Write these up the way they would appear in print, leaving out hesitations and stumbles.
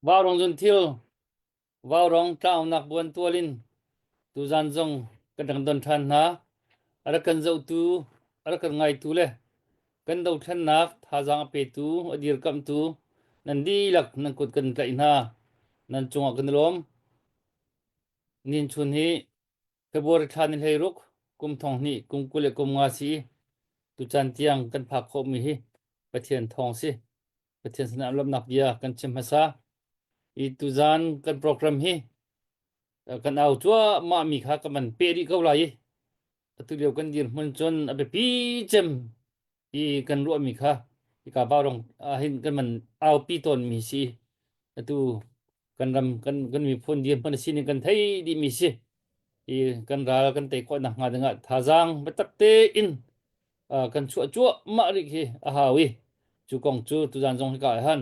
Vaurawng zunthil, vaurawng tlaunak buantual in tuzan zong kan rak don ṭhan hna. A rak kan zohtu, a rak kan ngaitu le kan dothlennak thazaang a petu, a dirkamhtu nan dihlak nan kut kan tlaih hna. Nan cungah kan i lawm. Ninchun hi February thla ni 16 kum thong hnih kum 25 si tucaan tiang kan phak khawhmi hi Pathian thawng si. Pathian sinah lawmhnak bia kan chim hmasa. I tuzan kan program hi kan au cuahmah mi kha ka man pe rih ko lai i atu lio kan dirhmun cun a biapi cem i kan ruahmi kha hika Vaurong ahhin kan man aupi tawnmi si. Atu kan ram kan kan miphun dirhmun a sining kan thei dihmi si. I kan ral kan tei khawh nakhnga dingah thazaang biatak tein kan chuah cuahmah rih khi a hau i cu kong cu tuzan zong hika ah han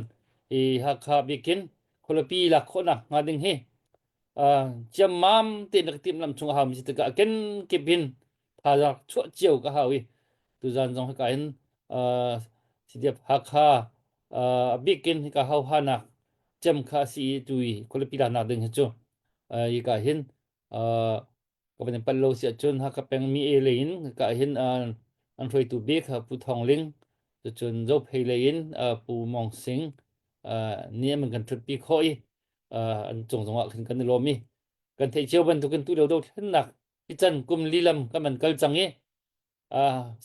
i Hakha bikin khualipi lak khawhnak hnga ding hi ciammam tein rak timhlamh chung a hau mi si tikah kenkip in thazaang chuah cio ka hau i tuzan zong hika hin CDF Hakha a bikin hika hauhanak cem kha a si i tu i khualipi laknak ding hi cu hika hin ka van in pal lo si ahcun Hakha peng mi e lei in ka hin an hruaitu bik Pu Thawng Ling cucun Zophei lei in Pu Mong Sing nih an kan ṭhutpi khawh i an cung zongah khin kan i lawm i kan theih cio bantukin tu lio dothlennak hi can kum lilam kan man kal cang i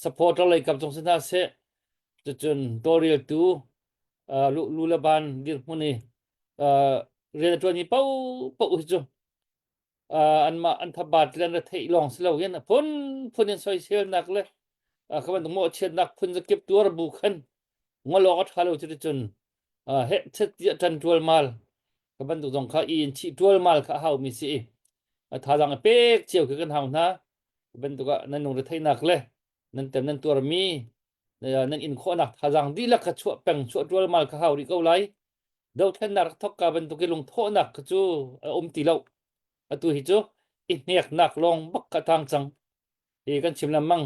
supporter lei kap zong si hna seh cucun tawlreltu lu le ban dirhmun i rian a ṭuanmi paohpaoh hi cu anmah an thabat le an retheih lawng si loin a phunphun in soiselnak le kha bantuk mawhchiatnak phun zakip tuar bu khan ngol awk a ṭha lo cuticun heh chet tiah ṭan ṭualmal kha bantuk zong kha i in chih ṭualmal kha a haumi si i a thazaang a pek cio khi kan hau hna bantuk ah nan lungretheihnak le nan tem nan tuarmi nan in khawhnak thazaang dihlak kha chuah peng chuah ṭualmal kha hau rih ko lai Dothlennak rak thawk ka bantuk i lungthawhnak kha cu a um ti lo. Atu hi cu i hneknak lawng bak kha tang cang. Hi kan chim lengmang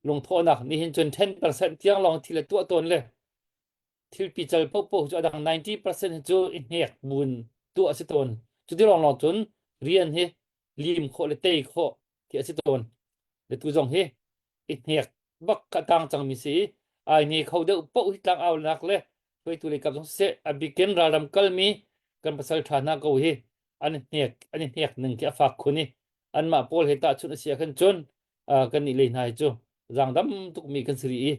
lungthawhnak nihin cun 10% tiang lawng thil a tuah tawn le thil pical paohpaoh cu a dang 90% hi cu i hnek buin tuah a si tawn. Cuti lawng lawng cun rian hi lim khawh le tei khawh ti a si tawn. Le tu zong hi i hnek bak kha tang cangmi si i ai ne kho deuh paoh hi tlangaunak le hruaitu lei kap zong siseh a bikin ralram kalmi kan pasal ṭha hna ko hi an hnek an i hnek ning khi a fak khun i anmah pawl he tahchunh a si ah khan cun kan nih lei hna hi cu zaangdam tukmi kan si rih i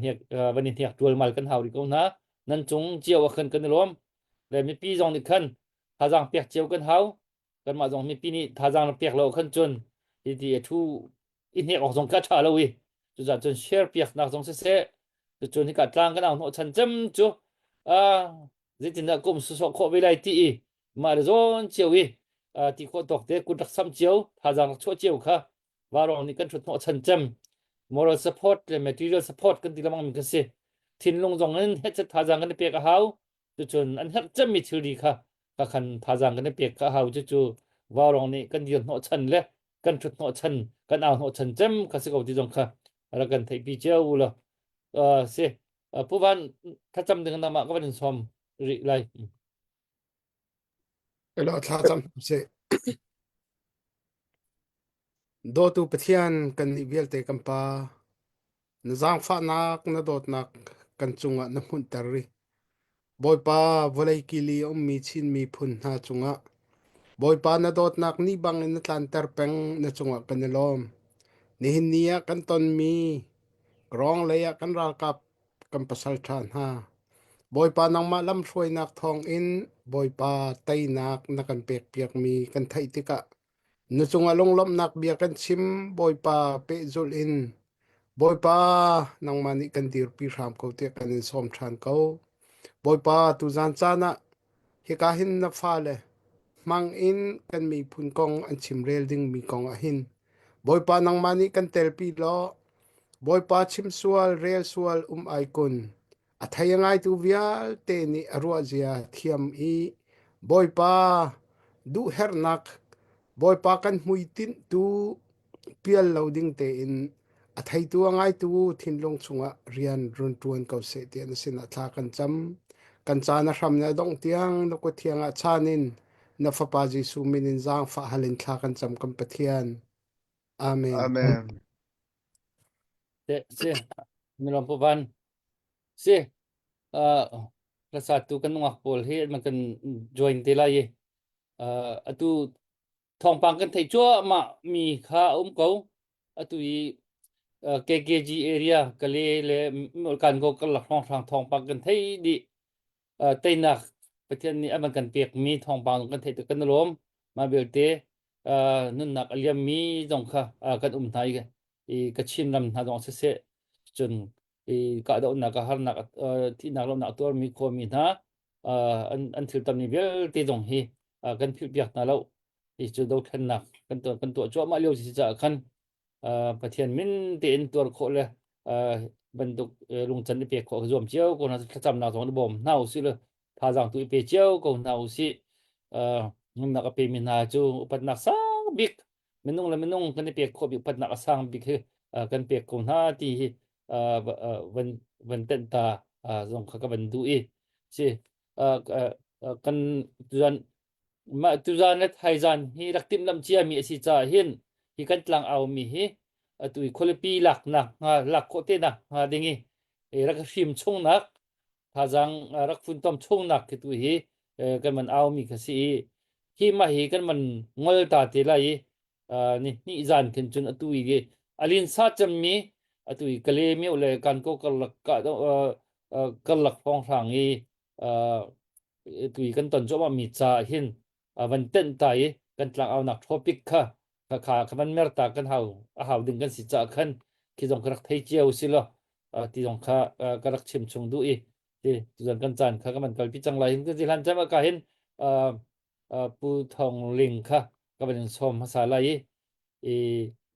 hnek van i hnek ṭualmal kan hau rih ko hna nan cung cio ah khan kan i lawm le mipi zong nih khan thazaang pek cio kan hau kanmah zong mipi nih thazaang pek lo khan cun hi ti a thu i hnek awk zong kha ṭha lo i cucaah cun share piaknak zong siseh cucun hika tlang kan au hnawh chan cem cu zeitindah kum sawsawh khawh ve lai ti i mah le zawn cio i ti khawh tawk te kut rak sam cio thazaang rak chuah cio kha varong nih kan ṭhut hnawh chan cem moral support le material support kan ti lengmang mi kan si thinlung zong in hetchet thazaang kan i pek a hau cucun an herh cemmi thilri kha ka khan thazaang kan i pek kha a hau cucu vaurong nih kan dir hnawh chan le kan ṭhut hnawh chan kan au hnawh chan cem kha si ko ti zong kha rak kan theihpi cio u law si Pu Van thlacam ding nangmah ka van in sawm rih lai. Elo thla cam sih. Dawtu Pathian kan nih vialte kan pa na zaangfahnak na dawtnak kan cungah na hmunhter rih. Bawipa vawlei kili a ummi Chin miphun hna cungah Bawipa na dawtnak ni bangin na tlanter peng na cungah kan i lawm. Nihin ni ah kan tonmi rawng lei ah kan ralkap kan pasalṭha hna. Bawipa nangmah lamhruainak thawngin Bawipa teinak na kan pekpiakmi kan theih tikah na cungah lunglawmhnak bia kan chim Bawipa pehzulh in Bawipa nangmah nih kan dirpi hram ko tiah kan in sawm ṭhan ko. Bawipa tuzan caan ah hika hin na fale hmang in kan miphun kong an chimrel dingmi kong ah hin Bawipa nangmah nih kan telpi law Bawipa chim sual rel sual um ai kun a thei a ngaitu vialte nih a ruahzia thiam i Bawipa duhherhnak Bawipa kan hmuitinh tu pial lo ding tein a theitu a ngaitu thinlung chungah rian run ṭuan ko seh tiah na sinah thla kan cam. Kan caan a hram le a dongh tiang na kut thiang ah chan in na Fapa Jesuh min in zaangfah hal in thla kan cam kan Pathian. Amen. Amen. Te si milom pu van si uh, hlasa tu kan nungak pawl hi man kan join te lai i uh, atu thawngpang kan theih cuahmah mi kha a um ko atu i uh, KKG area Kale le kan go karlak hrawnghrang thawngpang kan thei dih uh, teinak Pathian nih a van kan pekmi thawngpang kan theih tik kan i lawm mah belte uh, nunnak a liammi zong kha uh, kan um hna i, i Kachin ram hna zong siseh cun i kahdohnak a harnak uh, thihnak lohnak a tuarmi khuami hna uh, an, an thil tammi vialte zong hi uh, kan philh piak hna lo hi cu dothlennak kan tuah kan tuah cuahmah lio si caah khan uh, Pathian min tein tuar khawh le uh, bantuk uh, lungcan i pek khawh zuam cio ko hna thlacamnak zong i bawm hna usih le thazaang tu i pe cio ko hna usih uh, nunnak a pemi hna cu upatnak sang bik minung le minung kan i pek khawh bik upatnak a sang bik hi uh, kan pek ko hna ti hi uh, uh, van van tenh ta uh, zong kha ka van duh i si uh, uh, kan tuzan mah tuzan le thaizan hi rak timhlamh ciami a si caah hin hi kan tlang aumi hi atu i khualipi laknak hnga lak khawh te nak hnga ding i rak hrim chungnak thazaang rak funtom chungnak khi tu hi kan man aumi kha si i hi mah hi kan man ngol ta te lai i ni hnih zan khin cun atu i alin sa cemmi atu i Kale myo le Kankaw karlak ka karlak hrawnghrang i tui kan ton cuahmah mi ca hin van tenh ta i kan tlangaunak topic kha kha kha kha van mer ta kan hau a hau ding kan si ca khan khi zong ka rak thei cio si lo ti zong kha ka rak chim chung duh i ti tuzan kan caan kha ka man kalpi cang lai hin kan hlan cam ka hin Pu Thong Ling kha ka van in sawm hmasa lai i i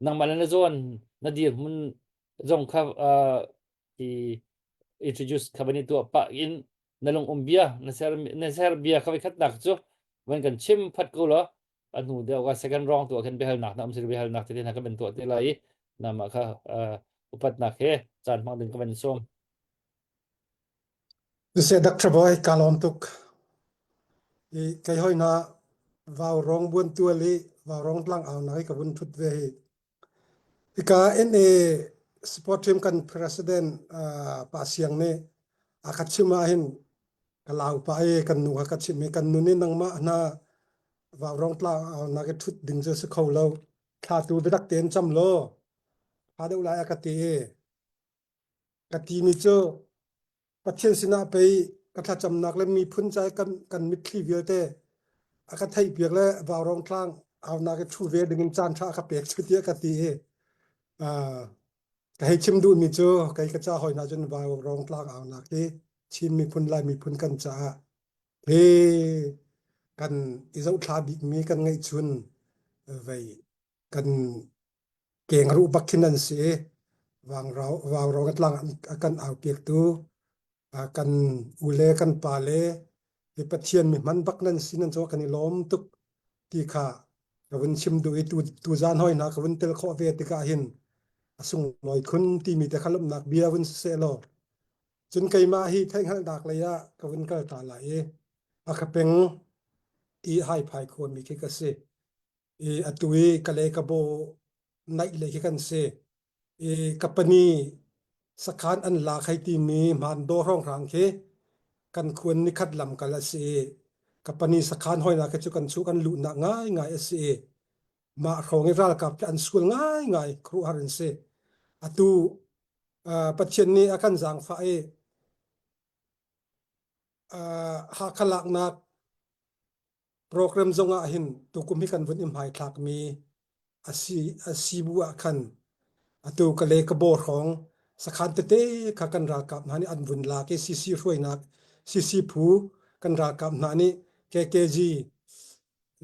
nangmah le na zawn na dirhmun zong kha i introduce kha van i tuah pah in na lung um bia na ser na ser bia kha khatnak cu van kan chim phat ko law a hnu deuh ka second round tu khan biahalnak na um si biahalnak te na ka van tuah te lai i nama kha upatnak he caan hmang ding ka van sawm Siseh Dr. Boy ka lawm tuk. I kei hoi na vau rong buan tual i vau rong tlang au na hi ka vun thut ve hi. Hika NA sport team kan president uh, Pa Siang nih a ka chim ahhin ka lau pah i kan nu kha ka chimh i kan nu nih nangmah hna vaurawng tlang nak i ṭhut ding cu si kho lo. Thla tu biatak tein cam law ṭha deuh lai a ka ti i ka timi cu Pathian sinah pei ka thlacamnak le miphun ca i kan, kan mitthli vialte a ka theihpiak le vaurawng tlang aunak i ṭhu ve dingin caan ṭha a ka pek cu tiah ka ti i uh, ka hei chim duhmi cu kei ka ca hawi hna cun vaurawng tlang aunak hi Chin miphun Lai miphun kan caah hi kan i zohthla bikmi kan ngeihchun vei kan kengruh bak khin an si i vaurawng tlang a kan aupiaktu kan u le kan pa le hi Pathian mi hman bak nan si nan cu kan i lawm tuk ti kha ka vun chim duh i tu tu zan hoi hna ka vun tel khawh ve tikah hin a sunglawi khun timi te kha lawmhnak bia vun siseh law cun keimah hi theihhngalhnak lei ah ka vun kal ta lai i a ka peng i haiphai khuami khi ka si i atu i Kalay Kabaw naih lei khi kan si i kapani sakhan an lak hei timi hmandaw hrawnghrang khi kan khuan nikhat lam kal a si i kapani sakhan hoinak khi cu kan chu kan luhnak ngaingai a si i mah hrawng i ralkap khi an sual ngaingai khuaruahhar an si atu uh, Pathian nih a kan zaangfah i uh, Hakha laknak Program zong ah hin tukum hi kan vun i hmaithlakmi a si, a si bu ah khan atu Kale Kabaw hrawng sakhan tete kha kan ralkap hna nih an vun lak i CC hruainak CC phu kan ralkap hna nih KKG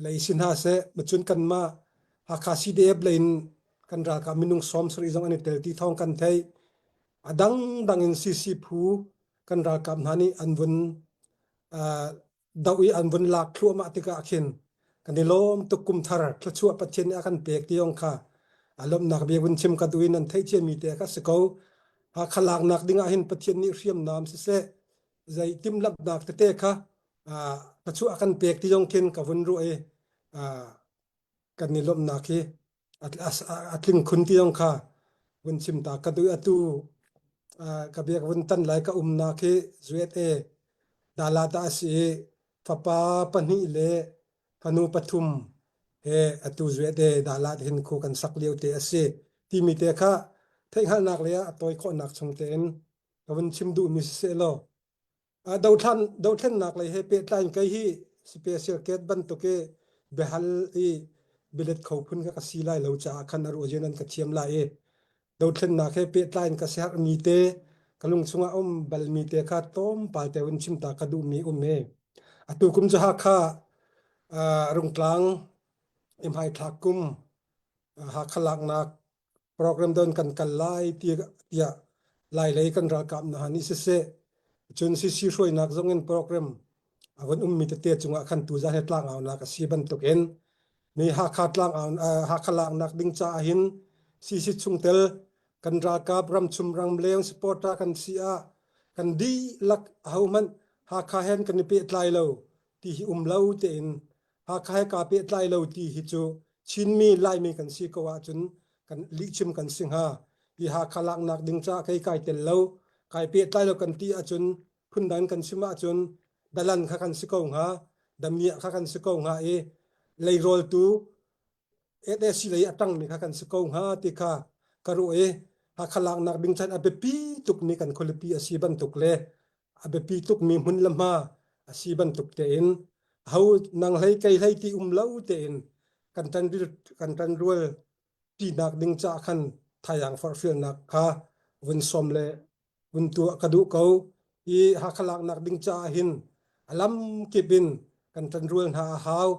lei si hna seh macun kanmah Hakha CDF lei in kan ralkap minung 70 zong an i tel ti thawng kan theih. A dangdang in CC phu kan ralkap hna nih an vun uh, doh i an vun lak thluahmah tikah khin kan i lawm tuk kum thar thluachuah Pathian nih a kan pek ti zong kha a lawmhnak bia vun chim ka duh in nan theih ciami te kha si ko. Hakha laknak ding ah hin Pathian nih hriamnam siseh. zei timhlamhnak tete kha thluachuah a kan pek ti zong khin ka vun ruah i kan i lawmhnak hi a tling khun ti zong kha vun chim ta ka duh atu ka bia ka vun tan lai ka umnak hi USA Dalat ah a si i fapa pahnih le fanu pathum he atu USA Dalat hin khu kan sak lio te a si timi te kha theihhngalhnak le a tawi khawhnak chung tein ka vun chim duhmi siseh law dothlan dothlennak lei he pehtlai in kei hi special case bantuk i biahal i bialet kho phun ka ka si lai lo caah khan a ruah nan ka thiam lai i dothlennak he pehtlai in ka siaherhmi te ka lung chungah um balmi te kha tlawmpal te vun chim ta ka duhmi um e atu kum cu Hakha Rungtlang i hmaithlak kum Hakha laknak program don kan kal lai tiah Lailei kan ralkap hna nih siseh cun CC hruainak zong in program a von ummi tete cungah khan tuzan he tlangaunak a si bantukin mi Hakha tlangau Hakha laknak ding caah hin CC chungtel kan ralkap ramchum ramleng supporter kan si ah kan dihlak ahohmanh Hakha hen kan i pehtlai lo ti hi um lo tein Hakha he kaa pehtlai lo ti hi cu Chinmi Laimi kan si ko ahcun kan lihchim kan si hnga. Hi Hakha laknak ding caah kei kai tel lo, kai pehtlai lo kan ti ahcun phundang kan chim ahcun dalan kha kan si ko hnga, damiah kha kan si ko hnga i leirawltu SAC lei a ṭangmi kha kan si ko hnga ti kha ka ruah i Hakha laknak ding chan a biapi tukmi kan khualipi a si bantuk le a biapi tukmi hmun le hma a si bantuk tein ho nang hlei kei hlei ti um lo tein kan ṭan kan ṭanrual ṭinak ding caah khan thayang forhfialnak kha vun sawm le vun tuah ka duh ko i Hakha laknak ding caah hin a lam kip in kan ṭanrual hna a hau.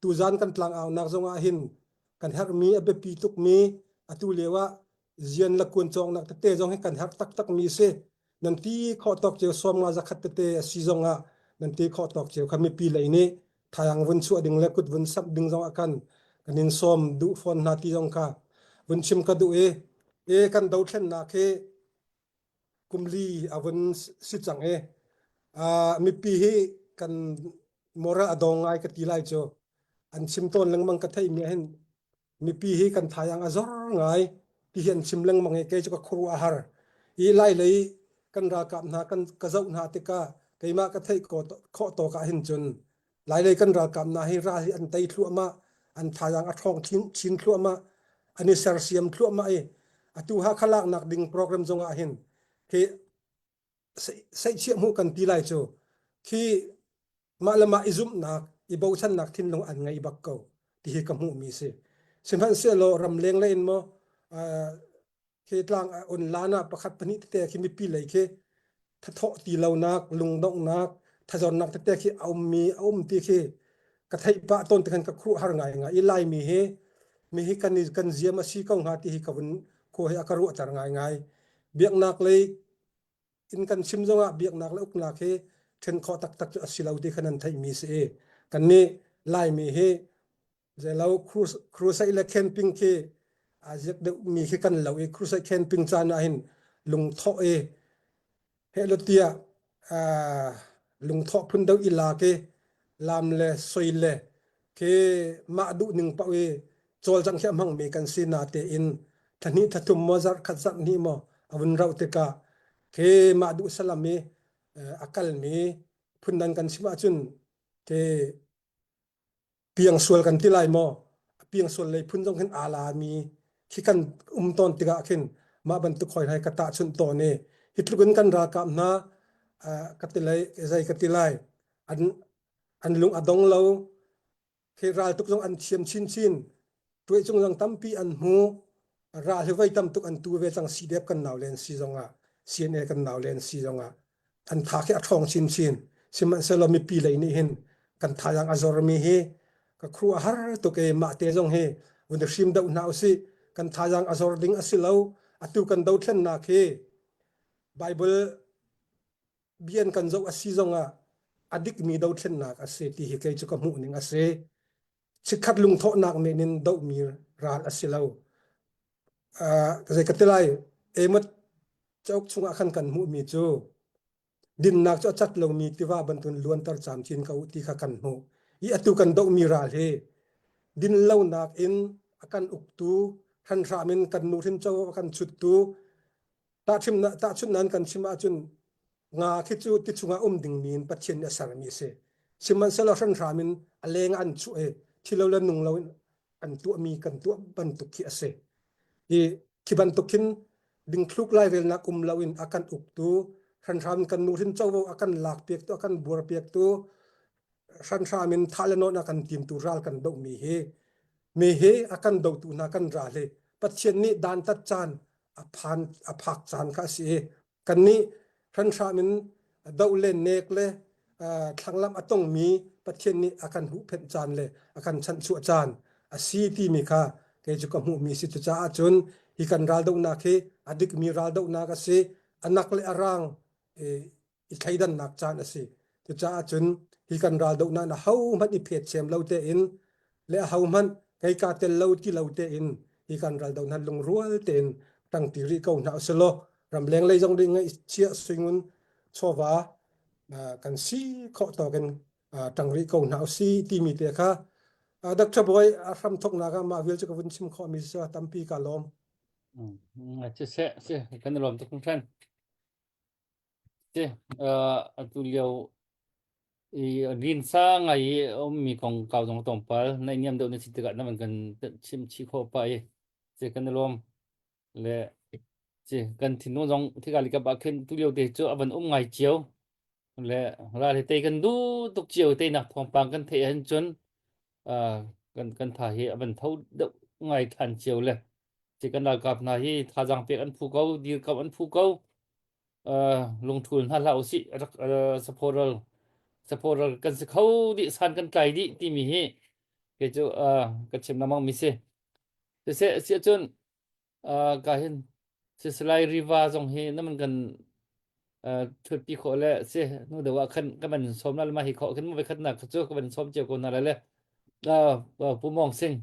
Tuzan kan tlangaunak zongah hin kan herhmi a biapi tukmi atu lio ah zian le kuan cawknak tete zong hi kan herh taktakmi si. Nan ti khawh tawk cio sawm nga zakhat tete a si zongah nan ti khawh tawk cio kha mipi lei nih thayang vun chuah ding le kut vun samh ding zongah khan kan in sawm duh fawn hna ti zong kha vun chim ka duh i e kan dothlennak hi kum li a vun si cang i mipi hi kan moral a dong ngai ka ti lai cu an chim tawn lengmang ka theih mi hin mipi hi kan thayang a zor ngai ti hi an chim lengmang i kei cu ka khuaruah a har i lai lei kan ralkap hna kan ka zoh hna tikah keimah ka theih khawh tawk ah hin cun Lailei kan ralkap hna hi ral hi an tei thluahmah, an thazaang a ṭhawng chin thluahmah, an i sersiam thluahmah i atu Hakha laknak ding program zong ah hin khi seihchiah hmuh kan ti lai cu khi mah le mah i zumhnak i bochannak thinlung an ngei bak ko ti hi ka hmuhmi si. Sihmanhsehlaw ramleng lei in maw khi tlang on lan ah pakhat pahnih tete khi mipi lei khi thathawh ti lonak lungdonghnak thazornak tete khi a ummi a um ti khi ka theih pah tawn te khan ka khuh har ngai ngai i laimi hi mi hi kan kan ziam a si ko hnga ti hi ka vun khua hi a ka ruahter ngai ngai biaknak lei in kan chim zongah biaknak le uknak hi then khawh taktak cu a si lo ti khan an theihmi si i kannih laimi hi Zeilo crusade le camping khi aa ziak deuhmi khi kan lo i crusade camping caan ah hin lungthawh i hehlo tiah lungthawh phun deuh i lak i lam le soi le khi mah duh ning paoh i cawlcangh khi a hmangmi kan si na tein thla hnih thla thum maw zarh khat zarh hnih maw a vun rauh tikah khi mah duh salam i a kalmi phundang kan chim ahcun khi piangsual kan ti lai maw a piangsual lei phun zong hin aa lami khi kan um tawn tikah khin mah bantuk hoi hai ka tahchunh tawn i hi tluk in kan ralkap hna ka ti lai zei ka ti lai an an lung a dong lo khi ral tuk zong an thiam chinchin tuai cung zong tampi an hmu ral hi voi tam tuk an tu ve cang CDF kan nau len si zongah CNA kan nau len si zongah an tha khi a ṭhawng chinchin sihmanhsehlaw mipi lei nih hin kan thazaang a zormi hi ka khru a har tuk e mah te zong hi vun i hrim deuh hna usih kan thazaang a zor ding a si lo atu kan dothlennak hi Bible bian kan zoh a si zongah a dikmi dothlennak a si ti hi kei cu ka hmuh ning a si chikkhat lungthawhnak men in dohmi ral a si lo uh, zei ka ti lai Amos cauk chungah khan kan hmuhmi cu. Dinnak cu a cat lomi tiva bantukin luanter camcin ko u ti kha kan hmuh. I atu kan dohmi ral hi dinlonak in a kan uktu, hranhram in kan nuhrin covo a kan chuttu, tahchunhnak kan chim ahcun nga khi cu ti chungah um dingmi in Pathian nih a sermi a si. Sihmanhsehlaw hranhram in a leng ah an chuah i thi lo le nung lo in an tuahmi kan tuah bantuk khi a si. Hi khi bantuk khin dingthluk lairelnak um loin a kan uktu, hranhram in kan nuhrin covo a kan lakpiaktu, a kan buarpiaktu, hranhram in thah le nawn a kan timtu ral kan dohmi hi mi hi a kan dotu hna kan ral hi Pathian nih dantat caan a phan a phak caan kha a si i kannih hranhram in doh le nek le thlanglamh a tongmi Pathian nih a kan huhphenh caan le a kan chanhchuah caan a si timi kha kei cu ka hmuhmi si. Cucaah cun hi kan raldohnak hi a dikmi raldohnak a si. A nak le a rang i thleidannak caan a si. Cucaah cun hi kan raldohnak in ahohmanh i phetchem lo tein le ahohmanh kei kaa tel lo ti lo tein hi kan raldohnak lungrual tein ṭangṭi rih ko hna usilaw ramleng lei zong nih ngaihchiah suingun chawva kan si khawh tawk in ṭang rih ko hna usi timi te kha Dr. Boy a hram thoknak ah mah vial cu ka vun chim khawhmi si tampi ka lawm. Siseh, si kan i lawm tuk hringhran. Si, atu lio i rinsa ngai i a ummi kongkau zong tlawmpal naihniam deuh na si tikah na van kan chim chih khawh pah i si kan i lawm. Le si kan thinlung zong thika likap ah khin tu lio te cu a van um ngai cio. Le ral hi tei kan duh tuk cio teinak thawngpang kan theih ahhin cun kan kan tha hi a van tho deuh ngai than cio le si kan ralkap hna hi thazaang pek an phu ko dirkamh an phu ko. Lungthul hna hlah usih rak supporter supporter kan si kho dih san kan tlai dih timi hi kei cu ka chim lengmang mi si siseh siah cun ka hin Sisalai Riva zong hi naman kan thutpi khawh le si nu deuh ah khan ka van sawm la ma hi khawh khin mo khat nak cu ka van sawm cio ko na le Pu Mong Sing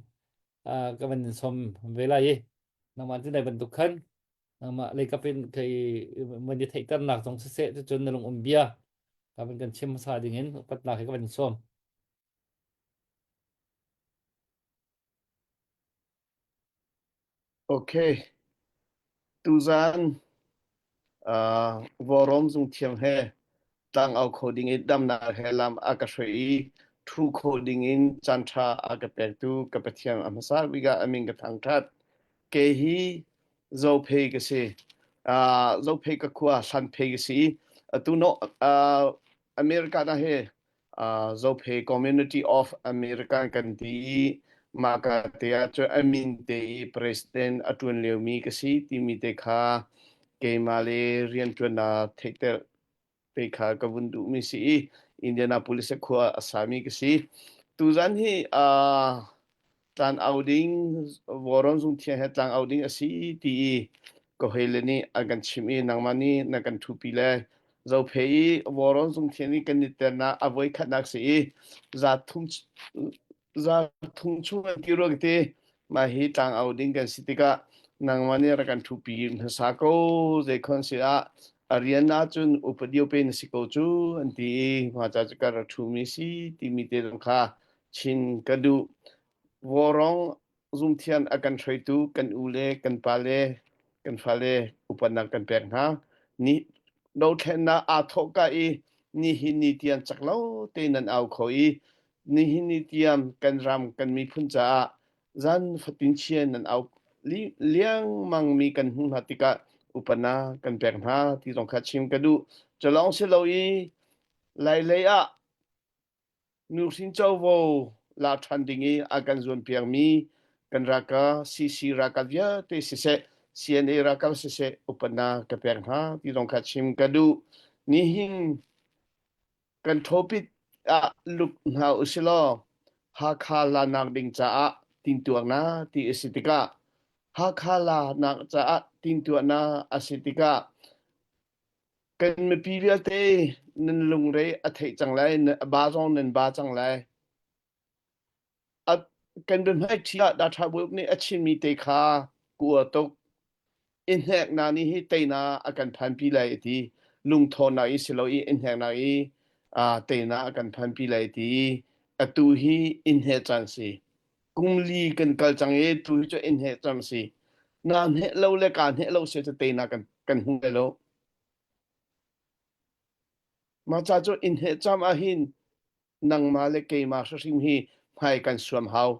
ka van sawm ve lai i nangmah tu nai bantuk khan nangmah leikap in thei man i theihternak zong siseh cucun na lung um bia ka van kan chim hmasa ding in upatnak he ka van sawm. Okay. Tuzan uh, Vawrawm zungthiam he tlangau kho ding in damnak he lam a ka hruai i thu kho ding in caanṭha a ka pektu ka Pathian a hmasa bik ah a min ka thangṭhat. Kei hi Zophei ka si. Uh, Zophei ka khua Hlanphei ka si. Atu no uh, America na he uh, Zophei Community of America kan ti i mah ka te ah cun a min te i president a ṭuan liomi ka si timi te kha keimah le rianṭuannak theihter te kha ka vun duhmi si i Indianapolis khua a sami ka si. Tuzan hi uh, tlan au ding Vawrawn zungthiang he tlang au ding a si ti i ka hawile nih an kan chimh i nangmah nih na kan ṭhupi le Zophe i Vawrawn zungthiang nih kan i ternak a voi khatnak si i za thum za thum chung an ti rua ka ti mah hi tlang au ding kan si tikah nangmah nih rak kan ṭhupi hmasa ko zeikhon si ah a rian ahcun upadi pe na si ko cu an ti i mah ca cu ka rak ṭhumi si timi te zong kha chin ka duh. Vawrong zungthian a kan hruaitu kan u le kan pa le kan fale upatnak kan pek hna. Ni dothlennak aa thawhka i nihin ni tiang cak lo tein nan au kho i nihin ni tiang kan ram kan miphun caah zan fatin chia nan au liangmang mi kan hmuh hna tikah upatnak kan pek hna ti zong kha chim ka duh. Cu lawng si lo i Lailei ah Nuhrin covo la ṭhan ding i a kan zuampiakmi kan ralkap CC ralkap vialte siseh, CNA ralkap siseh upatnak ka pek hna ti zong kha chim ka duh. Nihin kan topic ah luk hna usilaw Hakha lanak ding caah tintuaknak ti a si tikah Hakha lanak caah tintuahnak a si tikah Kan mipi vialte nan lungre a theih cang lai, a ba zong nan ba cang lai. A, kan biahmaiṭhi ah Datha Bawiuk nih a chimmi te kha kua tuk. I hneknak nih hi teina a kan phanpi lai a ti. Lungthawnnak i si lo i innheknak i teinak a kan phanpi lai ti i atu hi innheh caan si. Kum li kan kal cang i tu hi cu innheh caan si. Naa hneh lo le kaa hneh lo si cu teinak kan kan hmu lai lo. Mah ca cu innheh cam ahhin nangmah le keimah hrimhrim hi hmai kan suam hau.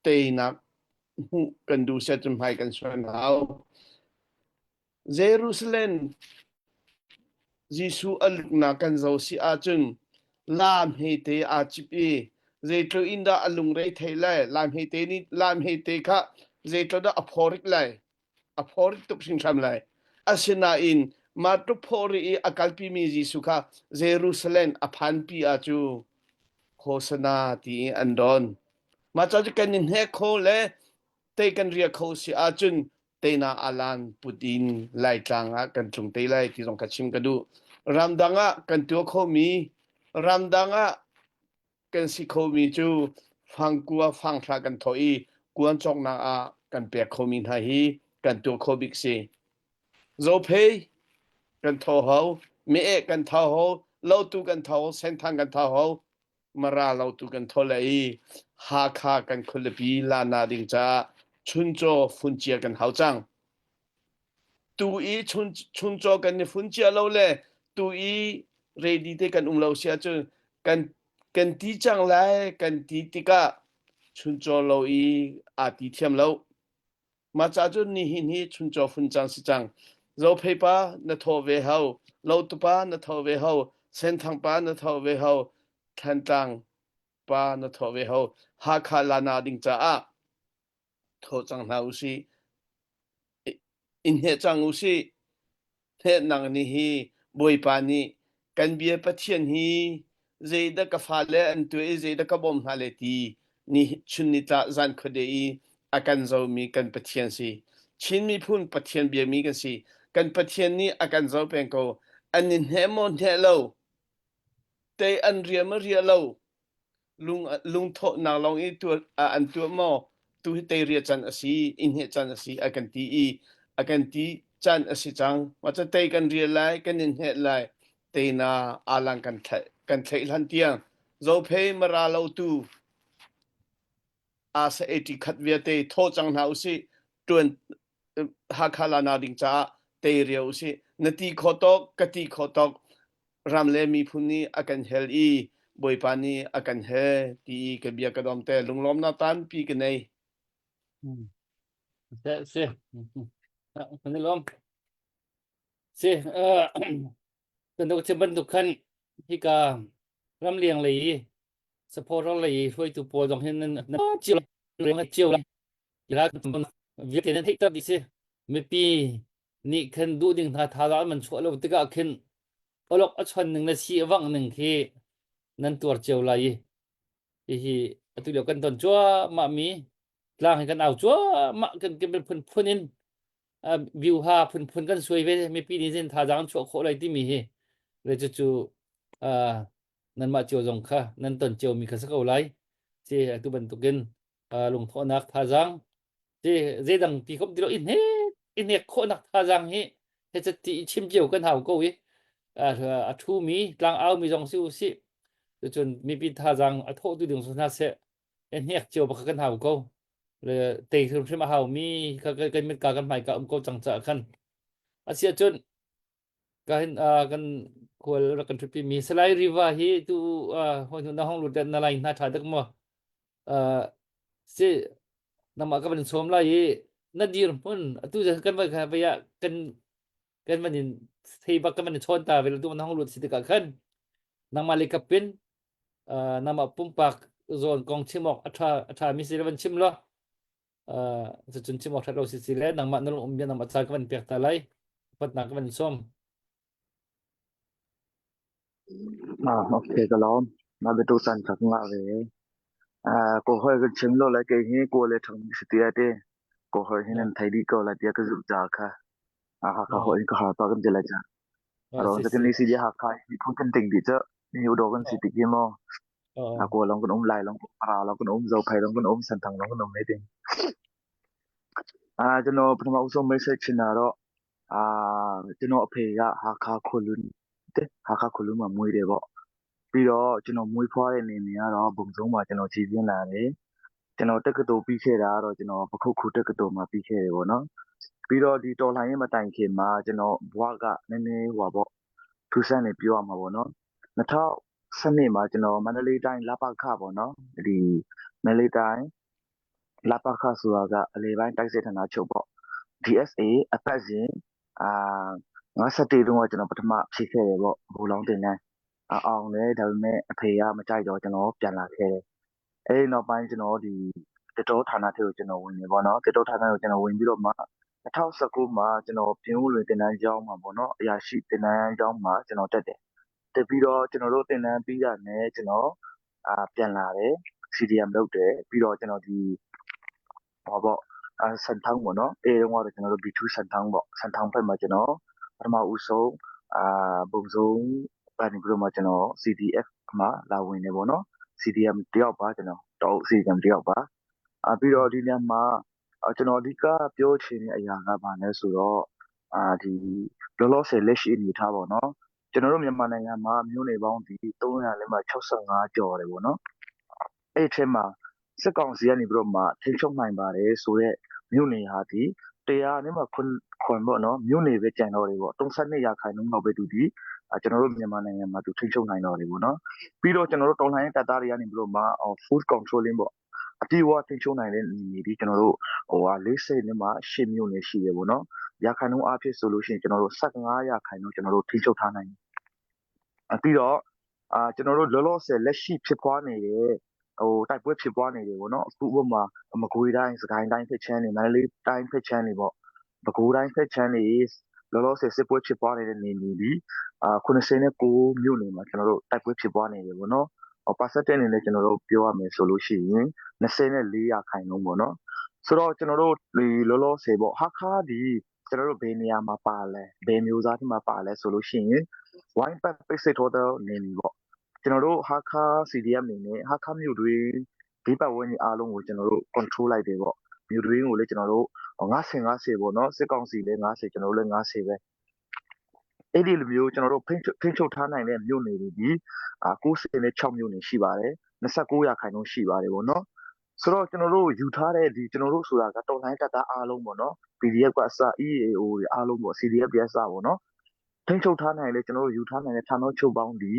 Teinak hmuh kan duh set cun hmai kan suam hau. Jerusalem Jesuh a luknak kan zoh si ahcun lam hmete aa cip i zeitluk in dah a lungre thei lai lam hmete nih lam hmete kha zeitluk dah a phawrik lai a phawrik tuk hringhran lai asinain mah tluk phawri i a kalpimi Jesuh kha Jerusalem a phanpi ah cu Hosana ti i an don mah ca cu kan i hnek kho le tei kan ria kho si ahcun teina alan put in Laitlang ah kan tlung te lai ti zong kha chim ka duh. Ramdang ah kan tuah khomi ramdang ah kan si khomi cu fangkua fanghra kan thawh i kuan cawknak ah kan pek khomi hna hi kan tuah kho bik si. Zophei kan tho ho, me-eh kan tho ho, lotu kan tho ho, senthang kan tho ho, Mara lotu kan tho le i Hakha kan khualipi lana ding caah chuncaw funcia kan hau cang. Tu i chun chuncaw kan i funcia lo le tu i ready te kan um lo si ahcun kan kan ti cang lai kan ti tikah chuncaw lo i aa ti thiam lo. Mah ca cun nihin hi chuncaw fun cang si cang. Zophei pa na thaw ve hau, Lotupa na thaw ve hau, Senthang pa na thaw ve hau, Thlantlang pa na thaw ve hau. Hakha lana ding caah thaw cang hna usih. In hne cang usih. Hneknak nih hi Bawipa nih kan bia Pathian hi zeidah ka fale an tuah i zeidah ka bawmh hna le ti ni chun nitla zan khuade i a kan zomi kan Pathian si. Chin miphun Pathian biami kan si. Kan Pathian nih a kan zo peng ko. An i hne maw hne lo, tei an ria maw ria lo, lung lungthawhnak lawng i tuah an tuah maw tu hi teiria can a si i hne can a si a kan ti i a kan ti can a si cang mah cu tei kan rial lai kan in hne lai teina alang kan thlaih kan thlaih hlan tiang zophei mara lo tu asa 80 khat vialte tho cang hna usih tuan Hakha lana ding caah tei ria usih na ti kho tawk ka ti kho tawk ram le miphun nih a kan hel i Bawipa nih a kan hel ti i ka bia ka dom te lunglawmnak tampi ka nei. Si, si. Kan i lawm. Si, kan dok chim bantuk khan hika ramliang lei i supporter lei i hruaitu pawl zong hin nan cio cio vialte nan theihter dih si. Mipi nih khan duh ding hna thazaang an chuah lo tikah khin awlok a chon ning le si a vangh ning khi nan tuar cio lai i hihi atu lio kan ton cuahmah mi tlang hi kan au cuahmah kan kan phunphun in view ha phunphun kan suai ve mipi nih zin thazaang an chuah khawh lai timi hi le cucu nanmah cio zong kha nan ton cio mi kha si ko lai si atu bantukin lungthawhnak thazaang ti zeidang ti khom ti lo i hnek i hnek khawhnak thazaang hi he ti chim cio kan hau ko i a thu mi tlang au mi zong si u si cun mipi thazaang a thawh tu ding su hna seh i hnek cio bak kan hau ko le tei hrimhrim a hau mi kha kan mit ka kan hmai ka um ko cang ca khan asia cun ka hin kan khual rak kan ṭhutpi mi Salai Riva hi tu hoi na hong lut na lai hna ṭha dak maw si nangmah ka van sawm lai i na dirhmun atu kan van kha vai ah kan kan van in thei bak kan van in chawn ta ve tu na hong lut si tikah khan nangmah le kapin nangmah pumpak zawn kong chim awk a ṭha a ṭha mi si le van chim law cucun chim awk ṭhat lo si si le nangmah na lung um bia nangmah ca ka van pek ta lai upatnak ka van sawm Ah, okay, ka lawm. Na biatu san kha ka ngah ve. Ah, ko hoi kan chim lo lai kei hi ko le thang si tia te. Ko hoi hin an thei dih ko lai tia ka zumh ca kha. Ah, Hakha hoi in ka har pa kan ti lai ca. Aro si sa kan si ni si dia Hakha hi phun kan ting dih cha. Ni udo kan si tik hi mo. A ko long kan um lai long para long kan um zo phai long kan um santhang long kan um ne ting. Ah, jano phnama usom message china ro. Ah, ကျွန်တော်အဖေကဟာခါခွလွန်းတဲ့ဟာခါခွလွန်းမှာမွေးတယ်ပေါ့ပြီးတော့ကျွန်တော်မွေးဖွားတဲ့နေနေကတော့ဘုံစုံမှာကျွန်တော်ခြေပြင်းလာတယ်ကျွန်တော်တက္ကသိုလ်ပြီးခဲ့တာကတော့ကျွန်တော်ပခုတ်ခုတက္ကသိုလ်မှာပြီးခဲ့တယ်ပေါ့နော်ပြီးတော့ဒီတော်လှန်ရေးမတိုင်ခင်မှာကျွန်တော်ဘွားကနည်းနည်းဟိုပါပေါ့ထူးဆန်းနေပြောရမှာပေါ့နော်2012မှာကျွန်တော်မန္တလေးတိုင်းလပခပေါ့နော်ဒီမန္တလေးတိုင်းလပခဆိုတာကအလေပိုင်းတိုက်စစ်ဌာနချုပ်ပေါ့ DSA အပတ်စဉ်အာ51တုန်းကကျွန်တော်ပထမဖြည့်ခဲ့တယ်ပေါ့ဘူလောင်းတင်တန်းအောင်တယ်ဒါပေမဲ့အဖေကမကြိုက်တော့ကျွန်တော်ပြန်လာခဲ့တယ်အဲဒီနောက်ပိုင်းကျွန်တော်ဒီတတော်ဌာနထဲကိုကျွန်တော်ဝင်နေပေါ့နော်တတော်ဌာနကိုကျွန်တော်ဝင်ပြီးတော့မှ2019မှာကျွန်တော်ပြင်ဦးလွင်တင်တန်းကျောင်းမှာပေါ့နော်အရာရှိတင်တန်းကျောင်းမှာကျွန်တော်တက်တယ်တက်ပြီးတော့ကျွန်တော်တို့တင်တန်းပြီးတာနဲ့ကျွန်တော်အာပြန်လာတယ် CDM လုပ်တယ်ပြီးတော့ကျွန်တော်ဒီဟောပေါ့ အာစန်ထောင်းပေါ့နော်အဲတုန်းကတော့ကျွန်တော်တို့ B2 စန်ထောင်းပေါ့စန်ထောင်းဘက်မှာကျွန်တော်ပထမဦးဆုံးအာပုံစုံကနေပြီးတော့မှကျွန်တော် CDF မှာလာဝင်နေပေါ့နော် CDM တယောက်ပါကျွန်တော်တော့ CDM တယောက်ပါအာပြီးတော့ဒီညမှာကျွန်တော်အဓိကပြောချင်တဲ့အရာကဘာလဲဆိုတော့အာဒီလောလောဆယ်လက်ရှိအနေထားပေါ့နော်ကျွန်တော်တို့မြန်မာနိုင်ငံမှာမြို့နယ်ပေါင်းဒီ365ကျော်တယ်ပေါ့နော်အဲ့ဒီထဲမှာစစ်ကောင်စီကနေပြီးတော့မှထိန်းချုပ်နိုင်ပါတယ်ဆိုတော့မြို့နယ်ဟာဒီတရားနဲ့မှခွန်ခွန်ပေါ့နော်မြို့နယ်ပဲကြံတော့တယ်ပေါ့32ရာခိုင်နှုန်းလောက်ပဲသူဒီကျွန်တော်တို့မြန်မာနိုင်ငံမှာသူထိန်းချုပ်နိုင်တော့တယ်ပေါ့နော်ပြီးတော့ကျွန်တော်တို့တော်လှန်ရေးတပ်သားတွေကနေပြီးတော့မှ food controlling ပေါ့အပြည့်အဝထိန်းချုပ်နိုင်တဲ့နေဒီကျွန်တော်တို့ဟိုဟာ40နဲ့မှ8မြို့နယ်ရှိတယ်ပေါ့နော်ရာခိုင်နှုန်းအဖြစ်ဆိုလို့ရှိရင်ကျွန်တော်တို့15ရာခိုင်နှုန်းကျွန်တော်တို့ထိန်းချုပ်ထားနိုင်တယ်ပြီးတော့အာကျွန်တော်တို့လောလောဆယ်လက်ရှိဖြစ်ပွားနေတဲ့ဟိုတိုက်ပွဲဖြစ်ပွားနေတယ်ပေါ့နော်အခုဥပမာမကွေးတိုင်းစကိုင်းတိုင်းဖက်ချမ်းတွေမန္တလေးတိုင်းဖက်ချမ်းတွေပေါ့ပဲခူးတိုင်းဖက်ချမ်းတွေလောလောဆယ်စစ်ပွဲဖြစ်ပွားနေတဲ့နေနေဒီအာ89မြို့နယ်မှာကျွန်တော်တို့တိုက်ပွဲဖြစ်ပွားနေတယ်ပေါ့နော်ဟို percentage အနေနဲ့ကျွန်တော်တို့ပြောရမယ်ဆိုလို့ရှိရင်24ရာခိုင်နှုန်းပေါ့နော်ဆိုတော့ကျွန်တော်တို့ဒီလောလောဆယ်ပေါ့ဟာခါဒီကျွန်တော်တို့ဘယ်နေရာမှာပါလဲဘယ်မျိုးသားတွေမှာပါလဲဆိုလို့ရှိရင်ဝိုင်းပတ်ပိတ်စိတ်ထောတဲ့နေနေပေါ့ကျွန်တော်တို့ဟာခါ CDM အနေနဲ့ဟာခါမြို့တွေဒီပတ်ဝန်းကျင်အားလုံးကိုကျွန်တော်တို့ control လိုက်တယ်ပေါ့မြို့တွင်းကိုလည်းကျွန်တော်တို့50 50ပေါ့နော်စစ်ကောင်စီလည်း50ကျွန်တော်တို့လည်း50ပဲအဲ့ဒီလိုမျိုးကျွန်တော်တို့ဖိထိန်းချုပ်ထားနိုင်တဲ့မြို့နယ်တွေဒီအာ96မြို့နယ်ရှိပါတယ်29ရာခိုင်နှုန်းရှိပါတယ်ပေါ့နော်ဆိုတော့ကျွန်တော်တို့ယူထားတဲ့ဒီကျွန်တော်တို့ဆိုတာကတော်လိုင်းတပ်သားအားလုံးပေါ့နော် PDF ကအစ EAO တွေအားလုံးပေါ့ CDF တွေအစပေါ့နော်ထိန်းချုပ်ထားနိုင်လေကျွန်တော်တို့ယူထားနိုင်တဲ့ဌာနချုပ်ပေါင်းဒီ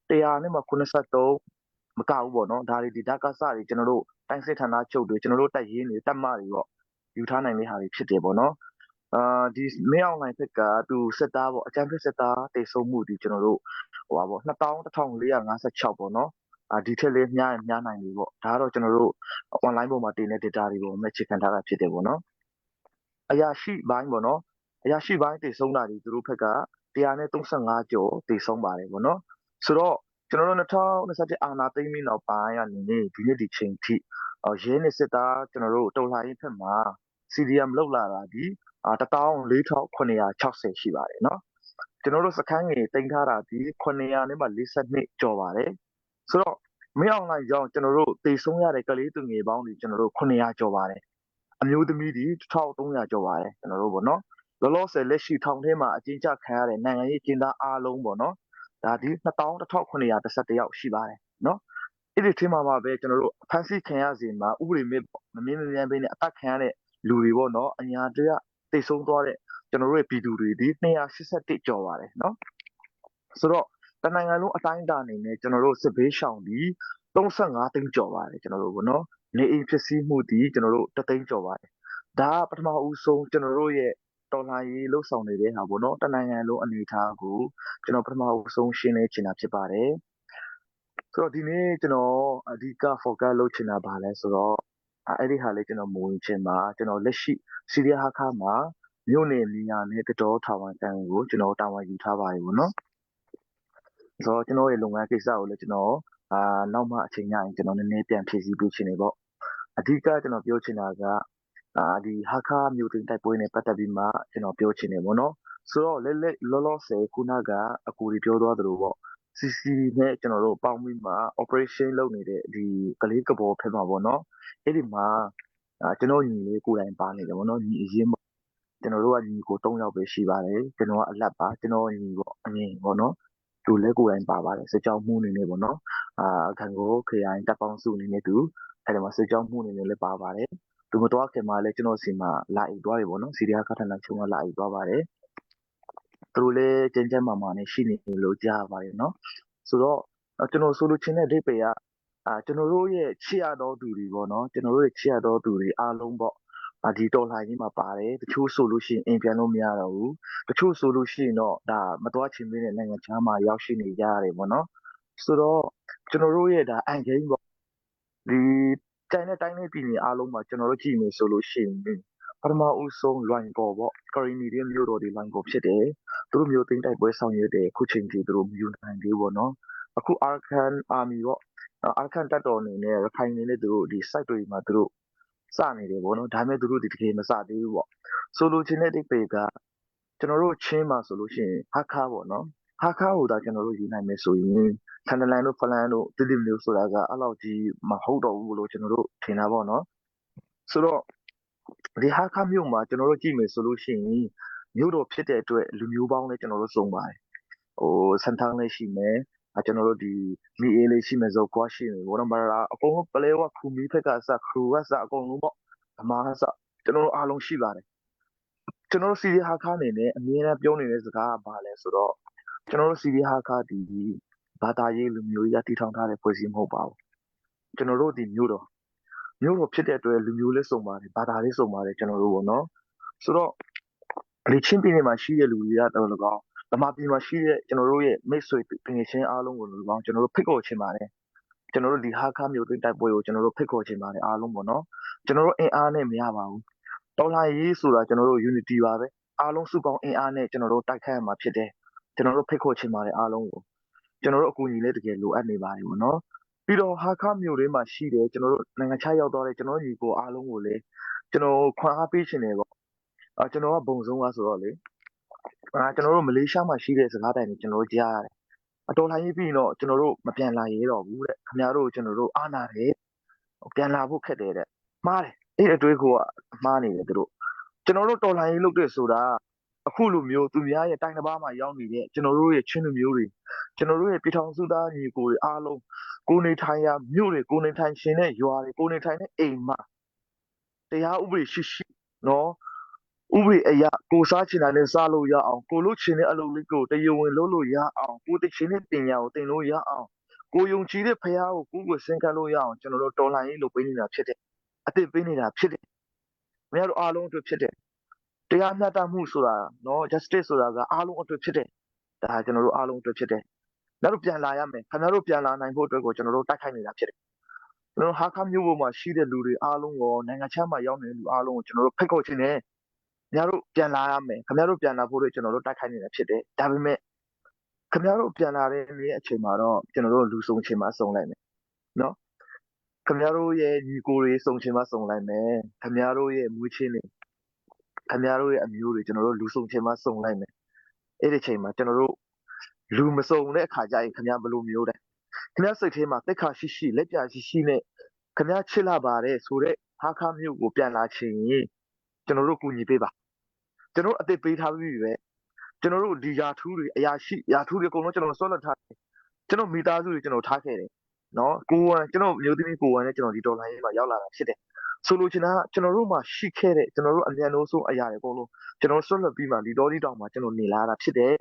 100နဲ့မှ83မကဘူးပေါ့နော်ဒါတွေဒီဓာတ်ကစတွေကျွန်တော်တို့တိုင်းစစ်ဌာနချုပ်တွေကျွန်တော်တို့တက်ရင်းတွေတက်မတွေပေါ့ယူထားနိုင်တဲ့ဟာတွေဖြစ်တယ်ပေါ့နော်အာဒီမင်းအွန်လိုင်းဖက်ကသူစစ်သားပေါ့အကြမ်းဖက်စစ်သားတေဆုံးမှုဒီကျွန်တော်တို့ဟိုပါပေါ့21456ပေါ့နော်အာဒီထက်လေးများရင်များနိုင်ပြီပေါ့ဒါကတော့ကျွန်တော်တို့ online ပေါ်မှာတင်တဲ့ data တွေပေါ်မှာအခြေခံထားတာဖြစ်တယ်ပေါ့နော်အရာရှိပိုင်းပေါ့နော်အရာရှိပိုင်းတည်ဆုံးတာဒီသူတို့ဘက်က135ကျော်တည်ဆုံးပါတယ်ပေါ့နော်ဆိုတော့ကျွန်တော်တို့2021အာဏာသိမ်းပြီးနောက်ပိုင်းကနေဒီနေ့ဒီချိန်ထိရဲနေစစ်သားကျွန်တော်တို့တော်လှန်ရေးဖက်မှာ CDM လောက်လာတာဒီ14960ရှိပါတယ်နော်ကျွန်တော်တို့စခန်းငယ်တင်ထားတာဒီ900နဲ့မှ42ကျော်ပါတယ်ဆိုတော့မင်းအွန်လိုင်းကြောင့်ကျွန်တော်တို့တေဆုံးရတဲ့ကလေးသူငယ်ပေါင်းတွေကျွန်တော်တို့900ကျော်ပါတယ်အမျိုးသမီးတွေ1300ကျော်ပါတယ်ကျွန်တော်တို့ပေါ့နော်လောလောဆယ်လက်ရှိထောင်ထဲမှာအကျဉ်းချခံရတဲ့နိုင်ငံရေးကျင်းသားအားလုံးပေါ့နော်ဒါဒီ21911ယောက်ရှိပါတယ်နော်အဲ့ဒီထင်းမှာပါပဲကျွန်တော်တို့ဖန်ဆီးခံရစီမှာဥပဒေမဲ့မမြင်မမြန်ပဲနဲ့အသက်ခံရတဲ့လူတွေပေါ့နော်အညာတရတိတ်ဆုံးသွားတဲ့ကျွန်တော်တို့ရဲ့ပြည်သူတွေဒီ281ကျော်ပါတယ်နော်ဆိုတော့တနိုင်ငံလုံးအတိုင်းအတာအနေနဲ့ကျွန်တော်တို့စစ်ဘေးရှောင်ဒီ35သိန်းကျော်ပါတယ်ကျွန်တော်တို့ပေါ့နော်နေအိမ်ဖြစ်စီမှုဒီကျွန်တော်တို့3သိန်းကျော်ပါတယ်ဒါကပထမဦးဆုံးကျွန်တော်တို့ရဲ့တော်လှန်ရေးလှုပ်ဆောင်နေတဲ့ဟာပေါ့နော်တနိုင်ငံလုံးအနေအထားကိုကျွန်တော်ပထမဦးဆုံးရှင်းလင်းချင်တာဖြစ်ပါတယ်ဆိုတော့ဒီနေ့ကျွန်တော်အဓိက focus လုပ်ချင်တာဘာလဲဆိုတော့အဲ့ဒီဟာလေးကျွန်တော်မဝင်ချင်ပါကျွန်တော်လက်ရှိစီရီယာဟာခါမှာမြို့နယ်နေရာနဲ့တတော်ထောင်ဝန်တန်းကိုကျွန်တော်တာဝန်ယူထားပါတယ်ပေါ့နော်ဆိုတော့ကျွန်တော်ရဲ့လုပ်ငန်းကိစ္စကိုလည်းကျွန်တော်အာနောက်မှအချိန်ရရင်ကျွန်တော်နည်းနည်းပြန်ဖြည့်ဆည်းပေးချင်နေပေါ့အဓိကကျွန်တော်ပြောချင်တာကအာဒီဟာခါမြို့တင်တိုက်ပွဲနဲ့ပတ်သက်ပြီးမှကျွန်တော်ပြောချင်တယ်ပေါ့နော်ဆိုတော့လက်လက်လောလောဆယ်ခုနကအကူတွေပြောသွားသလိုပေါ့ CC နဲ့ကျွန်တော်တို့ပေါင်းပြီးမှ operation လုပ်နေတဲ့ဒီကလေးကဘောဖက်မှာပေါ့နော်အဲ့ဒီမှာအာကျွန်တော်ညီလေးကိုယ်တိုင်ပါနေတယ်ပေါ့နော်ညီအရင်ပေါ့ ကျွန်တော်တို့ကညီကို၃ယောက်ပဲရှိပါတယ်ကျွန်တော်ကအလတ်ပါကျွန်တော်ညီပေါ့အငယ်ပေါ့နော်သူလည်းကိုယ်တိုင်ပါပါတယ်စစ်ကြောင်းမှုအနေနဲ့ပေါ့နော်အာခံကိုခရိုင်တပ်ပေါင်းစုအနေနဲ့သူအဲ့ဒီမှာစစ်ကြောင်းမှုအနေနဲ့လည်းပါပါတယ်သူမသွားခင်မှာလည်းကျွန်တော်စီမှာလာအိတ်သွားတယ်ပေါ့နော်စီရီယာခထနာချုံကလာအိတ်သွားပါတယ်သူတို့လည်းကျန်းကျန်းမာမာနဲ့ရှိနေလို့ကြားပါတယ်နော်ဆိုတော့ကျွန်တော်ဆိုလိုချင်တဲ့အဓိပ္ပာယ်ကအာကျွန်တော်တို့ရဲ့ချစ်ရသောသူတွေပေါ့နော်ကျွန်တော်တို့ရဲ့ချစ်ရသောသူတွေအားလုံးပေါ့အာဒီတော်လှန်ရေးမှာပါတယ်တချို့ဆိုလို့ရှိရင်အိမ်ပြန်လို့မရတော့ဘူးတချို့ဆိုလို့ရှိရင်တော့ဒါမသွားချင်သေးတဲ့နိုင်ငံခြားမှာရောက်ရှိနေကြရတယ်ပေါ့နော်ဆိုတော့ကျွန်တော်တို့ရဲ့ဒါ end game ပေါ့ ဒီတိုင်းနဲ့တိုင်းနဲ့ပြည်နယ်အားလုံးမှာကျွန်တော်တို့ကြည့်မယ်ဆိုလို့ရှိရင်ပထမဦးဆုံးလွိုင်ကော်ပေါ့ကရင်နီရဲ့မြို့တော်ဒီလွိုင်ကော်ဖြစ်တယ်သူတို့မျိုးသိမ်းတိုက်ပွဲဆောင်ရွက်တယ်အခုချိန်ထိသူတို့မယူနိုင်သေးဘူးပေါ့နော်အခု Arakan Army ပေါ့ Arakan တပ်တော်အနေနဲ့ရခိုင်အနေနဲ့သူတို့ဒီ site တွေမှာသူတို့စနေတယ်ပေါ့နော်ဒါပေမဲ့သူတို့ဒီတကယ်မစသေးဘူးပေါ့ဆိုလိုချင်တဲ့အိပေက ကျွန်တော်တို့ချင်းမှာဆိုလို့ရှိရင်ဟာခါပေါ့နော်ဟာခါကိုဒါကျွန်တော်တို့ယူနိုင်မယ်ဆိုရင်ထန်တလန်တို့ဖလန်တို့တိတိမျိုးဆိုတာကအဲ့လောက်ကြီးမဟုတ်တော့ဘူးလို့ကျွန်တော်တို့ထင်တာပေါ့နော်ဆိုတော့ဒီဟာခါမြို့မှာကျွန်တော်တို့ကြည့်မယ်ဆိုလို့ရှိရင်မြို့တော်ဖြစ်တဲ့အတွက်လူမျိုးပေါင်းလည်းကျွန်တော်တို့စုံပါတယ်ဟိုဆန်ထန်းလည်းရှိမယ်အကျွန်တော်တို့ဒီမီအေးလေးရှိမယ်ဇောကွာရှိမယ်ဘောနော်မရာအကုန်လုံးပလဲဝခူမီဖက်ကစခရူကစအကုန်လုံးပေါ့အမားစကျွန်တော်တို့အားလုံးရှိပါတယ် ကျွန်တော်တို့စီဒီဟာခါအနေနဲ့အမြဲတမ်းပြောနေတဲ့စကားကဘာလဲဆိုတော့ကျွန်တော်တို့စီဒီဟာခါဒီဘာသာရေးလူမျိုးကြီးတည်ထောင်ထားတဲ့ဖွဲ့စည်းမဟုတ်ပါဘူးကျွန်တော်တို့ဒီမျိုးတော်မျိုးတော်ဖြစ်တဲ့အတွက်လူမျိုးလေးစုံပါတယ်ဘာသာလေးစုံပါတယ်ကျွန်တော်တို့ပေါ့နော်ဆိုတော့ဒီချင်းပြည်နယ်မှာရှိတဲ့လူတွေကတော့၎င်းဗမာပြည်မှာရှိတဲ့ကျွန်တော်တို့ရဲ့မိတ်ဆွေသူငယ်ချင်းအားလုံးကို၎င်းကျွန်တော်တို့ဖိတ်ခေါ်ချင်ပါတယ်ကျွန်တော်တို့ဒီဟာခါမျိုးတွေတိုက်ပွဲကိုကျွန်တော်တို့ဖိတ်ခေါ်ချင်ပါတယ်အားလုံးပေါ့နော်ကျွန်တော်တို့အင်အားနဲ့မရပါဘူး တော်လှန်ရေးဆိုတာကျွန်တော်တို့ unity ပါပဲအားလုံးစုပေါင်းအင်အားနဲ့ကျွန်တော်တို့တိုက်ခိုက်ရမှာဖြစ်တယ်ကျွန်တော်တို့ဖိတ်ခေါ်ချင်ပါတယ်အားလုံးကိုကျွန်တော်တို့အကူအညီလည်းတကယ်လိုအပ်နေပါတယ်ပေါ့နော်ပြီးတော့ဟာခမြို့တွေမှာရှိတယ်ကျွန်တော်တို့နိုင်ငံခြားရောက်သွားတဲ့ကျွန်တော်ညီကိုအားလုံးကိုလည်းကျွန်တော်ခွန်အားပေးချင်တယ်ပေါ့အာကျွန်တော်ကဘုံဆုံးကဆိုတော့လေအာကျွန်တော်တို့မလေးရှားမှာရှိတဲ့စကားတိုင်တွေကျွန်တော်တို့ကြားရတယ်အတော်လှန်ရေးပြီးရင်တော့ကျွန်တော်တို့မပြန်လာရဲတော့ဘူးတဲ့ခင်ဗျားတို့ကျွန်တော်တို့အားနာတယ်ပြန်လာဖို့ခက်တယ်တဲ့မှားတယ် အဲ့အတွေးကိုကမှားနေတယ်သူတို့ကျွန်တော်တို့တော်လှန်ရေးလုပ်တဲ့ဆိုတာအခုလိုမျိုးသူများရဲ့တိုင်းတစ်ပါးမှာရောက်နေတဲ့ကျွန်တော်တို့ရဲ့ချင်းလူမျိုးတွေကျွန်တော်တို့ရဲ့ပြည်ထောင်စုသားညီကိုတွေအားလုံးကိုနေထိုင်ရာမြို့တွေကိုနေထိုင်ရှင်တဲ့ရွာတွေကိုနေထိုင်တဲ့အိမ်မှာတရားဥပဒေရှိရှိနော်ဥပဒေအရကိုစားချင်တာနဲ့စားလို့ရအောင်ကိုလို့ချင်တဲ့အလုပ်လေးကိုတရားဝင်လုပ်လို့ရအောင်ကိုသိချင်တဲ့ပညာကိုသင်လို့ရအောင်ကိုယုံကြည်တဲ့ဖရားကိုကိုကိုစင်ကပ်လို့ရအောင်ကျွန်တော်တို့တော်လှန်ရေးလုပ်ပေးနေတာဖြစ်တယ် အသစ်ပေးနေတာဖြစ်တယ်။မင်းတို့အားလုံးအတွက်ဖြစ်တယ်။တရားမျှတမှုဆိုတာနော် justice ဆိုတာကအားလုံးအတွက်ဖြစ်တယ်။ဒါကျွန်တော်တို့အားလုံးအတွက်ဖြစ်တယ်။နောက်တို့ပြန်လာရမယ်။ခင်ဗျားတို့ပြန်လာနိုင်ဖို့အတွက်ကိုကျွန်တော်တို့တိုက်ခိုက်နေတာဖြစ်တယ်။ကျွန်တော်ဟာခါမျိုးပေါ်မှာရှိတဲ့လူတွေအားလုံးကိုနိုင်ငံခြားမှာရောက်နေတဲ့လူအားလုံးကိုကျွန်တော်တို့ဖိတ်ခေါ်ခြင်းနဲ့ခင်ဗျားတို့ပြန်လာရမယ်။ခင်ဗျားတို့ပြန်လာဖို့အတွက်ကျွန်တော်တို့တိုက်ခိုက်နေတာဖြစ်တယ်။ဒါပေမဲ့ခင်ဗျားတို့ပြန်လာတဲ့နေ့အချိန်မှာတော့ကျွန်တော်တို့လူစုံချိန်မှာစုံလိုက်မယ်နော် ခင်ဗျားတို့ရဲ့ညီကိုတွေစုံချင်မှစုံလိုက်မယ်ခင်ဗျားတို့ရဲ့မွေးချင်းတွေခင်ဗျားတို့ရဲ့အမျိုးတွေကျွန်တော်တို့လူစုံချင်မှစုံလိုက်မယ်အဲ့ဒီချိန်မှာကျွန်တော်တို့လူမစုံတဲ့အခါကျရင်ခင်ဗျားဘယ်လိုမျိုးလဲခင်ဗျားစိတ်ထဲမှာတက်ခါရှိရှိလက်ပြရှိရှိနဲ့ခင်ဗျားချစ်လာပါတယ်ဆိုတော့ဟာခါမျိုးကိုပြန်လာချင်ရင်ကျွန်တော်တို့ကူညီပေးပါကျွန်တော်အသက်ပေးထားပြီးပြီပဲကျွန်တော်တို့ဒီယာထူးတွေအရာရှိယာထူးတွေအကုန်လုံးကျွန်တော်ဆွတ်လွတ်ထားတယ်ကျွန်တော်မိသားစုတွေကျွန်တော်ထားခဲ့တယ် နော်ကိုဝမ်ကျွန်တော်မျိုးသမီးကိုဝမ်နဲ့ကျွန်တော်ဒီတော်လိုင်းရေးမှာရောက်လာတာဖြစ်တယ်ဆိုလိုချင်တာကကျွန်တော်တို့မှာရှိခဲ့တဲ့ကျွန်တော်တို့အမြန်လို့ဆုံးအရာတွေအကုန်လုံးကျွန်တော်ဆွတ်လွတ်ပြီးမှဒီတော်ဒီတောင်မှာကျွန်တော်နေလာတာဖြစ်တယ်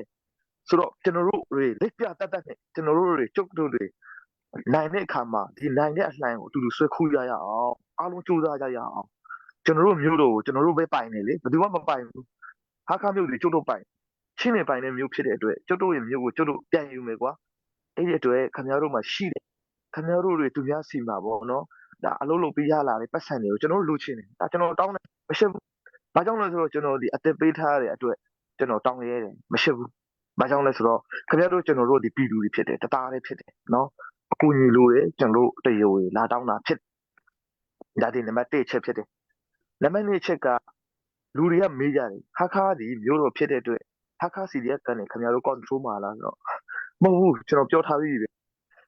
ဆိုတော့ကျွန်တော်တို့တွေလက်ပြတတ်တတ်နဲ့ကျွန်တော်တို့တွေကျုပ်တို့တွေနိုင်တဲ့အခါမှာဒီနိုင်တဲ့အလှိုင်းကိုအတူတူဆွဲခူးရရအောင်အားလုံးကြိုးစားကြရအောင်ကျွန်တော်တို့မျိုးတို့ကိုကျွန်တော်တို့ပဲပိုင်နေလေဘယ်သူမှမပိုင်ဘူးဟာခါမျိုးတွေကျုပ်တို့ပိုင်ချင်းနေပိုင်တဲ့မျိုးဖြစ်တဲ့အတွက်ကျုပ်တို့ရဲ့မျိုးကိုကျုပ်တို့ပြန်ယူမယ်ကွာအဲ့ဒီအတွက်ခင်ဗျားတို့မှာရှိတယ် ခင်ဗျားတို့တွေသူများစီမှာပေါ့နော်ဒါအလုပ်လုပ်ပြီးရလာတဲ့ပတ်စံတွေကိုကျွန်တော်တို့လိုချင်တယ်ဒါကျွန်တော်တောင်းတယ်မရှိဘူးဘာကြောင့်လဲဆိုတော့ကျွန်တော်ဒီအသက်ပေးထားတဲ့အတွက်ကျွန်တော်တောင်းရဲတယ်မရှိဘူးဘာကြောင့်လဲဆိုတော့ခင်ဗျားတို့ကျွန်တော်တို့ဒီပြည်သူတွေဖြစ်တယ်တသားလေးဖြစ်တယ်နော်အကူညီလိုတယ်ကျွန်တော်တို့တရားဝင်လာတောင်းတာဖြစ်ဒါဒီနံပါတ်1ချက်ဖြစ်တယ်နံပါတ်2ချက်ကလူတွေကမေးကြတယ်ဟာခါဒီမျိုးတော့ဖြစ်တဲ့အတွက်ဟာခါစီဒီကနေခင်ဗျားတို့ control မှာလားဆိုတော့မဟုတ်ဘူးကျွန်တော်ပြောထားပြီးပြီ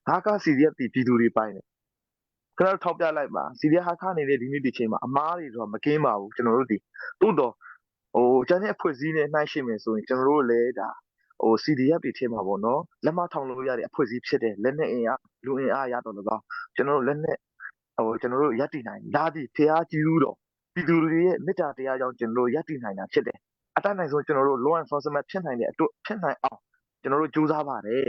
ဟာခါစီဒီတီပြည်သူတွေပိုင်တယ်ခင်ဗျားတို့ထောက်ပြလိုက်ပါစီဒီဟာခါနေတဲ့ဒီနေ့ဒီချိန်မှာအမားတွေတော့မကင်းပါဘူးကျွန်တော်တို့ဒီတိုးတော့ ဟိုကျန်တဲ့အဖွဲ့အစည်းနဲ့နှိုင်းယှဉ်မယ်ဆိုရင်ကျွန်တော်တို့လည်းဒါဟို CDF တွေထဲမှာပေါ့နော်လက်မထောင်လို့ရတဲ့အဖွဲ့အစည်းဖြစ်တယ်လက်နဲ့အင်အားလူအင်အားရတော့လည်းကောင်းကျွန်တော်တို့လက်နဲ့ဟိုကျွန်တော်တို့ရပ်တည်နိုင်ဒါဒီဖျားကြည့်လို့တော့ပြည်သူတွေရဲ့မေတ္တာတရားကြောင့်ကျွန်တော်တို့ရပ်တည်နိုင်တာဖြစ်တယ်အတတ်နိုင်ဆုံးကျွန်တော်တို့ law enforcement ဖြစ်နိုင်တဲ့အတွက်ဖြစ်နိုင်အောင်ကျွန်တော်တို့ကြိုးစားပါတယ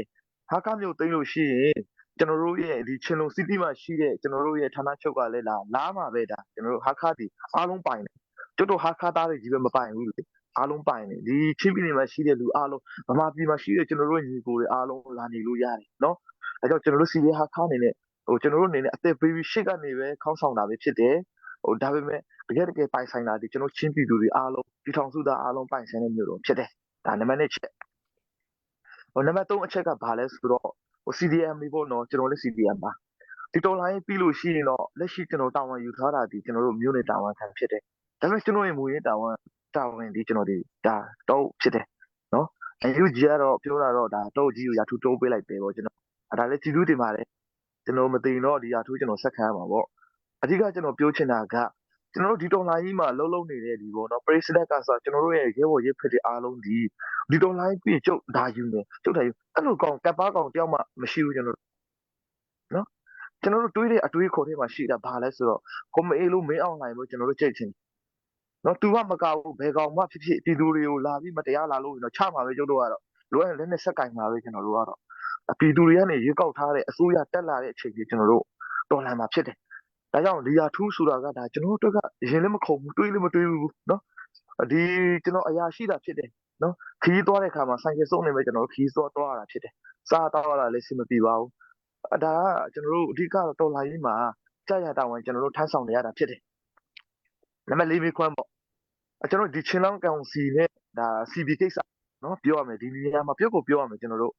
်ဟာကမျိုးသိမ်းလို့ရှိရင်ကျွန်တော်တို့ရဲ့ဒီချင်းလုံးစီတီမှာရှိတဲ့ကျွန်တော်တို့ရဲ့ဌာနချုပ်ကလည်းလာလာမှာပဲဒါကျွန်တော်တို့ဟာခါဒီအားလုံးပိုင်တယ်ကျွတ်တို့ဟာခါသားတွေကြီးပဲမပိုင်ဘူးလေအားလုံးပိုင်တယ်ဒီချင်းပြည်နယ်မှာရှိတဲ့လူအားလုံးဗမာပြည်မှာရှိတဲ့ကျွန်တော်တို့ညီကိုတွေအားလုံးလာနေလို့ရတယ်နော်အဲကြောင့်ကျွန်တော်တို့စီရီဟာခါအနေနဲ့ဟိုကျွန်တော်တို့အနေနဲ့အသက်ပေးပြီးရှေ့ကနေပဲခေါင်းဆောင်တာပဲဖြစ်တယ်ဟိုဒါပေမဲ့တကယ်တကယ်ပိုင်ဆိုင်တာဒီကျွန်တော်ချင်းပြည်သူတွေအားလုံးပြည်ထောင်စုသားအားလုံးပိုင်ဆိုင်တဲ့မျိုးတော့ဖြစ်တယ်ဒါနံပါတ်1ချက်ဟိုနံပါတ်3အချက်ကဘာလဲဆိုတော့ဟို CDM တွေပေါ့နော်ကျွန်တော်လည်း CDM ပါဒီတော်လိုင်းပြီးလို့ရှိရင်တော့လက်ရှိကျွန်တော်တာဝန်ယူထားတာဒီကျွန်တော်တို့မြို့နယ်တာဝန်ခံဖြစ်တယ်ဒါပေမဲ့ကျွန်တော်ရဲ့မူရင်းတာဝန်တာဝန်ဒီကျွန်တော်ဒီဒါတော့ဖြစ်တယ်နော်အယူကြီးကတော့ပြောတာတော့ဒါတော့ကြီးကိုရာထူးတိုးပေးလိုက်ပဲပေါ့ကျွန်တော်ဒါလည်းကြည်လူတင်ပါတယ်ကျွန်တော်မသိတော့ဒီရာထူးကျွန်တော်ဆက်ခံရမှာပေါ့အဓိကကျွန်တော်ပြောချင်တာကကျွန်တော်တို့ဒီတော်လိုင်းကြီးမှာလှုပ်လှုပ်နေတဲ့ဒီပေါ့နော် president ကဆိုကျွန်တော်တို့ရဲ့ရဲဘော်ရဲဖက်တွေအားလုံးဒီဒီတော်လိုင်းပြီးကျုပ်ဒါယူနေကျုပ်ဒါယူအဲ့လိုကောင်ကပ်ပါကောင်တယောက်မှမရှိဘူးကျွန်တော်နော်ကျွန်တော်တို့တွေးတဲ့အတွေးခေါ်ထဲမှာရှိတာဘာလဲဆိုတော့ကိုမအေးလို့မင်းအောင်နိုင်လို့ကျွန်တော်တို့ကြိတ်ချင်နော်သူကမကောက်ဘူးဘယ်ကောင်မှဖြစ်ဖြစ်ပြည်သူတွေကိုလာပြီးမတရားလာလို့တော့ချမှာပဲကျုပ်တို့ကတော့လိုအပ်လက်နဲ့ဆက်ကင်မှာပဲကျွန်တော်တို့ကတော့ပြည်သူတွေကနေရွေးကောက်ထားတဲ့အစိုးရတက်လာတဲ့အချိန်ကြီးကျွန်တော်တို့တော်လှန်မှာဖြစ်တယ်။ဒါကြောင့်လီယာထူးဆိုတာကဒါကျွန်တော်တို့ကရင်လည်းမခုန်ဘူးတွေးလည်းမတွေးဘူးနော်ဒီကျွန်တော်အရာရှိတာဖြစ်တယ်နော်ခီးသွားတဲ့အခါမှာဆိုင်ကယ်စုံနေမဲ့ကျွန်တော်တို့ခီးသွားသွားရတာဖြစ်တယ်။စားတော့ရတာလည်းစင်မပြေပါဘူး။ဒါကကျွန်တော်တို့အဓိကတော့တော်လှန်ရေးမှာကြာရတာဝန်ကျွန်တော်တို့ထမ်းဆောင်နေရတာဖြစ်တယ်။နံပါတ်၄မေးခွန်းပေါ့ကျွန်တော်ဒီချင်းလောင်းကောင်စီနဲ့ဒါ CB ကိစ္စနော်ပြောရမယ်ဒီနေရာမှာပြောကိုပြောရမယ်ကျွန်တော်တို့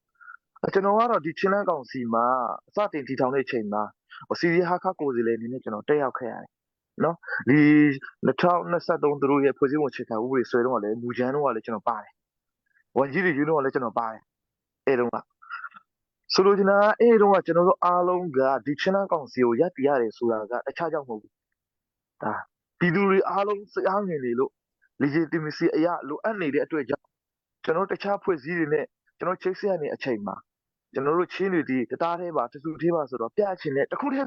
ကျွန်တော်ကတော့ဒီချင်းလန်းကောင်စီမှာစတင်တည်ထောင်တဲ့အချိန်မှာစီရီဟာခကိုစီလေအနေနဲ့ကျွန်တော်တက်ရောက်ခဲ့ရတယ်နော်ဒီ2023သူတို့ရဲ့ဖွဲ့စည်းပုံအခြေခံဥပဒေဆွဲတော့လည်းမူကြမ်းတော့လည်းကျွန်တော်ပါတယ်ဝန်ကြီးတွေယူတော့လည်းကျွန်တော်ပါတယ်အဲ့တုန်းကဆိုလိုချင်တာအဲ့တုန်းကကျွန်တော်တို့အားလုံးကဒီချင်းလန်းကောင်စီကိုရပ်တည်ရတယ်ဆိုတာကတခြားကြောင့်မဟုတ်ဘူးဒါပြည်သူတွေအားလုံးစိတ်အားငယ်နေလို့ legitimacy အရာလိုအပ်နေတဲ့အတွက်ကြောင့်ကျွန်တော်တခြားဖွဲ့စည်းတွေနဲ့ကျွန်တော်ချိတ်ဆက်ရနေအချိန်မှာကျွန်တော်တို့ချင်းတွေဒီတသားသေးပါတစုသေးပါဆိုတော့ပြချင်တဲ့တခုတည်း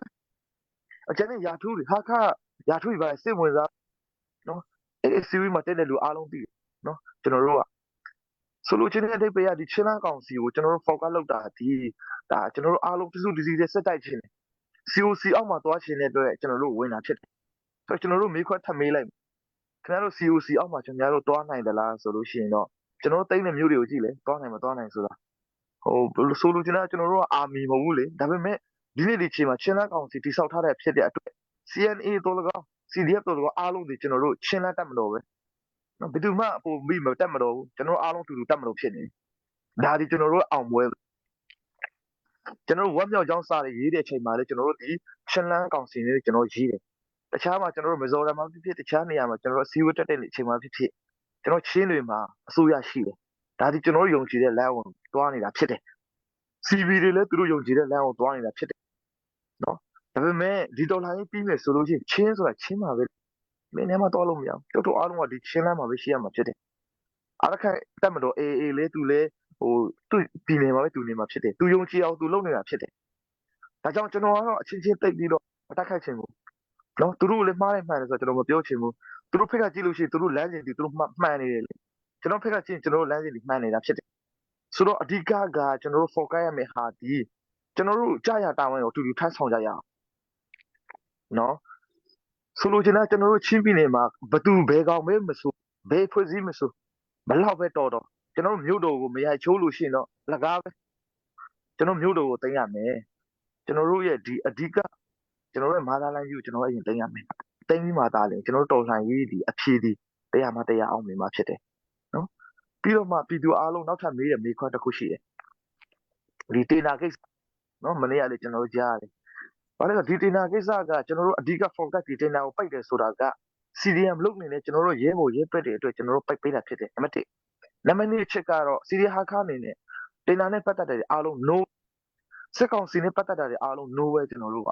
အကျန်တဲ့ယာထူးတွေဟာခယာထူးတွေပါစိတ်ဝင်စားနော်အဲ့ဒီစီဝီမှာတက်တဲ့လူအားလုံးသိတယ်နော်ကျွန်တော်တို့ကဆိုလိုချင်တဲ့အဓိပ္ပာယ်ကဒီချင်းလန်းကောင်စီကိုကျွန်တော်တို့ focus လုပ်တာဒီဒါကျွန်တော်တို့အားလုံးတစုတစည်းနဲ့ဆက်တိုက်ချင်တယ် COC အောက်မှာသွားချင်တဲ့အတွက်ကျွန်တော်တို့ဝင်တာဖြစ်တယ်ဆိုတော့ကျွန်တော်တို့မေးခွန်းထပ်မေးလိုက်ခင်ဗျားတို့ COC အောက်မှာကျွန်တော်တို့သွားနိုင်သလားဆိုလို့ရှိရင်တော့ကျွန်တော်တို့တိတ်တဲ့မျိုးတွေကိုကြည့်လေသွားနိုင်မသွားနိုင်ဆိုတာဟိုဆိုလိုချင်တာကျွန်တော်တို့ကအာမီမဟုတ်ဘူးလေဒါပေမဲ့ဒီနေ့ဒီချိန်မှာချင်းလန်းကောင်စီတိဆောက်ထားတဲ့ဖြစ်တဲ့အတွက် CNA တော်လကောင် CDF တော်လကောင်အားလုံးဒီကျွန်တော်တို့ချင်းလန်းတက်မလို့ပဲနော်ဘယ်သူမှပို့မိမတက်မလို့ဘူးကျွန်တော်အားလုံးတူတူတက်မလို့ဖြစ်နေဒါဒီကျွန်တော်တို့အောင်ပွဲကျွန်တော်တို့ဝက်မြောက်ချောင်းစာတွေရေးတဲ့အချိန်မှာလည်းကျွန်တော်တို့ဒီချင်းလန်းကောင်စီနဲ့ကျွန်တော်ရေးတယ်တခြားမှာကျွန်တော်တို့မဇိုရမ်မှာဖြစ်ဖြစ်တခြားနေရာမှာကျွန်တော်တို့အစည်းအဝေးတက်တဲ့အချိန်မှာဖြစ်ဖြစ်ကျွန်တော်ချင်းတွေမှာအစိုးရရှိတယ်ဒါဒီကျွန်တော်တို့ယုံကြည်တဲ့လမ်းကိုတွားနေတာဖြစ်တယ် CV တွေလည်းသူတို့ယုံကြည်တဲ့လမ်းကိုတွားနေတာဖြစ်တယ်နော်ဒါပေမဲ့ဒီဒေါ်လာကြီးပြီးမယ်ဆိုလို့ရှိရင်ချင်းဆိုတာချင်းမှာပဲမင်းနဲ့မှတွားလို့မရဘူးတို့တို့အားလုံးကဒီချင်းလမ်းမှာပဲရှိရမှာဖြစ်တယ်အားရခတက်မတော် AA လေသူလေဟိုသူ့ပြည်နယ်မှာပဲသူနေမှာဖြစ်တယ်သူယုံကြည်အောင်သူလုပ်နေတာဖြစ်တယ်ဒါကြောင့်ကျွန်တော်ကတော့အချင်းချင်းတိတ်ပြီးတော့မတိုက်ခိုက်ချင်ဘူးနော်သူတို့လည်းမှားတယ်မှန်တယ်ဆိုတော့ကျွန်တော်မပြောချင်ဘူးသူတို့ဖက်ကကြည့်လို့ရှိရင်သူတို့လမ်းစဉ်တွေသူတို့မှန်နေတယ်လေကျွန်တော်ဖက်ကကြည့်ရင်ကျွန်တော်တို့လမ်းစဉ်တွေမှန်နေတာဖြစ်တယ်ဆိုတော့အဓိကကကျွန်တော်တို့ focus ရမယ့်ဟာဒီကျွန်တော်တို့ကြာရတာဝန်ကိုအတူတူထမ်းဆောင်ကြရအောင်နော်ဆိုလိုချင်တာကျွန်တော်တို့ချင်းပြည်နယ်မှာဘသူဘဲကောင်ပဲမဆိုဘဲဖွဲ့စည်းမဆိုဘလောက်ပဲတော်တော်ကျွန်တော်တို့မြို့တော်ကိုမရိုက်ချိုးလို့ရှိရင်တော့လကားပဲကျွန်တော်မြို့တော်ကိုတင်ရမယ်ကျွန်တော်တို့ရဲ့ဒီအဓိကကျွန်တော်တို့ရဲ့မာသာလိုင်းကြီးကိုကျွန်တော်အရင်တင်ရမယ်တင်ပြီးမှသာလေကျွန်တော်တို့တော်လှန်ရေးဒီအဖြေဒီတရားမှတရားအောင်မြင်မှာဖြစ်တယ်နော်ပြီးတော့မှပြည်သူအားလုံးနောက်ထပ်မေးတဲ့မေးခွန်းတစ်ခုရှိတယ်ဒီတေနာကိစ္စနော်မနေ့ကလေကျွန်တော်တို့ကြားရတယ်ဘာလဲဆိုဒီတင်နာကိစ္စကကျွန်တော်တို့အဓိက focus ဒီတင်နာကိုပိတ်တယ်ဆိုတာက CDM လုပ်နေတဲ့ကျွန်တော်တို့ရဲဘော်ရဲပက်တွေအတွက်ကျွန်တော်တို့ပိတ်ပေးတာဖြစ်တယ်နံပါတ်1နံပါတ်2အချက်ကတော့ CDM ဟာခအနေနဲ့တင်နာနဲ့ပတ်သက်တဲ့အားလုံး no စစ်ကောင်စီနဲ့ပတ်သက်တာတွေအားလုံး no ပဲကျွန်တော်တို့က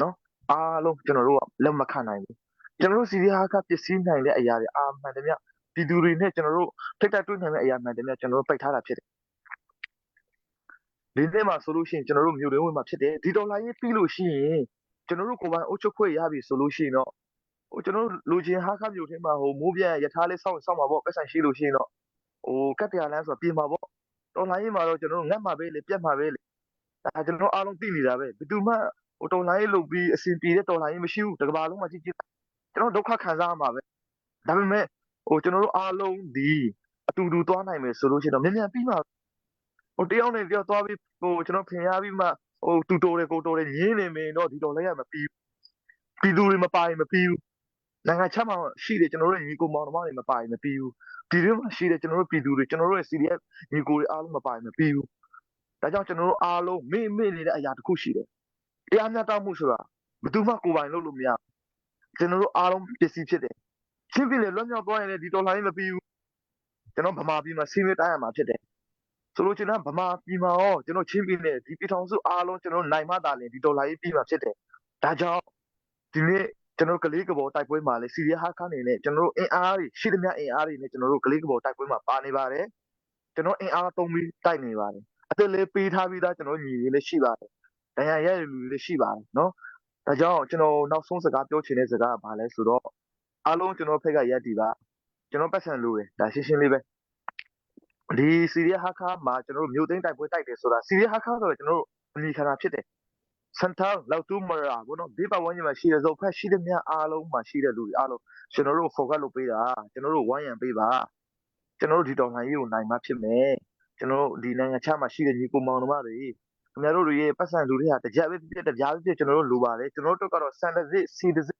နော်အားလုံးကျွန်တော်တို့ကလက်မခံနိုင်ဘူးကျွန်တော်တို့ CDM ဟာခပစ္စည်းနိုင်တဲ့အရာတွေအာမှန်တယ်မြ။ ပြည်သူတွေနဲ့ကျွန်တော်တို့ထိတ်တိုက်တွေ့နိုင်တဲ့အရာမှန်တယ်များကျွန်တော်တို့ပိတ်ထားတာဖြစ်တယ်ဒီနေ့မှာဆိုလို့ရှိရင်ကျွန်တော်တို့မြို့တွင်းဝင်မှာဖြစ်တယ်ဒီဒေါ်လာရေးပြီးလို့ရှိရင်ကျွန်တော်တို့ကိုယ်ပိုင်အုပ်ချုပ်ခွင့်ရပြီဆိုလို့ရှိရင်တော့ဟိုကျွန်တော်တို့လူချင်းဟာခမြို့ထဲမှာဟိုမိုးပြန်ရထားလေးစောင့်စောင့်မှာပေါ့ပတ်စံရှိလို့ရှိရင်တော့ဟိုကတ်တရာလန်းဆိုတာပြင်မှာပေါ့တော်လိုင်းရေးမှာတော့ကျွန်တော်တို့ငတ်မှာပဲလေပြက်မှာပဲလေဒါကျွန်တော်အားလုံးသိနေတာပဲဘယ်သူမှဟိုတော်လိုင်းရေးလုပ်ပြီးအဆင်ပြေတဲ့တော်လိုင်းရေးမရှိဘူးတကဘာလုံးမှာကြည့်ကြည့်ကျွန်တော်ဒုက္ခခံစားရမှာပဲဒါပေမဲ့ဟိုကျွန်တော်တို့အားလုံးဒီအတူတူသွားနိုင်မယ်ဆိုလို့ရှိရင်တော့မြန်မြန်ပြီးမှာဟိုတယောက်နဲ့တယောက်သွားပြီးဟိုကျွန်တော်ဖင်ရပြီးမှဟိုတူတော်တယ်ကိုတော်တယ်ညင်းနေမယ်တော့ဒီတော်လည်းရမပြီးပြည်သူတွေမပါရင်မပြီးဘူးနိုင်ငံခြားမှာရှိတယ်ကျွန်တော်တို့ညီကိုမောင်နှမတွေမပါရင်မပြီးဘူးဒီတွင်းမှာရှိတယ်ကျွန်တော်တို့ပြည်သူတွေကျွန်တော်တို့ရဲ့ CDF ညီကိုတွေအားလုံးမပါရင်မပြီးဘူးဒါကြောင့်ကျွန်တော်တို့အားလုံးမေ့မေ့နေတဲ့အရာတစ်ခုရှိတယ်တရားမျှတမှုဆိုတာဘယ်သူမှကိုယ်ပိုင်လုပ်လို့မရကျွန်တော်တို့အားလုံးပစ္စည်းဖြစ်တယ်ချင်းပြည်နယ်လွတ်မြောက်သွားရင်လည်းဒီတော်လှန်ရေးမပြီးဘူးကျွန်တော်ဗမာပြည်မှာစီးမြတိုင်းရမှာဖြစ်တယ်ဆိုလိုချင်တာဗမာပြည်မှာရောကျွန်တော်ချင်းပြည်နယ်ဒီပြည်ထောင်စုအားလုံးကျွန်တော်နိုင်မှသာလျှင်ဒီတော်လှန်ရေးပြီးမှာဖြစ်တယ်ဒါကြောင့်ဒီနေ့ကျွန်တော်ကလေးကဘောတိုက်ပွဲမှာလေစီရီယာဟာခအနေနဲ့ကျွန်တော်တို့အင်အားတွေရှိသမျှအင်အားတွေနဲ့ကျွန်တော်တို့ကလေးကဘောတိုက်ပွဲမှာပါနေပါတယ်ကျွန်တော်အင်အားသုံးပြီးတိုက်နေပါတယ်အသက်လေးပေးထားပြီးသားကျွန်တော်ညီလေးလည်းရှိပါတယ်ဒဏ်ရာရတဲ့လူတွေလည်းရှိပါတယ်နော်ဒါကြောင့်ကျွန်တော်နောက်ဆုံးစကားပြောချင်တဲ့စကားကဘာလဲဆိုတော့အားလုံးကျွန်တော်ဖက်ကရက်တီပါကျွန်တော်ပတ်စံလို့တယ်ဒါရှင်းရှင်းလေးပဲဒီစီရီယာဟာခါမှာကျွန်တော်တို့မြို့သိမ်းတိုက်ပွဲတိုက်တယ်ဆိုတာစီရီယာဟာခါဆိုတော့ကျွန်တော်တို့အမိခန္ဓာဖြစ်တယ်စန်တာလောက်တူမရာဘောနော်ဘေးပတ်ဝန်းကျင်မှာရှိတဲ့ဇောဖက်ရှိတဲ့မြအားလုံးမှာရှိတဲ့လူတွေအားလုံးကျွန်တော်တို့ focus လုပ်ပေးတာကျွန်တော်တို့ဝိုင်းရံပေးပါကျွန်တော်တို့ဒီတော်လှန်ရေးကိုနိုင်မှဖြစ်မယ်ကျွန်တော်တို့ဒီနိုင်ငံခြားမှာရှိတဲ့ညီကိုမောင်နှမတွေခင်ဗျားတို့တွေရဲ့ပတ်စံလူတွေဟာတကြက်ပဲဖြစ်ဖြစ်တပြားပဲဖြစ်ကျွန်တော်တို့လိုပါတယ်ကျွန်တော်တို့ကတော့စန်တစစ်စီတစစ်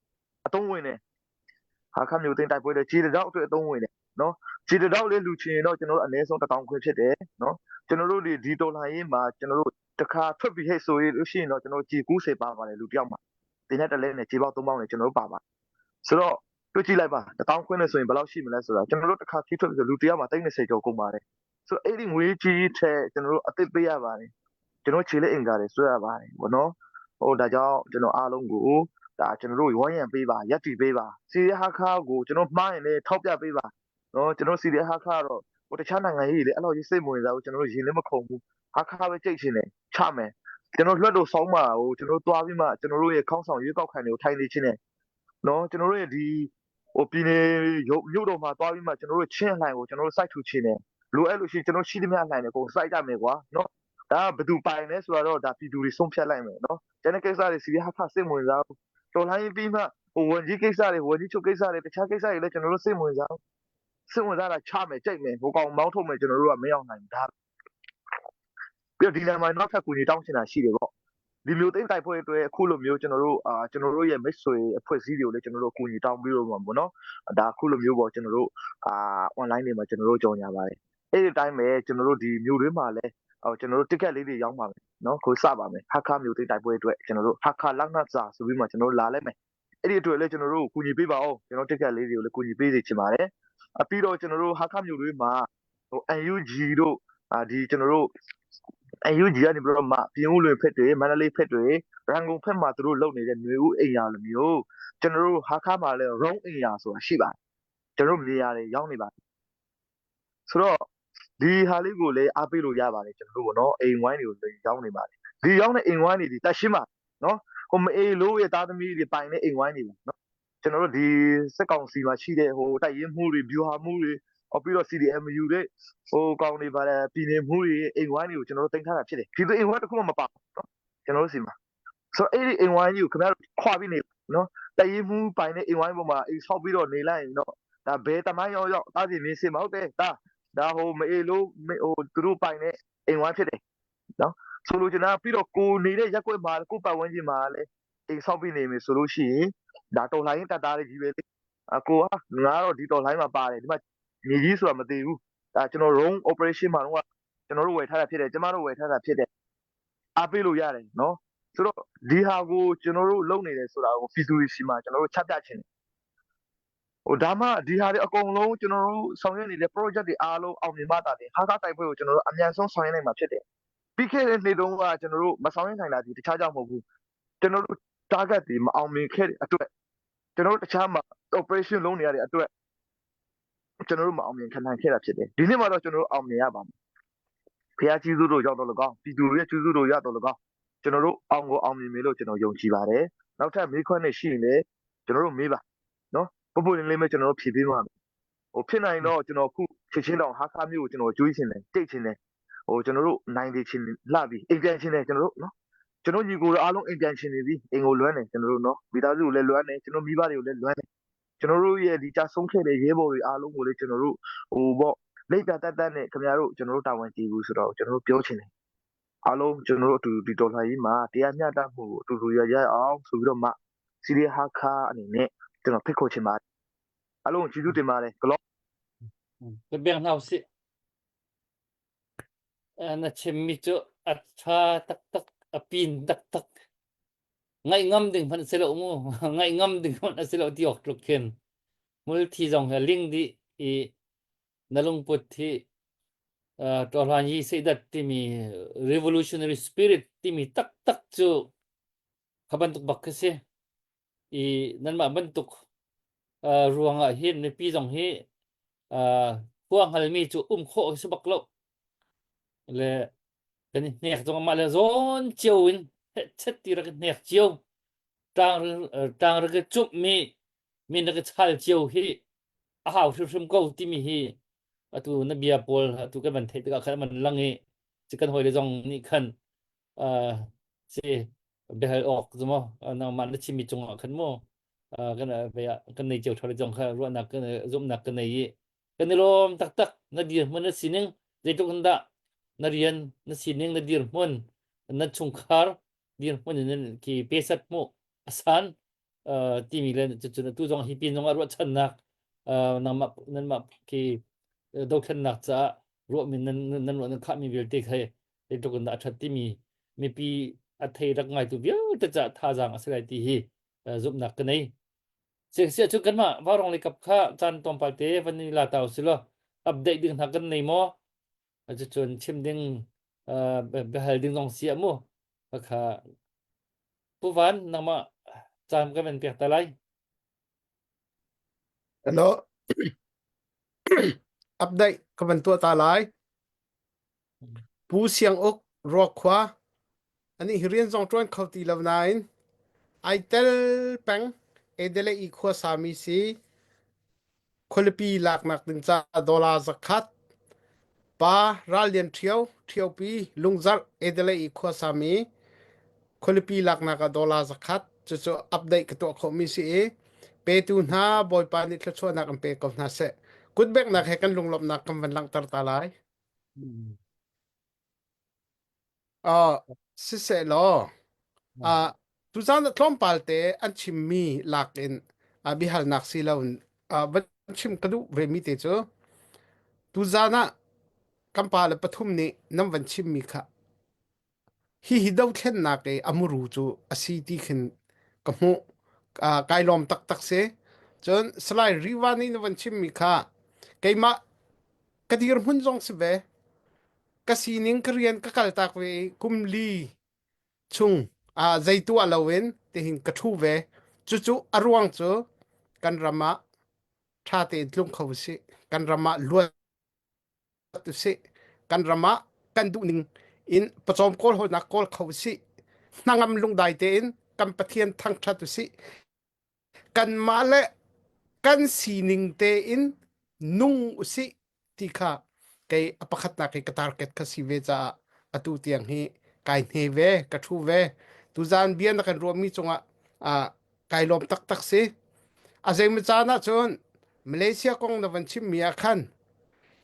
အတုံးဝင်တယ်ဟာခမျိုးတင်တိုက်ပွဲတဲ့ခြေတောက်အတွက်အတုံးဝင်တယ်နော်ခြေတောက်လေးလူချင်တော့ကျွန်တော်တို့အနည်းဆုံး1000ခွဲဖြစ်တယ်နော်ကျွန်တော်တို့ဒီဒီတော်လှန်ရေးမှာကျွန်တော်တို့တခါထွက်ပြီးဟဲ့ဆိုရလို့ရှိရင်တော့ကျွန်တော်ကြည်90ပါပါတယ်လူတယောက်မှာတင်တဲ့တလဲနဲ့ခြေပေါက်3ပေါက်နဲ့ကျွန်တော်တို့ပါပါဆိုတော့တွေ့ကြည့်လိုက်ပါ1000ခွဲနဲ့ဆိုရင်ဘယ်လောက်ရှိမလဲဆိုတာကျွန်တော်တို့တခါခီးထွက်ပြီးဆိုလူတယောက်မှာ30ကျော်ကုန်ပါတယ်ဆိုတော့အဲ့ဒီငွေကြီးထက်ကျွန်တော်တို့အသစ်ပေးရပါတယ်ကျွန်တော်ခြေလက်အင်္ဂါတွေဆွဲရပါတယ်ဘောနော်ဟိုဒါကြောင့်ကျွန်တော်အားလုံးကိုဒါကျွန်တော်တို့ဝိုင်းရံပေးပါရက်တီပေးပါစီရီဟာခါကိုကျွန်တော်မှားရင်လည်းထောက်ပြပေးပါနော်ကျွန်တော်စီရီဟာခါတော့ဟိုတခြားနိုင်ငံကြီးတွေလည်းအဲ့လိုကြီးစိတ်မဝင်စားဘူးကျွန်တော်တို့ရင်လည်းမခုန်ဘူးဟာခါပဲကြိတ်ချင်တယ်ချမယ်ကျွန်တော်လွတ်တော့ဆောင်းမှာဟိုကျွန်တော်သွားပြီးမှကျွန်တော်တို့ရဲ့ခေါင်းဆောင်ရွေးကောက်ခံတွေကိုထိုင်နေချင်းတယ်နော်ကျွန်တော်တို့ရဲ့ဒီဟိုပြည်နယ်ရုပ်မြို့တော်မှာသွားပြီးမှကျွန်တော်တို့ချင်းအလှိုင်ကိုကျွန်တော်တို့စိုက်ထူချင်းတယ်လိုအပ်လို့ရှိရင်ကျွန်တော်ရှိသမျှအလှိုင်တွေကိုစိုက်ကြမယ်ကွာနော်ဒါကဘယ်သူပိုင်လဲဆိုတော့ဒါပြည်သူတွေဆုံးဖြတ်လိုက်မယ်နော်ကျန်တဲ့ကိစ္စတွေစီရီဟာခစိတ်ဝင်စားဘူးတော်လိုင်းပြီးမှဟိုဝန်ကြီးကိစ္စတွေဝန်ကြီးချုပ်ကိစ္စတွေတခြားကိစ္စတွေလည်းကျွန်တော်တို့စိတ်ဝင်စားစိတ်ဝင်စားတာချမယ်ကြိတ်မယ်ဟိုကောင်မောင်းထုတ်မယ်ကျွန်တော်တို့ကမရောက်နိုင်ဘူးဒါပြီးတော့ဒီလမှာနောက်ထပ်ကူညီတောင်းချင်တာရှိတယ်ပေါ့ဒီမျိုးသိမ့်တိုက်ပွဲအတွက်အခုလိုမျိုးကျွန်တော်တို့အာကျွန်တော်တို့ရဲ့မိတ်ဆွေအဖွဲ့အစည်းတွေကိုလည်းကျွန်တော်တို့ကူညီတောင်းပြီးတော့မှာပေါ့နော်ဒါအခုလိုမျိုးပေါ့ကျွန်တော်တို့အာ online တွေမှာကျွန်တော်တို့ကြော်ညာပါတယ်အဲ့ဒီအတိုင်းပဲကျွန်တော်တို့ဒီမျိုးတွေမှာလည်းဟိုကျွန်တော်တို့ ticket လေးတွေရောင်းပါမယ်နော်ကိုစပါမယ်ဟာခမျိုးသိမ့်တိုက်ပွဲအတွက်ကျွန်တော်တို့ဟာခလက်နတ်စာဆိုပြီးမှကျွန်တော်တို့လာလိုက်မယ်အဲ့ဒီအတွက်လည်းကျွန်တော်တို့ကူညီပေးပါအောင်ကျွန်တော် ticket လေးတွေကိုလည်းကူညီပေးစီချင်ပါတယ်အပြီးတော့ကျွန်တော်တို့ဟာခမျိုးတွေမှာဟို UNG တို့အာဒီကျွန်တော်တို့ UNG ကနေပြီးတော့မှပြင်ဦးလွင်ဖက်တွေမန္တလေးဖက်တွေရန်ကုန်ဖက်မှာသူတို့လုပ်နေတဲ့ຫນွေဦးအိမ်ယာလိုမျိုးကျွန်တော်တို့ဟာခါမှာလည်းရုံးအိမ်ယာဆိုတာရှိပါတယ်ကျွန်တော်တို့နေရာတွေရောက်နေပါတယ်ဆိုတော့ဒီဟာလေးကိုလည်းအားပေးလို့ရပါတယ်ကျွန်တော်တို့ပေါ့နော်အိမ်ဝိုင်းတွေကိုလည်းရောက်နေပါတယ်ဒီရောက်တဲ့အိမ်ဝိုင်းတွေဒီတက်ရှင်းပါနော်ဟိုမအေးလို့ရဲ့သားသမီးတွေပိုင်တဲ့အိမ်ဝိုင်းတွေပါနော်ကျွန်တော်တို့ဒီစက်ကောင်စီမှာရှိတဲ့ဟိုတိုက်ရင်မှုတွေဗျူဟာမှုတွေဟောပြီးတော့ CDMU တွေဟိုကောင်တွေပါတယ်ပြည်နယ်မှုတွေအိမ်ဝိုင်းတွေကိုကျွန်တော်တို့တင်ထားတာဖြစ်တယ်ဒီလိုအိမ်ဝိုင်းတစ်ခုမှမပါဘူးနော်ကျွန်တော်တို့စီမှာဆိုတော့အဲ့ဒီအိမ်ဝိုင်းကြီးကိုခင်ဗျားတို့ခွာပြီးနေနော်တိုက်ရင်မှုပိုင်တဲ့အိမ်ဝိုင်းပေါ်မှာအိမ်ဆောက်ပြီးတော့နေလိုက်ရင်တော့ဒါဘယ်တမိုင်းရောက်ရောက်တားစီမင်းစင်မဟုတ်တယ်ဒါဒါဟိုမအေးလို့ဟိုသူတို့ပိုင်တဲ့အိမ်ဝိုင်းဖြစ်တယ်နော်ဆိုလိုချင်တာပြီးတော့ကိုနေတဲ့ရက်ွက်မှာကိုပတ်ဝန်းကျင်မှာလည်းအိမ်ဆောက်ပြီးနေမယ်ဆိုလို့ရှိရင်ဒါတော်လိုင်းတတ်သားလေးကြီးပဲလေအကိုကငါတော့ဒီတော်လိုင်းမှာပါတယ်ဒီမှာညီကြီးဆိုတာမသိဘူးဒါကျွန်တော် room operation မှာတော့ကျွန်တော်တို့ဝယ်ထားတာဖြစ်တယ်ကျမတို့ဝယ်ထားတာဖြစ်တယ်အားပေးလို့ရတယ်နော်ဆိုတော့ဒီဟာကိုကျွန်တော်တို့လုပ်နေတယ်ဆိုတာကိုပြည်သူတွေရှိမှကျွန်တော်တို့ချပြချင်တယ်ဟိုဒါမှဒီဟာတွေအကုန်လုံးကျွန်တော်တို့ဆောင်ရွက်နေတဲ့ project တွေအားလုံးအောင်မြင်မှသာတယ်ဟာကားတိုက်ပွဲကိုကျွန်တော်တို့အမြန်ဆုံးဆောင်ရွက်နိုင်မှာဖြစ်တယ်ပြီးခဲ့တဲ့နေ့တုန်းကကျွန်တော်တို့မဆောင်ရွက်နိုင်တာဒီတခြားကြောင့်မဟုတ်ဘူးကျွန်တော်တို့ target တွေမအောင်မြင်ခဲ့တဲ့အတွက်ကျွန်တော်တို့တခြားမှာ operation လုပ်နေရတဲ့အတွက် ကျွန်တော်တို့မအောင်မြင်ခံနိုင်ခဲ့တာဖြစ်တယ်ဒီနေ့မှာတော့ကျွန်တော်တို့အောင်မြင်ရပါမယ်ဖះကျေးဇူးတို့ရောက်တော့၎င်းပြည်သူတွေရဲ့ကျေးဇူးတို့ရတော့၎င်းကျွန်တော်တို့အောင်ကိုအောင်မြင်မယ်လို့ကျွန်တော်ယုံကြည်ပါတယ်နောက်ထပ်မေးခွန်းတွေရှိရင်လည်းကျွန်တော်တို့မေးပါနော်ပုပ်ပုလင်းလေးပဲကျွန်တော်တို့ဖြေပေးပါမယ်ဟိုဖြစ်နိုင်တော့ကျွန်တော်ခုချက်ချင်းတော့ဟာခါမျိုးကိုကျွန်တော်ကြွေးချင်တယ်တိတ်ချင်တယ်ဟိုကျွန်တော်တို့နိုင်သေးချင်လှပြီအိမ်ပြန်ချင်တယ်ကျွန်တော်တို့နော်ကျွန်တော်ညီကိုအားလုံးအိမ်ပြန်ချင်နေပြီအိမ်ကိုလွမ်းတယ်ကျွန်တော်တို့နော်မိသားစုကိုလည်းလွမ်းတယ်ကျွန်တော်မိဘတွေကိုလည်းလွမ်းတယ်ကျွန်တော်တို့ရဲ့ဒီကြဆုံးခဲ့တဲ့ရဲဘော်တွေအားလုံးကိုလည်းကျွန်တော်တို့ဟိုပေါ့လိပ်ပြတက်တက်နဲ့ခင်ဗျားတို့ကျွန်တော်တို့တာဝန်ကျေဘူးဆိုတော့ကျွန်တော်တို့ပြောချင်တယ်အားလုံးကျွန်တော်တို့အတူတူဒီတော်လှန်ရေးမှာတရားမျှတမှုကိုအတူတူရရအောင်ဆိုပြီးတော့မှစီရီဟာခါအနေနဲ့ကျွန်တော်ဖိတ်ခေါ်ချင်ပါတယ်အားလုံးကျေးဇူးတင်ပါတယ်ဂလော့ Ka beng hna usih. Na chimmi cu a ṭha taktak, a pin taktak. Ngaih ngam ding hmanh si lo mu. Ngaih ngam ding hmanh a si lo ti awk tluk khin. Hmulthi zong he ling dih i na lungput hi uh, ṭawhlan yi seidat timi revolutionary spirit timi taktak cu kha bantuk bak khi si. I nanmah bantuk uh, ruangah hin mipi zong hi uh, khua hngalmi cu um khawh si bak lo. Le kan i hnek zong mah le zawn cio in chet ti rak i hnek cio tang tang rak i cumh mi min rak i chal cio hi a hau hrimhrim ko timi hi atu na bia pawl atu kan van theih tikah khan man lang i ci kan hawile zong nih khan uh, si biahal awk zu mo nangmah na chimmi cungah khan mu kan kan nei cio thole zong kha ruahnak kan zumhnak kan nei i kan i lawm taktak na dirhmun na sining zeitluk in dah na rian na sining na dirhmun na chungkhar dirhmun in ki pesat mu asan timi le cucun atu zong hi pin zong ah ruahchannak nangmah nanmah ki dothlennak caah ruahmi nan nan ruah nan khahmi vialte kha zeitluk in dah a ṭhat timi mipi a thei rak ngaitu vialte caah thazaang a si lai ti hi zumhnak ka nei. Siah cu kanmah Vaurawng lei kap kha caan tlawmpal te van i la ta usih law update ding hna kan nei maw? Cucun chim ding biahal ding zong si ah mu. Kha Pu Van nangmah caan kan van pek ta lai. Hello. Update ka van tuah ta lai. Pu Siang Uk Ruakhua anih hi rian zong ṭuan kho ti lo nain ai tel peng Adelaide i khuasami si khualipi laknak ding ca dollar zakhat pa Ral Lian Ṭhio Ṭhiopi Lungzarh Adelaide i khuasami khualipi laknak ah dollar zakhat cucu update ka tuah khawhmi si i petu hna Bawipa nih thluachuahnak in pe ko hna seh kutbeknak he kan lunglawmhnak kan van langhter ta lai. Uh, siseh law, uh, tuzaan ah tlawmpal te an chimmi lak in uh, biahalnak si lo in uh, van chim ka duh ve mi te cu tuzaan ah kan pa le pathum nih nan van chimmi kha Hihi dothlennak i a muru cu a si ti khin ka hmuh. Uh, kai lawm taktak si. Cun Salai Riva nih na van chimmi kha keimah ka dirhmun zong si ve. Ka sining ka rian ka kaltak ve i kum li chung uh, zei tuah loin tihin ka ṭhu ve. Cucu a ruang cu kan ram ah ṭha tein tlung kho usih. Kan ram ah luat usih kan ram ah kan duhning in pawcawm kawl hawlnak kawl kho usih hnangam lungdai tein kan Pathian thangṭhat usih kanmah le kan sining tein nung usih ti kha kei a pakhatnak i ka target kha si ve caah atu tiang hi kai hne ve ka ṭhu ve tuzaan bia na kan ruahmi cungah ah kai lawm taktak si. A zeimaw caan ahcun Malaysia kong na van chimmi ah khan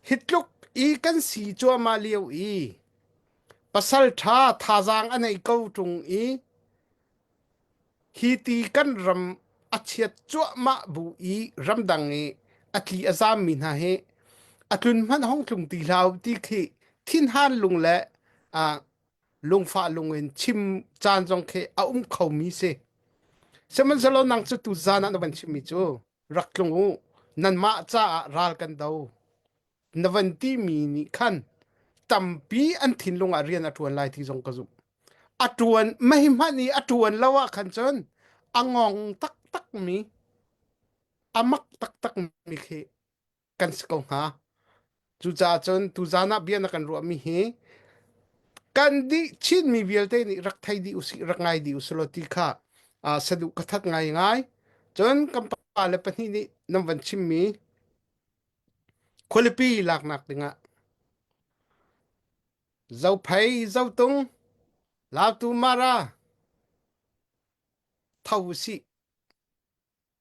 hi tluk i kan si cuahmah lio i pasal ṭha thazaang a nei ko ṭung i hi ti kan ram a chiat cuahmah bu i ramdang i a tli a zaammi hna hi a tlun hmanh hong tlung ti hlah u ti khi thinhan lung le ah lungfah lung in chim caan zong khi a um khomi si. Sihmanhsehlaw nang cu tu zan ah na van chimmi cu rak tlung u nanmah caah ral kan do na van timi nih khan tampi an thinlung ah rian a ṭuan lai ti zong ka zumh. A ṭuan mei hmanh i a ṭuan lo ah khan cun a ngong taktak mi a mak taktak mi khi kan si ko hnga. Cucaah cun tuzaan ah bia na kan ruahmi hi kan dih Chinmi vialte nih rak thei dih usih rak ngai dih usih law ti kha uh, saduh ka that ngaingai. Cun kan pa le pahnih nih nan van chimmi khualipi laknak dingah Zophei, Zotung, Lautu Mara tho usih.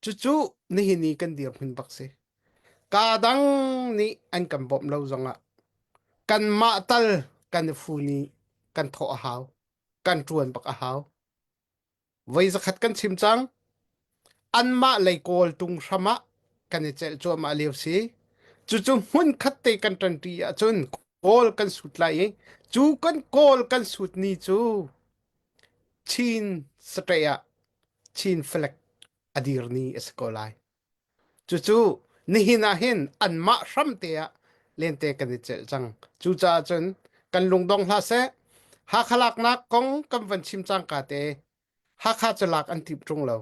Cucu nihin i kan dirhmun bak si. Kaa dang nih an kan bawmh lo zongah kanmah tal kan i fun i kan thawh a hau. Kan ṭuan bak a hau. Voi zakhat kan chim cang. Anmah lei kawl tung hram ah kan i celh cuahmah lio si. Cucu hmun khat te kan ṭanṭi ahcun kawl kan sut lai i cu kan kawl kan sut ni cu Chin state ah Chin flag a dir ni a si ko lai. Cucu nihin ah hin anmah hramte ah lente kan i celh cang. Cucaah cun kan lungdong hlah seh. Hakha laknak kong kan van chim cangka te Hakha cu lak an timh ṭung lo.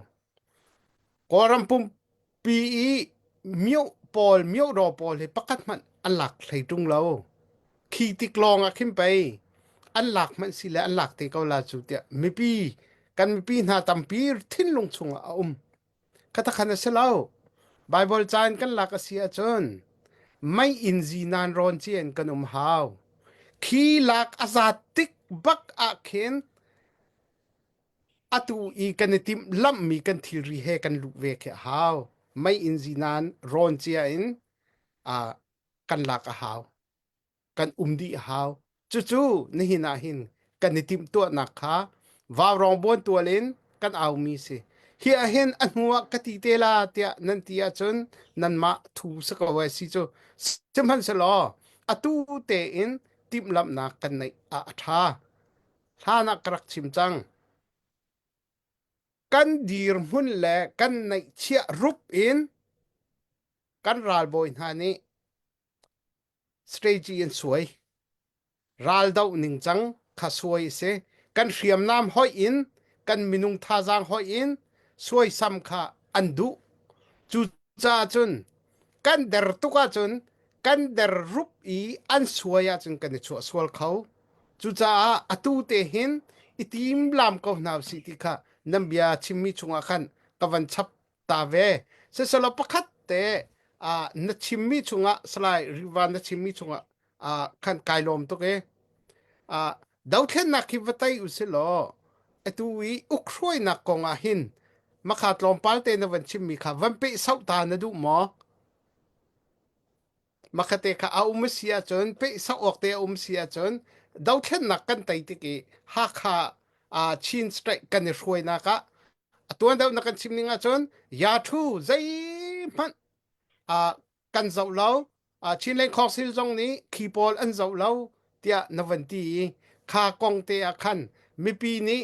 Kawlram pumpi i mioh pawl, miohdaw pawl hi pakhat hmanh an lak hlei ṭung lo. Khi tik lawng ah khin pei an lak hmanh si le an lak te ko la cu tiah mipi kan mipi hna tampi thinlung chungah a um. Khatakhan a si lo. Baibal ca in kan lak a si ahcun mei inn zinan rawn cia in kan um hau. Khi lak a zat tik bak ah khin atu i kan i timh lamhmi kan thilri he kan luh ve khi a hau. Mei inn zinan rawn cia in uh, kan lak a hau. Kan um dih a hau. Cucu nihin ah hin kan i timhtuahnak kha vaurawng buantual in kan aumi si. Hi ah hin a hnu ah ka ti te la tiah nan ti ahcun nanmah thu si ko ai si cu. Sihmanhsehlaw atu tein timhlamhnak kan neih ah a ṭha. Hlan ah ka rak chim cang. Kan dirhmun le kan neihchiah rup in kan ralbawi hna nih strategy an suai. Raldoh ningcang kha suai a si. Kan hriamnam hoih in kan minung thazaang hoih in suaisam kha an duh. Cucaah cun kan der tuk ahcun kan der rup i an suai ahcun kan i chuah sual kho. Cucaah atu te hin i timlam ko hna usih ti kha nan bia chimmi chungah khan ka van chap ta ve. Siselaw pakhat te uh, na chimmi chungah Salai Rivan na chimmi chungah uh, khan kai lawm tuk i uh, dothlennak hi va tei usih law atu i ukhruainak kong ah hin makha tlawmpal te na van chimmi kha van peh sauh ta na duh maw? Makhate kha a um si ahcun peh sauh awk te a um si ahcun dothlennak kan tei tik i Hakha uh, Chin State kan i hruainak ah a tuan deuh na kan chim ning ahcun yathu zeihmanh uh, kan zoh lo uh, Chinland Council zong nih khi pawl an zoh lo tiah na van ti i kha kong te ah khan mipi nih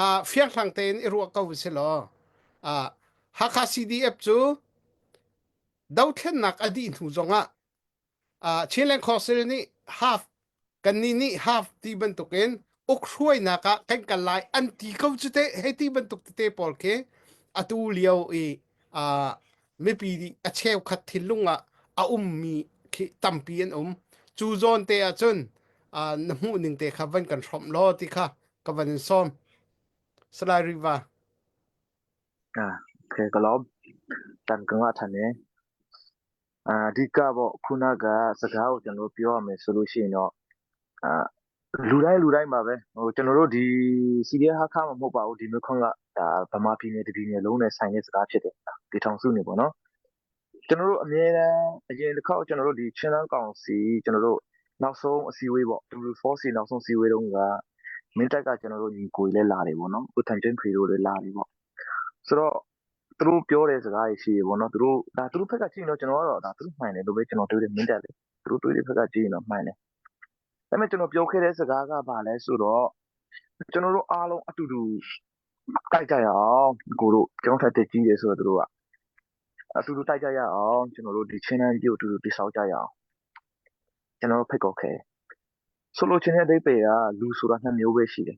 uh, fianghlang tein i ruah ko si law uh, Hakha CDF cu dothlennak a dih hnu zongah uh, Chinland Council nih half kannih nih half ti bantukin ukhruainak ah kan kal lai an ti ko cu te hei ti bantuk tete pawl khi atu lio i uh, mipi nih a cheukhat thinlung ah a ummi khi tampi an um cu zawn te ah cun uh, na hmuh ning te kha van kan hrawmh law ti kha ka van in sawm Salai Riva Ah, okay, ka lawm. Tan ka ngah than e. အာအဓိကပေါ့ခုနကစကားကိုကျွန်တော်တို့ပြောရမယ်ဆိုလို့ရှိရင်တော့အာလူတိုင်းလူတိုင်းပါပဲဟိုကျွန်တော်တို့ဒီ CDF ဟာခါမှမဟုတ်ပါဘူးဒီမျိုးခွန်းကဒါဗမာပြည်နယ်တပြည်နယ်လုံးနဲ့ဆိုင်တဲ့စကားဖြစ်တယ်ဒီထောင်စုနေပေါ့နော်ကျွန်တော်တို့အမြဲတမ်းအရင်တစ်ခေါက်ကျွန်တော်တို့ဒီချင်းလန်းကောင်စီကျွန်တော်တို့နောက်ဆုံးအစည်းအဝေးပေါ့ W4C နောက်ဆုံးအစည်းအဝေးတုန်းကမင်းတိုက်ကကျွန်တော်တို့ညီကိုကြီးလည်းလာတယ်ပေါ့နော်ဦးထန်ချင်းဖေတို့လည်းလာတယ်ပေါ့ဆိုတော့ သူတို့ပြောတဲ့စကားတွေရှိတယ်ပေါ့နော်သူတို့ဒါသူတို့ဘက်ကကြည့်ရင်တော့ကျွန်တော်ကတော့ဒါသူတို့မှန်တယ်လို့ပဲကျွန်တော်တွေးတယ်မင်းတက်လေသူတို့တွေးတဲ့ဘက်ကကြည့်ရင်တော့မှန်တယ်ဒါပေမဲ့ကျွန်တော်ပြောခဲ့တဲ့စကားကဘာလဲဆိုတော့ကျွန်တော်တို့အားလုံးအတူတူတိုက်ကြရအောင်ကိုတို့ကျွန်တော်ထက်တက်ကြီးတယ်ဆိုတော့သူတို့ကအတူတူတိုက်ကြရအောင်ကျွန်တော်တို့ဒီချင်းတန်းကြီးကိုအတူတူတိဆောက်ကြရအောင်ကျွန်တော်တို့ဖိတ်ခေါ်ခဲ့ဆိုလိုချင်တဲ့အဓိပ္ပာယ်ကလူဆိုတာနှစ်မျိုးပဲရှိတယ်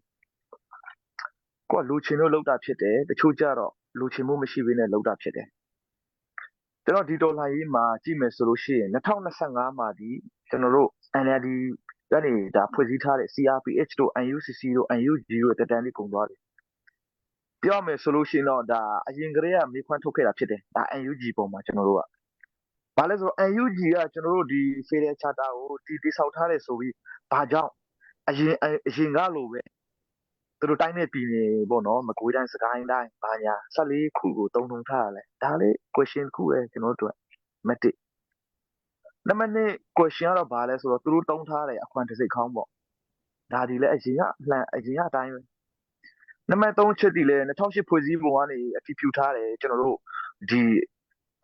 ကိုကလိုချင်လို့လုပ်တာဖြစ်တယ်တချို့ကြတော့လိုချင်မှုမရှိဘဲနဲ့လုပ်တာဖြစ်တယ်။ ကျွန်တော်ဒီတော်လှန်ရေးမှာကြည့်မယ်ဆိုလို့ရှိရင်2025မှာဒီကျွန်တော်တို့ NLD ကနေဒါဖွဲ့စည်းထားတဲ့ CRPH တို့ NUCC တို့ NUG တို့တက်တန်းလေးကုန်သွားတယ်ပြောမယ်ဆိုလို့ရှိရင်တော့ဒါအရင်ကတည်းကမေးခွန်းထုတ်ခဲ့တာဖြစ်တယ်ဒါ NUG ပုံမှာကျွန်တော်တို့ကဘာလဲဆိုတော့ NUG ကကျွန်တော်တို့ဒီ Federal Charter ကိုတည်တည်ဆောက်ထားတယ်ဆိုပြီးဘာကြောင့်အရင်အရင်ကလိုပဲသူတို့တိုင်းနဲ့ပြည်နယ်ပေါ့နော်မကွေးတိုင်းစကိုင်းတိုင်းဘာညာ14ခုကိုတုံတုံထားရလဲဒါလေး question တစ်ခုပဲကျွန်တော်တို့အတွက်မတစ်နံပါတ်2 question ကတော့ဘာလဲဆိုတော့သူတို့တုံးထားတယ်အခွန်တစိတ်ခေါင်းပေါ့ဒါဒီလည်းအရင်ကလှန်အရင်ကအတိုင်းပဲနံပါတ်3ချက်ဒီလည်း2008ဖွဲ့စည်းပုံကနေအတည်ပြုထားတယ်ကျွန်တော်တို့ဒီ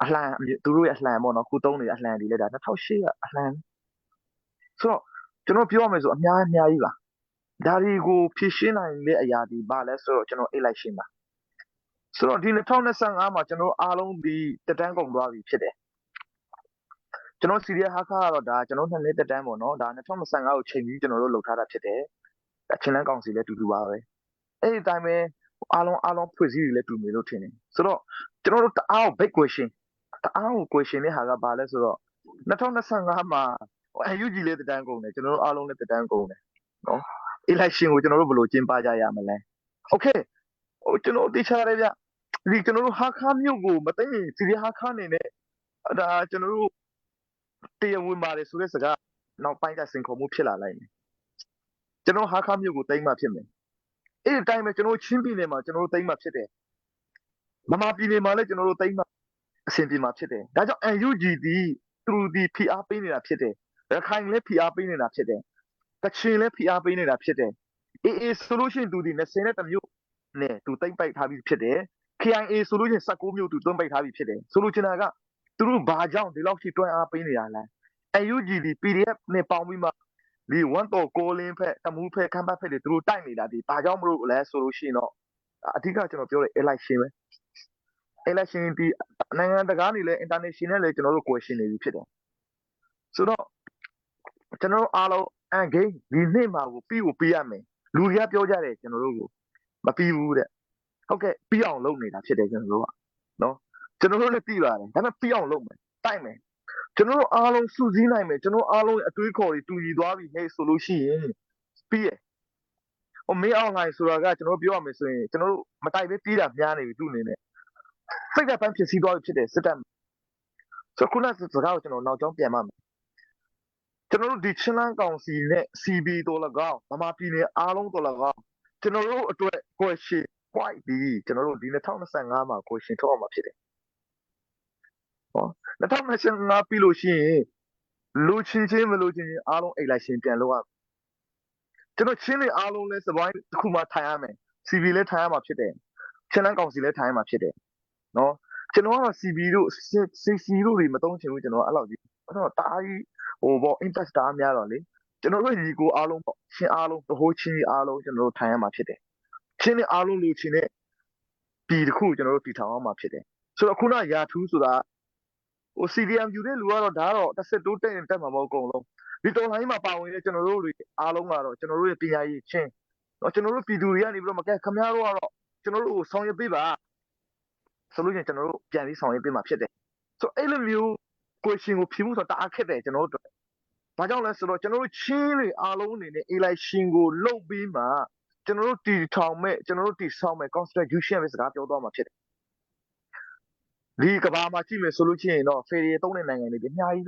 အလှန်သူတို့ရဲ့အလှန်ပေါ့နော်ခုတုံးနေတဲ့အလှန်ဒီလည်းဒါ2008ကအလှန်ဆိုတော့ကျွန်တော်ပြောရမယ်ဆိုအများအများကြီးပါဒါတွေကိုဖြည့်ရှင်းနိုင်တဲ့အရာဒီဘာလဲဆိုတော့ကျွန်တော် election ပါဆိုတော့ဒီ2025မှာကျွန်တော်အားလုံးဒီတက်တန်းကုန်သွားပြီဖြစ်တယ်ကျွန်တော်စီရီယာဟာခါကတော့ဒါကျွန်တော်နှစ်နှစ်တက်တန်းပေါ့နော်ဒါ2025ကိုချိန်ပြီးကျွန်တော်တို့လုပ်ထားတာဖြစ်တယ်အချင်းလန်းကောင်စီလည်းတူတူပါပဲအဲ့ဒီအတိုင်းပဲအားလုံးအားလုံးဖွဲ့စည်းတွေလည်းတူမယ်လို့ထင်တယ်ဆိုတော့ကျွန်တော်တို့တအား big question တအားကို question တဲ့ဟာကဘာလဲဆိုတော့2025မှာ UG လေးတက်တန်းကုန်တယ်ကျွန်တော်တို့အားလုံးလည်းတက်တန်းကုန်တယ်နော် election ကိုကျွန်တော်တို့ဘယ်လိုကျင်းပကြရမလဲ okay ဟိုကျွန်တော်သိချရတယ်ဗျဒီကျွန်တော်တို့ဟာခါမြို့ကိုမသိရင်စီရီဟာခါနေနဲ့ဒါကျွန်တော်တို့တရားဝင်ပါတယ်ဆိုတဲ့စကားနောက်ပိုင်းကစင်ခေါ်မှုဖြစ်လာလိုက်မယ်ကျွန်တော်ဟာခါမြို့ကိုတိမ့်မှဖြစ်မယ်အဲ့ဒီအတိုင်းပဲကျွန်တော်ချင်းပြည်နယ်မှာကျွန်တော်တို့တိမ့်မှဖြစ်တယ်မမပြည်နယ်မှာလည်းကျွန်တော်တို့တိမ့်မှအဆင်ပြေမှာဖြစ်တယ်ဒါကြောင့် NUG ဒီသူဒီဖိအားပေးနေတာဖြစ်တယ်ရခိုင်လည်းဖိအားပေးနေတာဖြစ်တယ်ကချင်လည်းဖိအားပေးနေတာဖြစ်တယ်အေးအေးဆိုလို့ရှိရင်သူဒီ20နဲ့တမျိုးနဲ့သူတိမ့်ပိုက်ထားပြီးဖြစ်တယ် KIA ဆိုလို့ရှိရင်16မျိုးသူတွန်းပိုက်ထားပြီးဖြစ်တယ်ဆိုလိုချင်တာကသူတို့ဘာကြောင့်ဒီလောက်ထိတွန်းအားပေးနေရလဲ NUG ဒီ PDF နဲ့ပေါင်းပြီးမှဒီဝန်တော်ကိုလင်းဖက်တမူးဖက်ခမ်းပတ်ဖက်တွေသူတို့တိုက်နေတာဒီဘာကြောင့်မလို့လဲဆိုလို့ရှိရင်တော့အဓိကကျွန်တော်ပြောတဲ့ election ပဲ election ဒီနိုင်ငံတကာနေလဲ international လဲကျွန်တော်တို့ question နေပြီဖြစ်တယ်ဆိုတော့ကျွန်တော်တို့အားလုံး end game ဒီနှစ်မှာကိုပြီးကိုပြီးရမယ်လူတွေကပြောကြတယ်ကျွန်တော်တို့ကိုမပြီးဘူးတဲ့ဟုတ်ကဲ့ပြီးအောင်လုပ်နေတာဖြစ်တယ်ကျွန်တော်တို့ကနော်ကျွန်တော်တို့လည်းပြီးပါတယ်ဒါပေမဲ့ပြီးအောင်လုပ်မယ်တိုက်မယ်ကျွန်တော်တို့အားလုံးစုစည်းနိုင်မယ်ကျွန်တော်အားလုံးအတွေးခေါ်တွေတူညီသွားပြီဟဲ့ဆိုလို့ရှိရင်ပြီးရဟိုမင်းအောင်လှိုင်ဆိုတာကကျွန်တော်ပြောရမယ်ဆိုရင်ကျွန်တော်တို့မတိုက်ပဲပြီးတာများနေပြီသူ့အနေနဲ့စိတ်သက်ပန်းဖြစ်စည်းသွားပြီဖြစ်တယ်စစ်တပ်ဆိုခုနစကားကိုကျွန်တော်နောက်ကျောင်းပြန်ပါမယ်ကျွန်တော်တို့ဒီချင်းလန်းကောင်စီနဲ့ CB တော်၎င်းဗမာပြည်နယ်အားလုံးတော်၎င်းကျွန်တော်တို့အတွက် question white ဒီကျွန်တော်တို့ဒီ2025မှာ question ထုတ်အောင်မှာဖြစ်တယ်ဟော2025ပြီးလို့ရှိရင်လူချင်းချင်းမလူချင်းချင်းအားလုံးအိတ်လိုက်ရှင်ပြန်လို့ရကျွန်တော်ချင်းတွေအားလုံးလဲစပိုင်းတစ်ခုမှထိုင်ရမယ် CB လဲထိုင်ရမှာဖြစ်တယ်ချင်းလန်းကောင်စီလဲထိုင်ရမှာဖြစ်တယ်နော်ကျွန်တော်ကတော့ CB တို့ CC တို့တွေမသုံးချင်ဘူးကျွန်တော်အဲ့လောက်ကြီးအဲ့တော့တအားကြီးဟိုပေါ့ impact တအားများတော့လေကျွန်တော်တို့ညီကိုအားလုံးပေါ့ချင်းအားလုံးတဟိုးချင်းကြီးအားလုံးကျွန်တော်တို့ထိုင်ရမှာဖြစ်တယ်ချင်းတွေအားလုံးလူချင်းတဲ့ပြည်တစ်ခုကျွန်တော်တို့တည်ထောင်အောင်မှာဖြစ်တယ်ဆိုတော့ခုနရာထူးဆိုတာဟို CDM ယူတဲ့လူကတော့ဒါကတော့တစ်ဆက်တိုးတက်ရင်တက်မှာမဟုတ်အကုန်လုံးဒီတော်လိုင်းမှာပါဝင်တဲ့ကျွန်တော်တို့တွေအားလုံးကတော့ကျွန်တော်တို့ရဲ့ပညာရေးချင်းတော့ကျွန်တော်တို့ပြည်သူတွေကနေပြီးတော့မကဲခမရတို့ကတော့ကျွန်တော်တို့ကိုဆောင်ရွက်ပေးပါဆိုလို့ချင်းကျွန်တော်တို့ပြန်ပြီးဆောင်ရွက်ပေးမှာဖြစ်တယ်ဆိုတော့အဲ့လိုမျိုး question ကိုဖြေမှုဆိုတာတအားခက်တယ်ကျွန်တော်တို့ဘာကြောင့်လဲဆိုတော့ကျွန်တော်တို့ချင်းတွေအားလုံးအနေနဲ့ election ကိုလုပ်ပြီးမှကျွန်တော်တို့တီထောင်မဲ့ကျွန်တော်တို့တီဆောင်မဲ့ constitution ပဲစကားပြောသွားမှာဖြစ်တယ်ဒီကဘာမှာကြည့်မယ်ဆိုလို့ရှိရင်တော့ Federal သုံးတဲ့နိုင်ငံတွေအများကြီး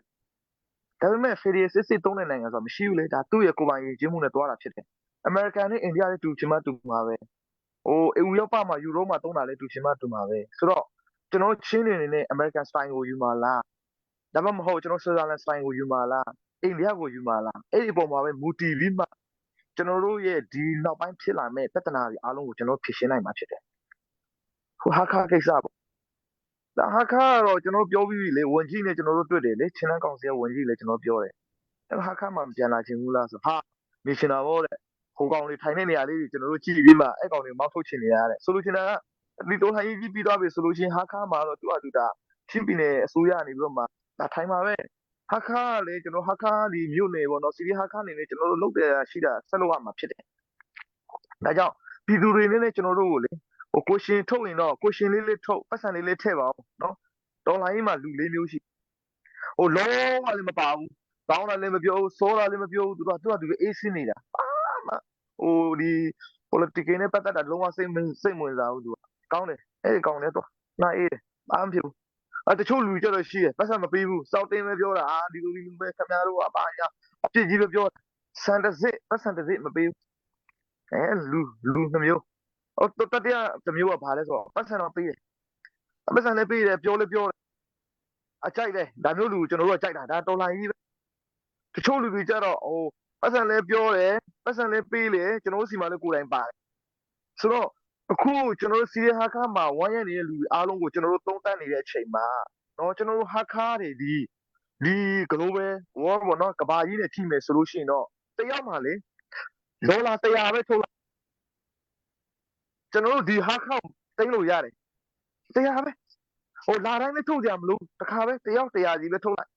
ဒါပေမဲ့ Federal စစ်စစ်သုံးတဲ့နိုင်ငံဆိုတာမရှိဘူးလေဒါသူ့ရဲ့ကိုယ်ပိုင်ရည်ချင်းမှုနဲ့တွားတာဖြစ်တယ်အမေရိကန်နဲ့အိန္ဒိယနဲ့တူချင်မှတူမှာပဲဟိုဥရောပမှာယူရိုမှာသုံးတာလဲတူချင်မှတူမှာပဲဆိုတော့ကျွန်တော်ချင်းနေနေနဲ့ American style ကိုယူမှာလားဒါမှမဟုတ်ကျွန်တော် Switzerland style ကိုယူမှာလားအိန္ဒိယကိုယူမှာလားအဲ့ဒီအပေါ်မှာပဲမူတည်ပြီးမှကျွန်တော်တို့ရဲ့ဒီနောက်ပိုင်းဖြစ်လာမဲ့ပြဿနာတွေအားလုံးကိုကျွန်တော်ဖြေရှင်းနိုင်မှာဖြစ်တယ်ဟိုဟာခါကိစ္စပေါ့ဒါဟာခါကတော့ကျွန်တော်ပြောပြီးပြီလေဝန်ကြီးနဲ့ကျွန်တော်တို့တွေ့တယ်လေချင်းလန်းကောင်စီကဝန်ကြီးလည်းကျွန်တော်ပြောတယ်အဲ့ဟာခါမှမပြန်လာချင်ဘူးလားဆိုဟာနေချင်တာပေါ့တဲ့ဟိုကောင်တွေထိုင်တဲ့နေရာလေးတွေကျွန်တော်တို့ကြည့်ပြီးမှအဲ့ကောင်တွေမောက်ထုတ်ချင်နေရတယ်ဆိုလိုချင်တာကဒီတော်လှန်ရေးကြီးပြီးသွားပြီဆိုလို့ရှိရင်ဟာခါမှာတော့သူ့အတူတာချင်းပြည်နယ်အစိုးရနေပြီးတော့မှဒါထိုင်မှာပဲဟာခါကလေကျွန်တော်ဟာခါဒီမြို့နယ်ပေါ့နော်စီရီဟာခါနေနေကျွန်တော်တို့လုတ်တယ်ရှိတာဆက်လုပ်ရမှာဖြစ်တယ်ဒါကြောင့်ပြည်သူတွေနဲ့ကျွန်တော်တို့ကိုလေဟိုကိုရှင်ထုတ်ရင်တော့ကိုရှင်လေးလေးထုတ်ပတ်စံလေးလေးထည့်ပါအောင်နော်။ တော်လိုင်းမှာလူ၄မျိုးရှိဟိုလုံးဝလည်းမပါဘူးကောင်းတာလည်းမပြောဘူးစောတာလည်းမပြောဘူးသူကသူကသူအေးစင်းနေတာအာမဟိုဒီ political နဲ့ပတ်သက်တာလုံးဝစိတ်မစိတ်ဝင်စားဘူးသူကကောင်းတယ်အဲ့ကောင်းတယ်တော့နားအေးတယ်ဘာမှမဖြစ်ဘူးအဲတချို့လူကြတော့ရှိတယ်ပတ်စံမပေးဘူးစောက်တင်းပဲပြောတာအာဒီလိုဒီလိုပဲခင်ဗျားတို့ကပါညာအပြစ်ကြီးပဲပြောစံတစစ်ပတ်စံတစစ်မပေးဘူးအဲလူလူနှမျိုးဟိုတတိယတစ်မျိုးကဘာလဲဆိုတော့ပတ်စံတော့ပေးတယ်ပတ်စံလည်းပေးတယ်ပြောလည်းပြောတယ်အကြိုက်တယ်ဒါမျိုးလူကျွန်တော်တို့ကကြိုက်တာဒါတော်လိုင်းကြီးပဲတချို့လူတွေကြတော့ဟိုပတ်စံလည်းပြောတယ်ပတ်စံလည်းပေးတယ်ကျွန်တော်တို့စီမှာလည်းကိုယ်တိုင်ပါတယ်ဆိုတော့အခုကျွန်တော်တို့စီရဟာခါမှာဝမ်းရနေတဲ့လူတွေအားလုံးကိုကျွန်တော်တို့သုံးသပ်နေတဲ့အချိန်မှာနော်ကျွန်တော်တို့ဟာခါတွေဒီဒီ global world ပေါ့နော်ကဘာကြီးနဲ့ကြည့်မယ်ဆိုလို့ရှိရင်တော့တယောက်မှလေဒေါ်လာ100ပဲထုတ်လိုက်ကျွန်တော်တို့ဒီဟာခါတိမ့်လို့ရတယ်100ပဲဟိုလာတိုင်းလည်းထုတ်ကြမလို့တခါပဲတယောက်100ကြီးပဲထုတ်လိုက်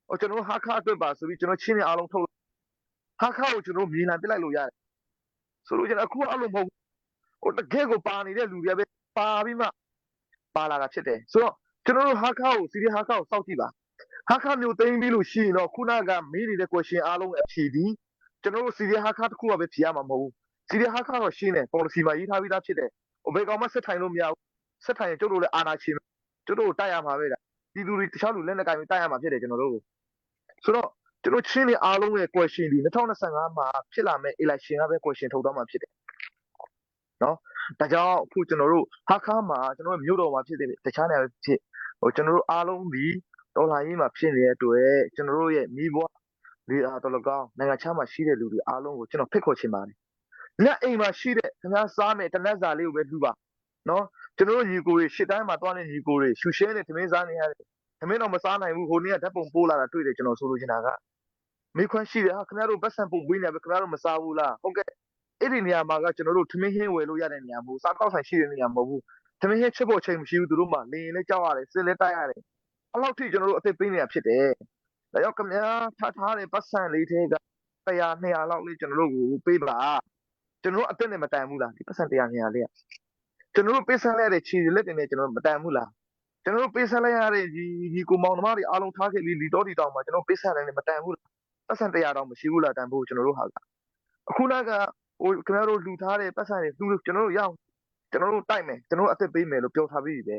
ဟိုကျွန်တော်ဟာခါအတွက်ပါဆိုပြီးကျွန်တော်ချင်းနေအားလုံးထုတ်ဟာခါကိုကျွန်တော်မြေလံပစ်လိုက်လို့ရတယ်ဆိုလို့ကျွန်တော်အခုအဲ့လိုမဟုတ်ဟိုတကယ်ကိုပါနေတဲ့လူတွေပဲပါပြီးမှပါလာတာဖြစ်တယ်ဆိုတော့ကျွန်တော်တို့ဟာခါကိုစီရီဟာခါကိုစောင့်ကြည့်ပါဟာခါမျိုးသိမ်းပြီးလို့ရှိရင်တော့ခုနကမေးနေတဲ့ question အားလုံးအဖြေဒီကျွန်တော်တို့စီရီဟာခါတခုကပဲဖြေရမှာမဟုတ်ဘူးစီရီဟာခါတော့ရှင်းတယ် policy မှာရေးထားပြီးသားဖြစ်တယ်ဟိုဘယ်ကောင်မှဆက်ထိုင်လို့မရဘူးဆက်ထိုင်ရင်ကျုပ်တို့လည်းအာဏာရှင်ကျုပ်တို့တိုက်ရမှာပဲလားပြည်သူတွေတခြားလူလက်နဲ့ကင်ပြီးတိုက်ရမှာဖြစ်တယ်ကျွန်တော်တို့ဆိုတော့ကျွန်တော်ချင်းနေအားလုံးရဲ့ question ဒီ2025မှာဖြစ်လာမယ့် election ကပဲ question ထုတ်တော့မှာဖြစ်တယ်နော်ဒါကြောင့်အခုကျွန်တော်တို့ဟာခါမှာကျွန်တော်တို့မြို့တော်မှာဖြစ်တယ်တခြားနေရာဖြစ်ဟိုကျွန်တော်တို့အားလုံးဒီတော်လှန်ရေးမှာဖြစ်နေတဲ့အတွက်ကျွန်တော်တို့ရဲ့မိဘတွေအားတော်လကောင်းနိုင်ငံခြားမှာရှိတဲ့လူတွေအားလုံးကိုကျွန်တော်ဖိတ်ခေါ်ချင်ပါတယ်။ညအိမ်မှာရှိတဲ့ခင်ဗျားစားမယ်တနက်စာလေးကိုပဲလှူပါနော်ကျွန်တော်တို့ညီကိုတွေရှစ်တိုင်းမှာတွားနေညီကိုတွေရှူရှဲနေသမင်းစားနေရတယ်သမင်းတော့မစားနိုင်ဘူးဟိုနေ့ကဓာတ်ပုံပို့လာတာတွေ့တယ်ကျွန်တော်ဆိုလိုချင်တာကမိခွန်းရှိတယ်ဟာခင်ဗျားတို့ပတ်စံပုံပေးနေပဲခင်ဗျားတို့မစားဘူးလားဟုတ်ကဲ့အဲ့ဒီနေရာမှာကကျွန်တော်တို့ထမင်းဟင်းဝယ်လို့ရတဲ့နေရာမဟုတ်စားကောက်ဆိုင်ရှိတဲ့နေရာမဟုတ်ဘူးထမင်းဟင်းချစ်ဖို့အချိန်မရှိဘူးသူတို့မှလင်းရင်လည်းကြောက်ရတယ်စစ်လည်းတိုက်ရတယ်အဲ့လောက်ထိကျွန်တော်တို့အသက်ပေးနေတာဖြစ်တယ်ဒါကြောင့်ခင်ဗျားထားထားတဲ့ပတ်စံလေးထဲက100 200လောက်လေးကျွန်တော်တို့ကိုပေးပါကျွန်တော်တို့အသက်နဲ့မတန်ဘူးလားဒီပတ်စံ100 200လေးကကျွန်တော်တို့ပေးဆက်လိုက်တဲ့ခြေလက်တွေနဲ့ကျွန်တော်တို့မတန်ဘူးလားကျွန်တော်တို့ပေးဆက်လိုက်ရတဲ့ဒီဒီကိုမောင်နှမတွေအားလုံးထားခဲ့ပြီးလီတော်ဒီတောင်မှာကျွန်တော်ပေးဆက်တယ်မတန်ဘူးလားပတ်စံ100တောင်မရှိဘူးလားတန်ဖို့ကျွန်တော်တို့ဟာကအခုနကဟိုခင်ဗျားတို့လှူထားတဲ့ပတ်စံတွေလှူကျွန်တော်တို့ရအောင်ကျွန်တော်တို့တိုက်မယ်ကျွန်တော်တို့အသက်ပေးမယ်လို့ပြောထားပြီးပြီပဲ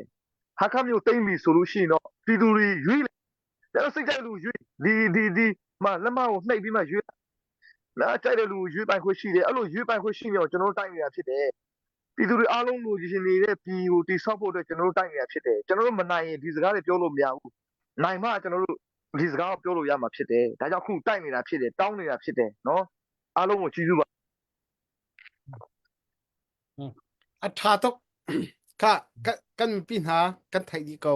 ဟာခမျိုးတိမ့်ပြီဆိုလို့ရှိရင်တော့ပြည်သူတွေရွေးတယ်စိတ်ကြိုက်လူရွေးဒီဒီဒီမလက်မကိုနှိပ်ပြီးမှရွေးနားကြိုက်တဲ့လူရွေးပိုင်ခွင့်ရှိတယ်အဲ့လိုရွေးပိုင်ခွင့်ရှိနေအောင်ကျွန်တော်တို့တိုက်နေတာဖြစ်တယ်ပြည်သူတွေအားလုံးလိုချင်နေတဲ့ပြည်ကိုတိဆောက်ဖို့အတွက်ကျွန်တော်တို့တိုက်နေတာဖြစ်တယ်ကျွန်တော်တို့မနိုင်ရင်ဒီစကားတွေပြောလို့မရဘူးနိုင်မှကျွန်တော်တို့ဒီစကားကိုပြောလို့ရမှာဖြစ်တယ်ဒါကြောင့်ခုတိုက်နေတာဖြစ်တယ်တောင်းနေတာဖြစ်တယ်နော်အားလုံးကိုကျေးဇူးပါ A ṭha tuk. Kha kan mipi hna kan theih dih ko.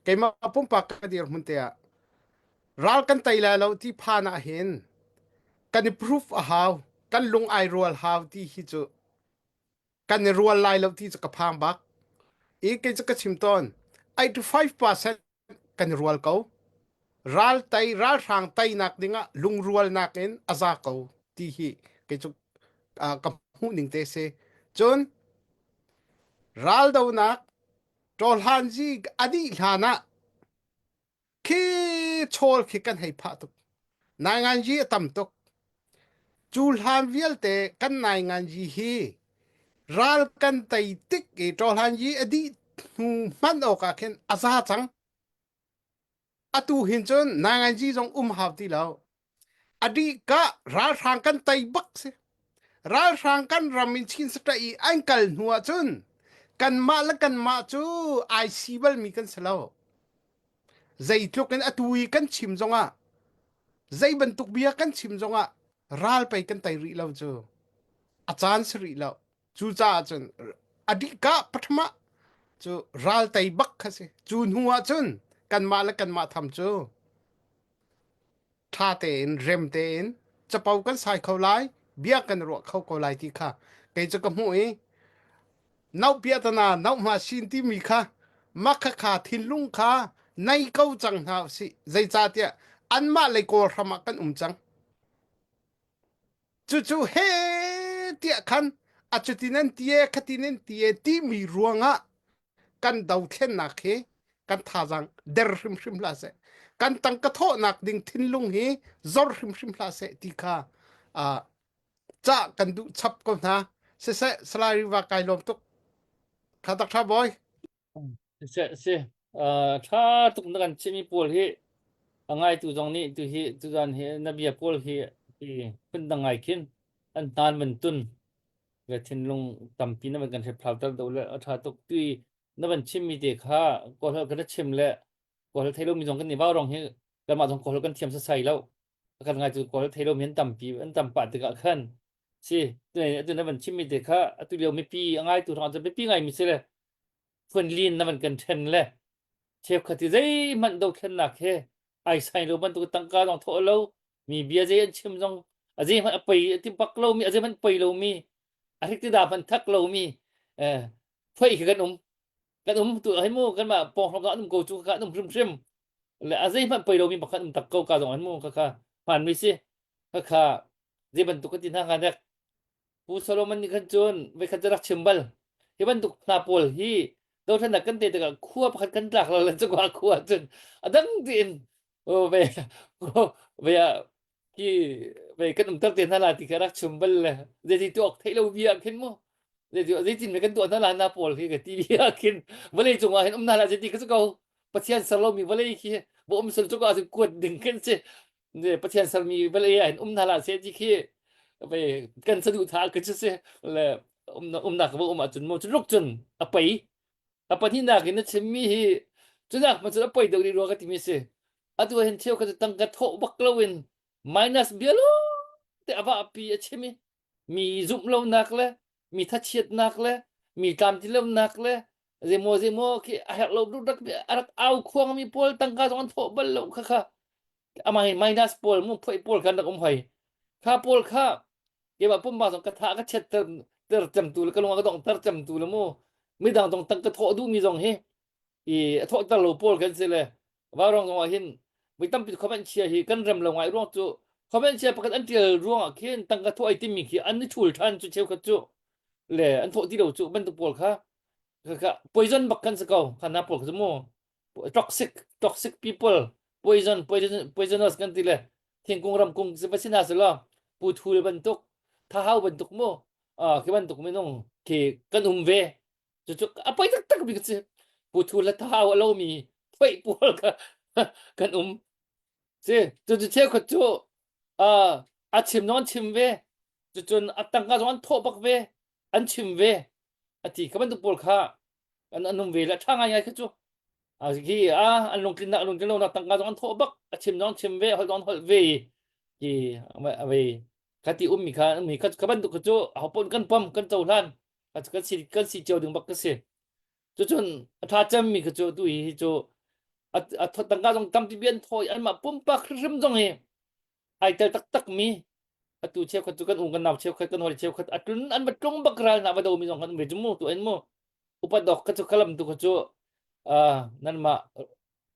Keimah pumpak ka dirhmun te ah ral kan tei lai lo ti phan ah hin kan i proof a hau kan lung ai rual hau ti hi cu kan i rual lai lo ti cu ka phang bak. I kei cu ka chim tawn 85% kan i rual ko. Ral tei ralhrang teinak dingah lungrualnak in a za ko ti hi kei cu uh, ka hmuh ning te si. Cun raldonak ṭawhlanzi a dih hlan ah khi chawl khi kan hei phah tuk. Nainganzi a tam tuk. Cu hlan vialte kan nainganzi hi ral kan tei tik i ṭawhlanzi a dih hnu hman awk ah khin a za cang. Atu hin cun nainganzi zong um hau ti lo. A dih ka ralhrang kan tei bak si. Ralhrang kan ram in Chin state i an kal hnu ah cun kanmah le kanmah cu ai si balmi kan si lo. Zeitluk in atu i kan chim zongah zei bantuk bia kan chim zongah ral pei kan tei rih lo cu. A caan si rih lo. Cucaah cun a dihka pathama cu ral tei bak kha si. Cu hnu ah cun kanmah le kanmah tham cu ṭha tein rem tein capo kan sai kho lai bia kan ruah kho ko lai ti kha kei cu ka hmuh i nauh piahtana nauh hma sin timi kha makha kha thinlung kha nei ko cang hna usih zeicahtiah anmah lei kawl hram ah kan um cang cucu he tiah khan a cutin an ti e khatin an ti e timi ruangah kan dothlennak hi. Kan thazaang der hrimhrim hlah seh. Kan tangka thawhnak ding thinlung hi zor hrimhrim hlah seh ti kha uh, ca kan duh chap ko hna. Siseh, Salai Riva kai lawm tuk. Tha tak tha boy. Si si tha tuk na kan chimmi pawl hi a ngaitu zong nih tu hi tuzan hi na bia pawl hi hi phundang ngai khin an hnan van tun le thinlung tampi na van kan hriphlau ter do le a tha tuk tui na van chimmi te kha kawl kan chim le kawl thei lomi zong kan ni vau rong hi kanmah zong kawl kan thiam sasai lo kan ngai cu kawl thei lomi an tampi an tam pah tikah khan si atu na van chimmi te kha atu lio mipi a ngaitu hrang cu mipi ngaimi si le phunlin na van kan ṭhen le cheukhat i zeihmanh dothlennak he ai sai lo bantuk tangka zong thawh lo mi bia zei an chim zong a zeihmanh a pei a ti bak lomi a zeihmanh pei lomi a hrik ti da hmanh thak lomi eh phoi khi kan um kan um tu hai mu kanmah pawng an um ko cu ka an um hrimhrim le a zeihmanh pei lomi pakhat um tak ko ka zong an mu ka kha hmaan mi si ka kha zei bantuk ka ti hna hnga dek Pu Solomon nih khan cun voikhat cu rak chim bal. Hi bantuk hna pawl hi dothlennak kan te tikah khua pakhat kan tlak lo le cukua khua cun a dang tiin ve ve ah ki ve kan umter te hna la ti kha rak chim bal le zeiti tuak theih lo bia khin mu zeiti zeitin me kan tuah hna la na pawl hi ka ti bia khin vawlei cungah hin um hna la zeiti ka su ko Pathian ser lomi vawlei khi bo um sul cukah cun kuat ding kan si Pathian sermi vawlei ah hin um hna hlah seh ti khi kan saduhthah ka cu si le umnak va um ahcun mu cu cun a pei a pahnihnak in na chimmi hi cunak hmanh cun a pei deuh rih rua ka timi si atu hin cheu kha cu tangka thawh bak loin minus bia te a vahpi a chim i mi zumh lonak le mi thachiatnak le mi tlamtlinlonak le zeimaw zeimaw khi a herh lo rak a rak au khuangmi pawl tangka zong an thawh bal lo kha kha amah hi minus pawl mu phoi pawl khan rak um hoi kha pawl kha keimah pumpak zong ka tha ka chiat ter ter cemtu le ka lung a ka dong ter cemtu le mu midang zong tang ka thawh duhmi zong hi i a thawhter lo pawl kan si le vaurong zong ah hin voi tampi comment chia hi kan rem lo ngai ruang cu comment chia pakhat an tial ruang ah khin tangka thawh ai timi khi an i thul than cu cheukhat cu le an thawh ti lo cu bantuk pawl kha kha poison bak kan si ko kha na pawl kha mu toxic toxic people poison poison poisonous kan ti le thingkung ramkung si va sina si lo pu thul bantuk thahau bantuk mu a khi bantuk minung khi kan um ve Cucu a poi taktak mi si. Puthu le thau a lomi phoih pawl kha kan um. Si, cucu cheukhat cu uh, a chim zong an chim ve. Cucun a tangka zong an thawh bak ve. An chim ve. A ti kha bantuk pawl kha an an um ve le ṭha ngaingai kha cu. A khi a an lungtlinnak lungtlin lonak tangka zong an thawh bak. A chim zong an chim ve, holh zong an holh ve i ki a ve kha ti ummi kha ummi kha kha bantuk kha cu ahopaoh kan pom kan cohlan kan si kan si cio ding bak ka si cucun a tha cemmi kha cu tu hi cu a tangka zong tampi bi an thawi anmah pumpak hrimhrim zong hi ai tel taktak mi atu cheukhat cu kan u kan nau cheukhat kan hawi cheukhat a tlun an va tlung bak ral na va do mi zong kan um ve cu mu tu en mu upat dok ka cu kalam tu kha cu nanmah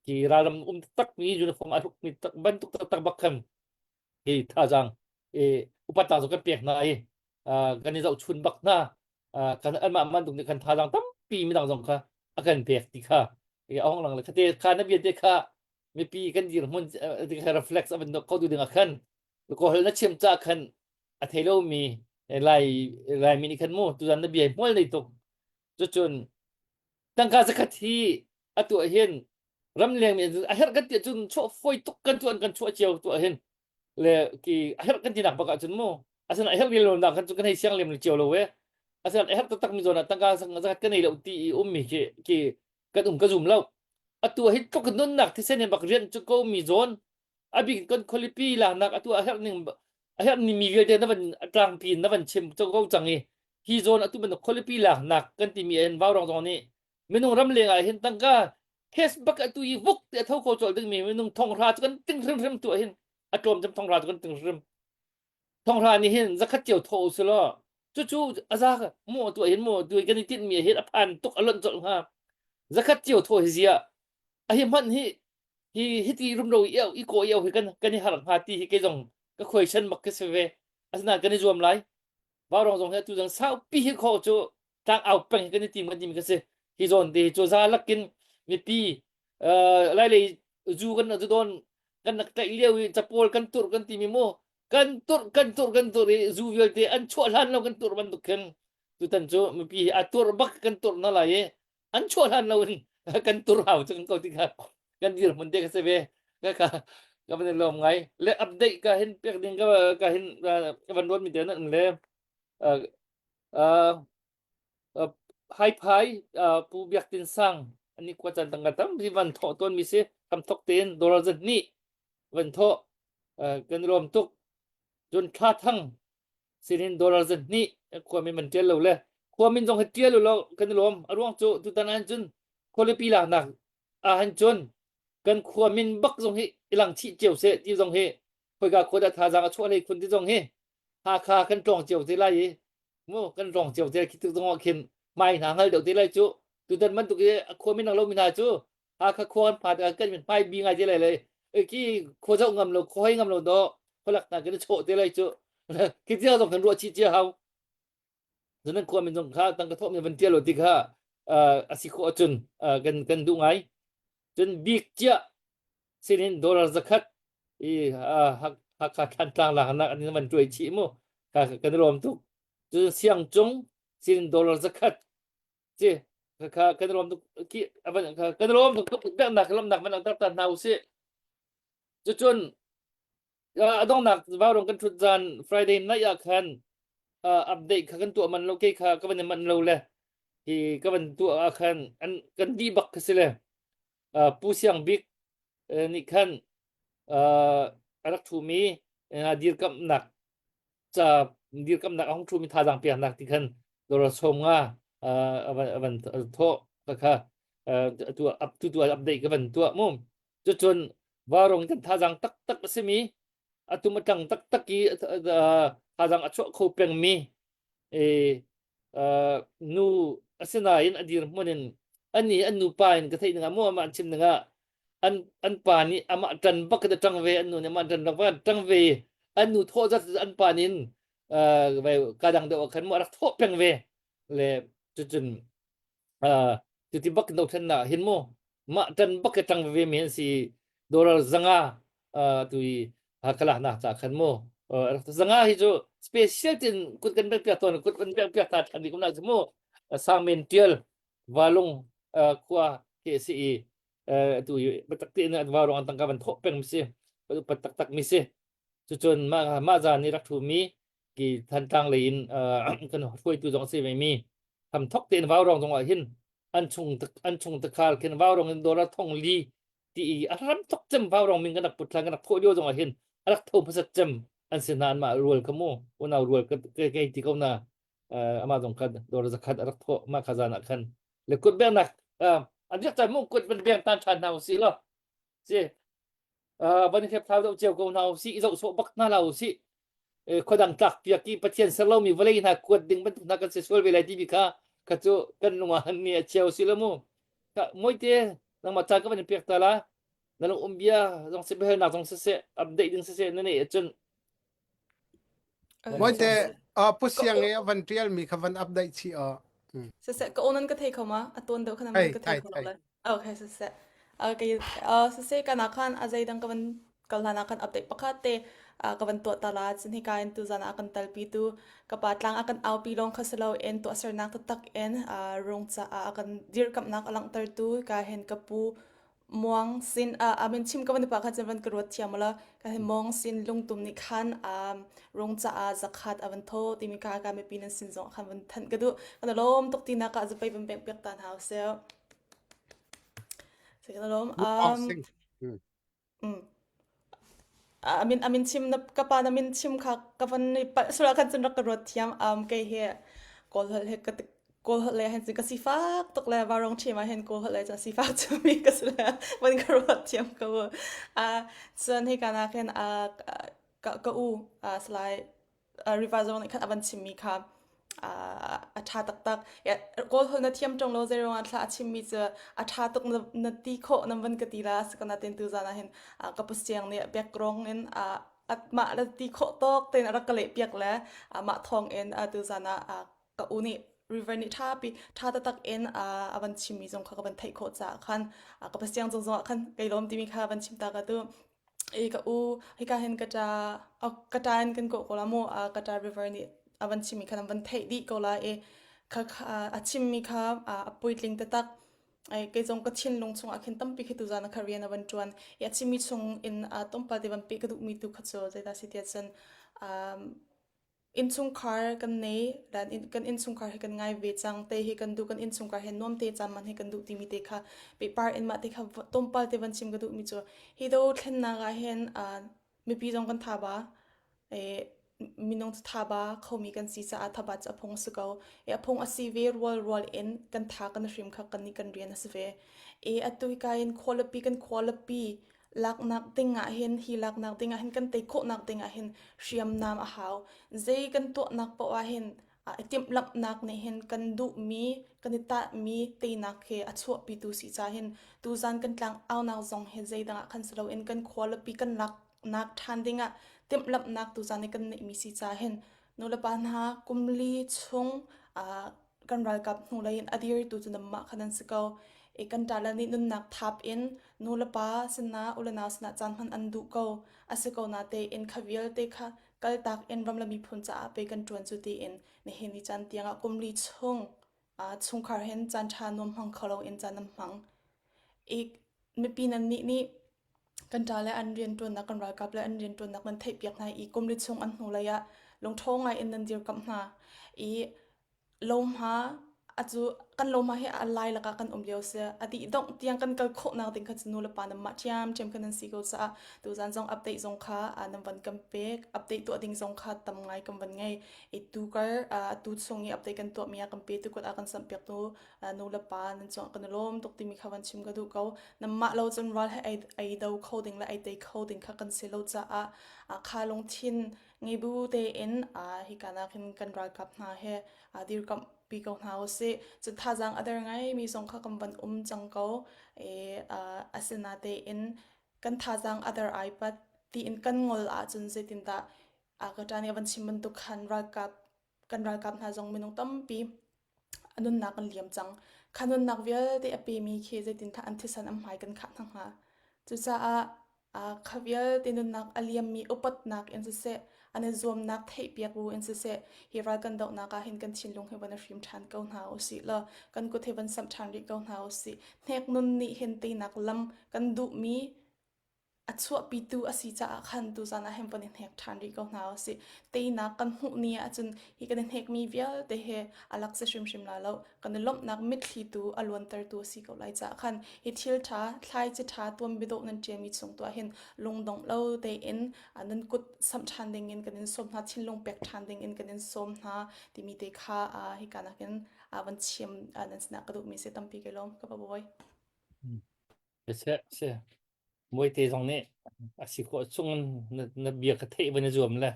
ki ralram um tak mi uniform a hruk mi tak bantuk tak bak khan hi thazaang i upat zong kan pek hna i kan i zohchun bak hna kan anmah bantuk nih kan thazaang tampi midang zong kha a kan pek ti kha i a hong lang le khate kha na bia te kha mipi kan dirhmun ti kha reflex a van ko tu ding ah khan ko hal na chim ca khan a thei lomi lai laimi nih khan mu tuzan na bia hmual nei tuk cucun tangka zakhat hi atu ah hin ramleng mi a herh kan ti ahcun chuah fawi tuk kan tuan kan chuah cio tu ahhin le ki a herh kan tinak bak ahcun mu asinain a herh lem lo nak kan cu kan hei siang lem cio lo e asinain a herh taktak mi zawn ah tangka zakhat kan nei lo ti i ummi khi ki kan um ka zum lo atu hi tluk nunnak thisen in bak rian cu ko mi zawn a bik kan khualipi laknak atu a herh ning a herh ning mi vialte na van tlangpi na van chim ko cang i hi zawn atu bantuk khualipi laknak kan timi en vaurong zong nih minung ram leng ah hin tangka cash bak atu i vuk te a tho kho colh dingmi minung thonghra cu kan ting hrimhrim tu hin a tlawm cem thonghra cu kan ting hrim thonghra nih hin zakhat cio tho u sulaw cucu aza mu tu hin mu tu kan i tinh mi hin a phan tuk a lonh colh hnga zakhat cio tho hi zia a hi hman hi hi hiti rumro i i ko iau hi kan kan i har hnga ti hi kei zong ka khuai bak ka si ve asinain kan i zuam lai Vaurong zong hi atu zong saupi hi kho cu tlangau peng hi kan i tim kan timi ka si. Hi zawn te hi cu za lakin mipi Uh, lai lei zu kan zu don kan nak tlaih lio i capawl kan tur kan timi mu kan tur kan tur kan tur i zu vialte an chuah hlan lo kan tur bantuk khin tutan cu mipi hi a tur bak kan tur na lai i an chuah hlan lo in kan tur hau cu kan ko ti kha kan dirhmun te ka si ve ka ka ka van i lawm ngai le update ka hin pek ding ka ka hin ka van ruat mi te nan le uh, uh, uh, hai phai uh, pu biak tin sang ani kwa chan tanga tam hi van tho ton mi si kam thok ten dollar zan ni van tho uh, kan lom tuk cun thla thang sinin dollar zan hnih khuami man ṭial lo le khuamin zong hi ṭial lo kan i lawm a ruang cu tutan ah cun khualipi laknak ah han cun kan khuamin bak zong hi ilang chih cio seh ti zong hi khoika khua dah thazaang a chuah hlei khun ti zong hi Hakha kan tlawng cio te lai i mu kan tlawng cio te khi tuk zong ah khin mai hna hngal deuh te lai cu tutan bantuk i a khuamin ang lo mi hna cu Hakha khua kan phan tikah kan min hmai bi ngai te lai le ki khua zoh ngam lo khua hoi ngam lo do khualak hna kan chawh te lai cu khi tia zong kan ruah chih cia hau nan khua min zong kha tang ka thawh mi van tia lo ti kha a si khawh ahcun kan kan duh ngai cun bik cia sinin dollar zakhat i Hakha Thantlang laknak an van tuai chih mu ka kan lawm tuk cun siang cung sinin dollar zakhat Ci kha kan lawm tuk ki avan kan lawm tuk tuk nak lawmnak man tar ta hna usih. Cucun adongnak vaurong kan thut zan Friday night ah khan update kha kan tuah man lo ke kha ka van man lo le hi ka van tuah ah khan an kan di bak kha si le Pu Siang Bik nih khan a rak thumi dirkamnak ca dirkamnak a hung ṭhumi thazaang peknak ti khan dollar sawm nga a van thawh ka kha tu tu tu update ka van tuah mu cucun varong kan thazaang taktak a simi atum atang taktak i thazaang a chuah kho pengmi nu asinain a dirhmun in ani an nupa in ka theih ning ah mu amah an chim ning ah an an pa nih amah ṭan bak in a ṭang ve an nu nih amah ṭan bak an ṭang ve an nu thawh zat an pa nih in ka dang deuh ah khan mu a rak thawh peng ve le cucun cuti bak in dothlennak hin mu mah ṭan bak i ṭang veve mi an si dollar zanga tu i kalak nak ca khan mu zanga hi cu special tin kut kan pek piak tawn kut kan pek piak ta ṭhan ding na cu mu sangmen tial valung khua ke si i tu i biatak te in va rong an tangka van thawh peng mi si upat taktak mi si cucun mah mah zan i rak thu mi ki Thantlang lei in kan hruaitu zong si ve mi tham thok tein vau rong zong ah hin an chung an chung takhal khin vaurong in dollar thong li ti i a ram thok cem vaurong min kan rak put thlan kan rak thawh lio zong ah hin a rak tho hmasat cem an si hna anmah rual kha mu unau rual ka kei ti ko na amah zong khan dollar zakhat a rak thawh mah kha zan ah khan le kut bengnak an riak chan mu kut van beng tan than hna usih law si van i hlepthlau deuh cio ko hna usih i zoh sawh bak hna la usih khuadang tlak piak i Pathian ser lomi vawlei hna kuat ding bantuk hna kan si sual ve lai timi kha kha cu kan lung ah ni a cheu si lo mu ka moite nangmah caan ka van in pek ta la na lung um bia zong si biahalnak zong siseh update ding siseh na neih ahcun Moite pu siang i a van tial mi kha van update chih aw. Siseh ka onan ka thei kho ma a tuan deuh kha nan ka thei kho lo le. Okay, siseh. Okay, siseh kana khan a zeidang ka van kal hlan ah khan update pakhat te ka van tuah ta la cun hika in tuzan ah kan talpi tu ka pa tlang a kan aupi lawng kha si loin tuahsernak taktak in rung caah a kan dirkamhnak a langhtertu ka hin ka pu Muang sin a min chim ka van pa kha cun van ka ruat thiam la ka hin Mong sin lungtum nih khan rung caah zakhat a van tho timi ka ka mipi nan sin zong khan van thanh ka duh kan lawm tuk ti nak ah zapei van pek piak ta hna usih se kan lawm um A min a min chim na ka pa na min chim kha ka van i palh sual ah khan cun rak ka ruat thiam. Um, kei hi Kawl holh he ka Kawl holh le hin cun ka sifak tuk le vaurawng ṭhim ah hin Kawl holh le cun sifak cumi ka si le van ka ruat thiam ko. Uh, cun hika nak hin uh, ka, ka u uh, Salai riva zong nih khan a van chimmi kha a ṭha taktak. Kawl holh na thiam ṭung lo zeiruangah thla a chimmi cu a ṭha tuk na ti khawh nan van ka ti la asinain tuzan ah hin ka pusiang nih background in mah la ti khawh tawk tein a rak ka leh piak le mah thawng in tuzan ah ka u nih. River nih ṭhapi ṭha taktak in a van chimmi zong kha ka van theih khawh caah khan ka pasiang cung zongah khan kai lawm timi kha van chim ta ka tu. I ka u hika hin ka ṭa ka ṭa in kan kawh ko la mu ka ṭa River nih a van chimmi kha nan van theih dih ko la i kha a chimmi kha a puitling taktak. Ai kei zong ka thinlung chungah khin tampi khi tuzan ah kha rian a van ṭuan i a chimmi chung in tlawmpal te van peh ka duhmi tu kha cu zeidah si tiah cun Innchungkhar kan nei, kan innchungkhar hi kan ngai ve cang, te hi kan duh, kan innchungkhar he nuam te caan man hi kan duh timi te kha pehpar in mah te kha tlawmpal te van chim ka duhmi cu hi dothlennak ah hin mipi zong kan tha ba, minung cu tha ba khomi kan si caah thabat cu a phung a si ko. I a phung a si ve rual rual in kan tha kan hrim kha kan nih kan rian a si ve. I atu hika hin khualipi kan khualipi laknak ding ah hin hi laknak ding ah hin kan tei khawhnak ding ah hin hriamnam a hau. Zei kan tuahnak paoh ah hin i timhlamhnak nih hin kan duhmi kan i tahmi teinak he a chuahpitu si ca hin tuzan kan tlang aunak zong hi zeidang ah khan si loin kan khualipi kan laknak ṭhan ding ah timhlamhnak tuzan i kan neihmi si ca hin nulepa hna kumli chung kan ralkap hnulei in a dirtu cu nanmah kha nan si ko. I kan ṭale nih nunnak thap in nulepa sinah ulenau sinah caan hman an duh ko. A si ko natein kha vialte kha kaltak in ram le miphun caah pei kan ṭuan cu tiin nihin ni caan tiangah kumli chung chungkhar hin caan ṭha nuam hmang kho loin caan nan hmang. I mipi nannih nih kan ṭale an rianṭuannak kan ralkap le an rianṭuannak nan theihpiak hna i kumli chung an hnulei ah lungṭho ngai in nan dirkamh hna i lohma acu kan lohma hi a lai lakah kan um lio si a dih dongh tiang kan kal khawhnak ding kha cu nu le pa nan mah ṭhiamṭhiam kha nan si ko caah tuzan zong update zong kha nan van kan pek update tuah ding zong kha tam ngai kan van ngei i tu kar tu chung i update kan tuahmi ah kan pe tu kut ah kan samh piak tu nu le pa nan cungah kan i lawm tuk timi kha van chim ka duh ko nanmah lo cun ral he ei do kho ding le ei tei kho ding kha kan si lo caah kha lungthin ngei bu tein hika nakin kan ralkap hna he dirkamh pi ko hna usih cun thazaang a der ngaimi zong kha kan van um cang ko e asinatein kan thazaang a der ai pat tiin kan ngol ahcun zeitindah ka ṭa nih a van chim bantuk khan ralkap kan ralkap hna zong minung tampi a nunnak an liam cang. Kha nunnak vialte a pemi khi zeitindah an thisen an hmai kan khah hna hnga. Cucaah kha vialte nunnak a liammi upatnak in siseh, an i zuamnak theihpiak bu in siseh, hi ral kan dohnak ah hin kan thinlung hi van i hrim ṭhan ko hna usih law kan kut hi van samh ṭhan rih ko hna usih. Hnek nun nih hin teinak lam kan duhmi a chuahpitu a si caah khan tuzan ah hin van i hnek ṭhan rih ko hna usih. Teinak kan hmuh ni ahcun hi kan i hnekmi vialte he a lak si hrimhrim la lo. Kan i lawmhnak mitthli tu a luantertu a si ko lai caah khan hi thil ṭha, thlaici ṭha tuanbiadawh nan ṭialmi chung tuah hin lungdong lo tein nan kut samh ṭhan dingin kan in sawm hna, thinlung pek ṭhan dingin kan in sawm hna timi te kha hika nakin van chim nan sinah ka duhmi si tampi kai lawm ka pa bawi. Seh, seh. Mawite zong nih a si khawh chung na, na bia kha theih van i zuam le